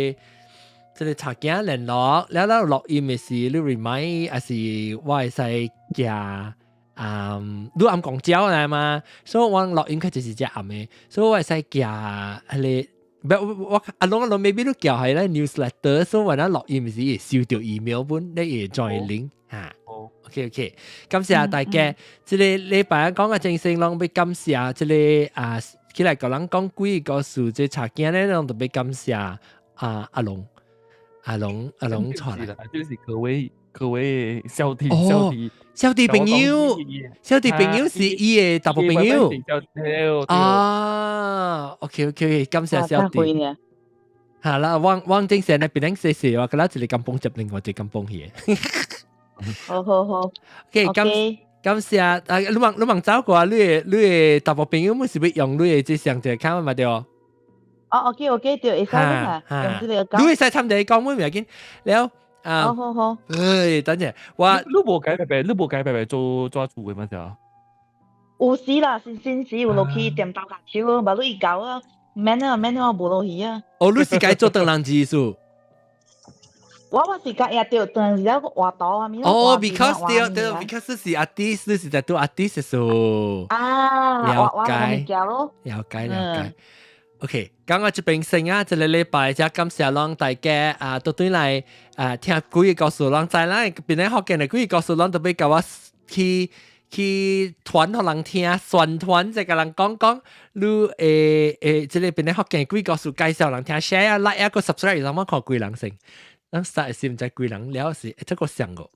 S1: 這個查囝聯絡，了了錄音的時，你 remind 還是我會使寄，嗯，你暗講蕉來嘛，所以我錄音較就是只暗的，所以我會使寄彼個。不，我阿龍阿龍 maybe 你叫係咧 newsletter，所以我那錄音時會收到 email 本，你會 join link 嚇。OK OK，感謝大家。這個禮拜講嘅精神，攏欲感謝這個啊，起來共人講幾個故事，這查囝咧，攏特別感謝啊阿龍，阿龍阿龍出來。
S6: 這是各位各位小弟小弟
S1: 小弟朋友，小弟朋友是伊的查埔朋友。啊，OK OK，感謝小弟。好啦，我我精神咧，別人細細話，佢拉一個甘榜接另外一個甘榜去。
S5: 好好好。
S1: OK，感感謝啊！你問你問走過啊？你的你的查埔朋友們是欲用你的這上一個卡嘛對？
S5: 哦，OK OK，對，會使啦，用這個
S1: 你會使參這個講，唔要緊。了啊，
S5: 好好好。
S1: 唉，等陣我
S6: 你無改白白，你無改白白做做厝的嘛是啊？
S5: 有時啦，新新時有落去店頭下手，無你伊搞啊，免啊免啊，無落去啊。
S1: 哦，你是該做唐人技術？
S5: 我我是甲也對，當時了畫圖啊，咪
S1: 哦，because 對對，because 是 artist，你是在做 artist 數。
S5: 啊，
S1: 了解，了解了解。OK，咁我這邊先啊，這個禮拜才感謝攏大家啊，都對來啊聽幾個故事，攏知啦，邊個福建的幾個故事，攏都欲共我去去傳予人聽，宣傳就共人講講，你會會這個邊個福建幾個故事介紹人聽，share 啊 like 啊個 subscribe，讓我看幾人先。咱實是毋知幾人了是，這個上個，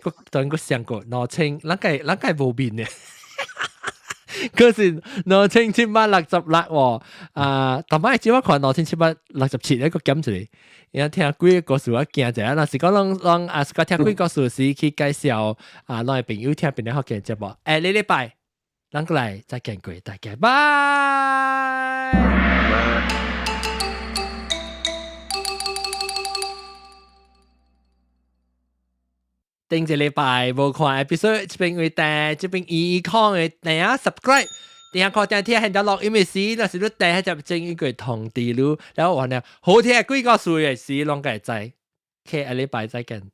S1: 個當個上個2000，咱個咱個無面的。可是2766喎，啊，逐擺只我看2767一個減一個，然後聽幾個故事我驚一下，若是講攏攏啊，是講聽幾個故事時去介紹啊，咱的朋友聽邊個福建節目，欸，呢禮拜咱過來再見過大家，拜。頂一禮拜無看 episode，這邊會訂，這邊一看會訂啊 subscribe，訂看訂聽，現在錄音的時，若是你訂迄只整一個通知你，然後完了好聽幾個數的時，攏會知。OK，下禮拜再見。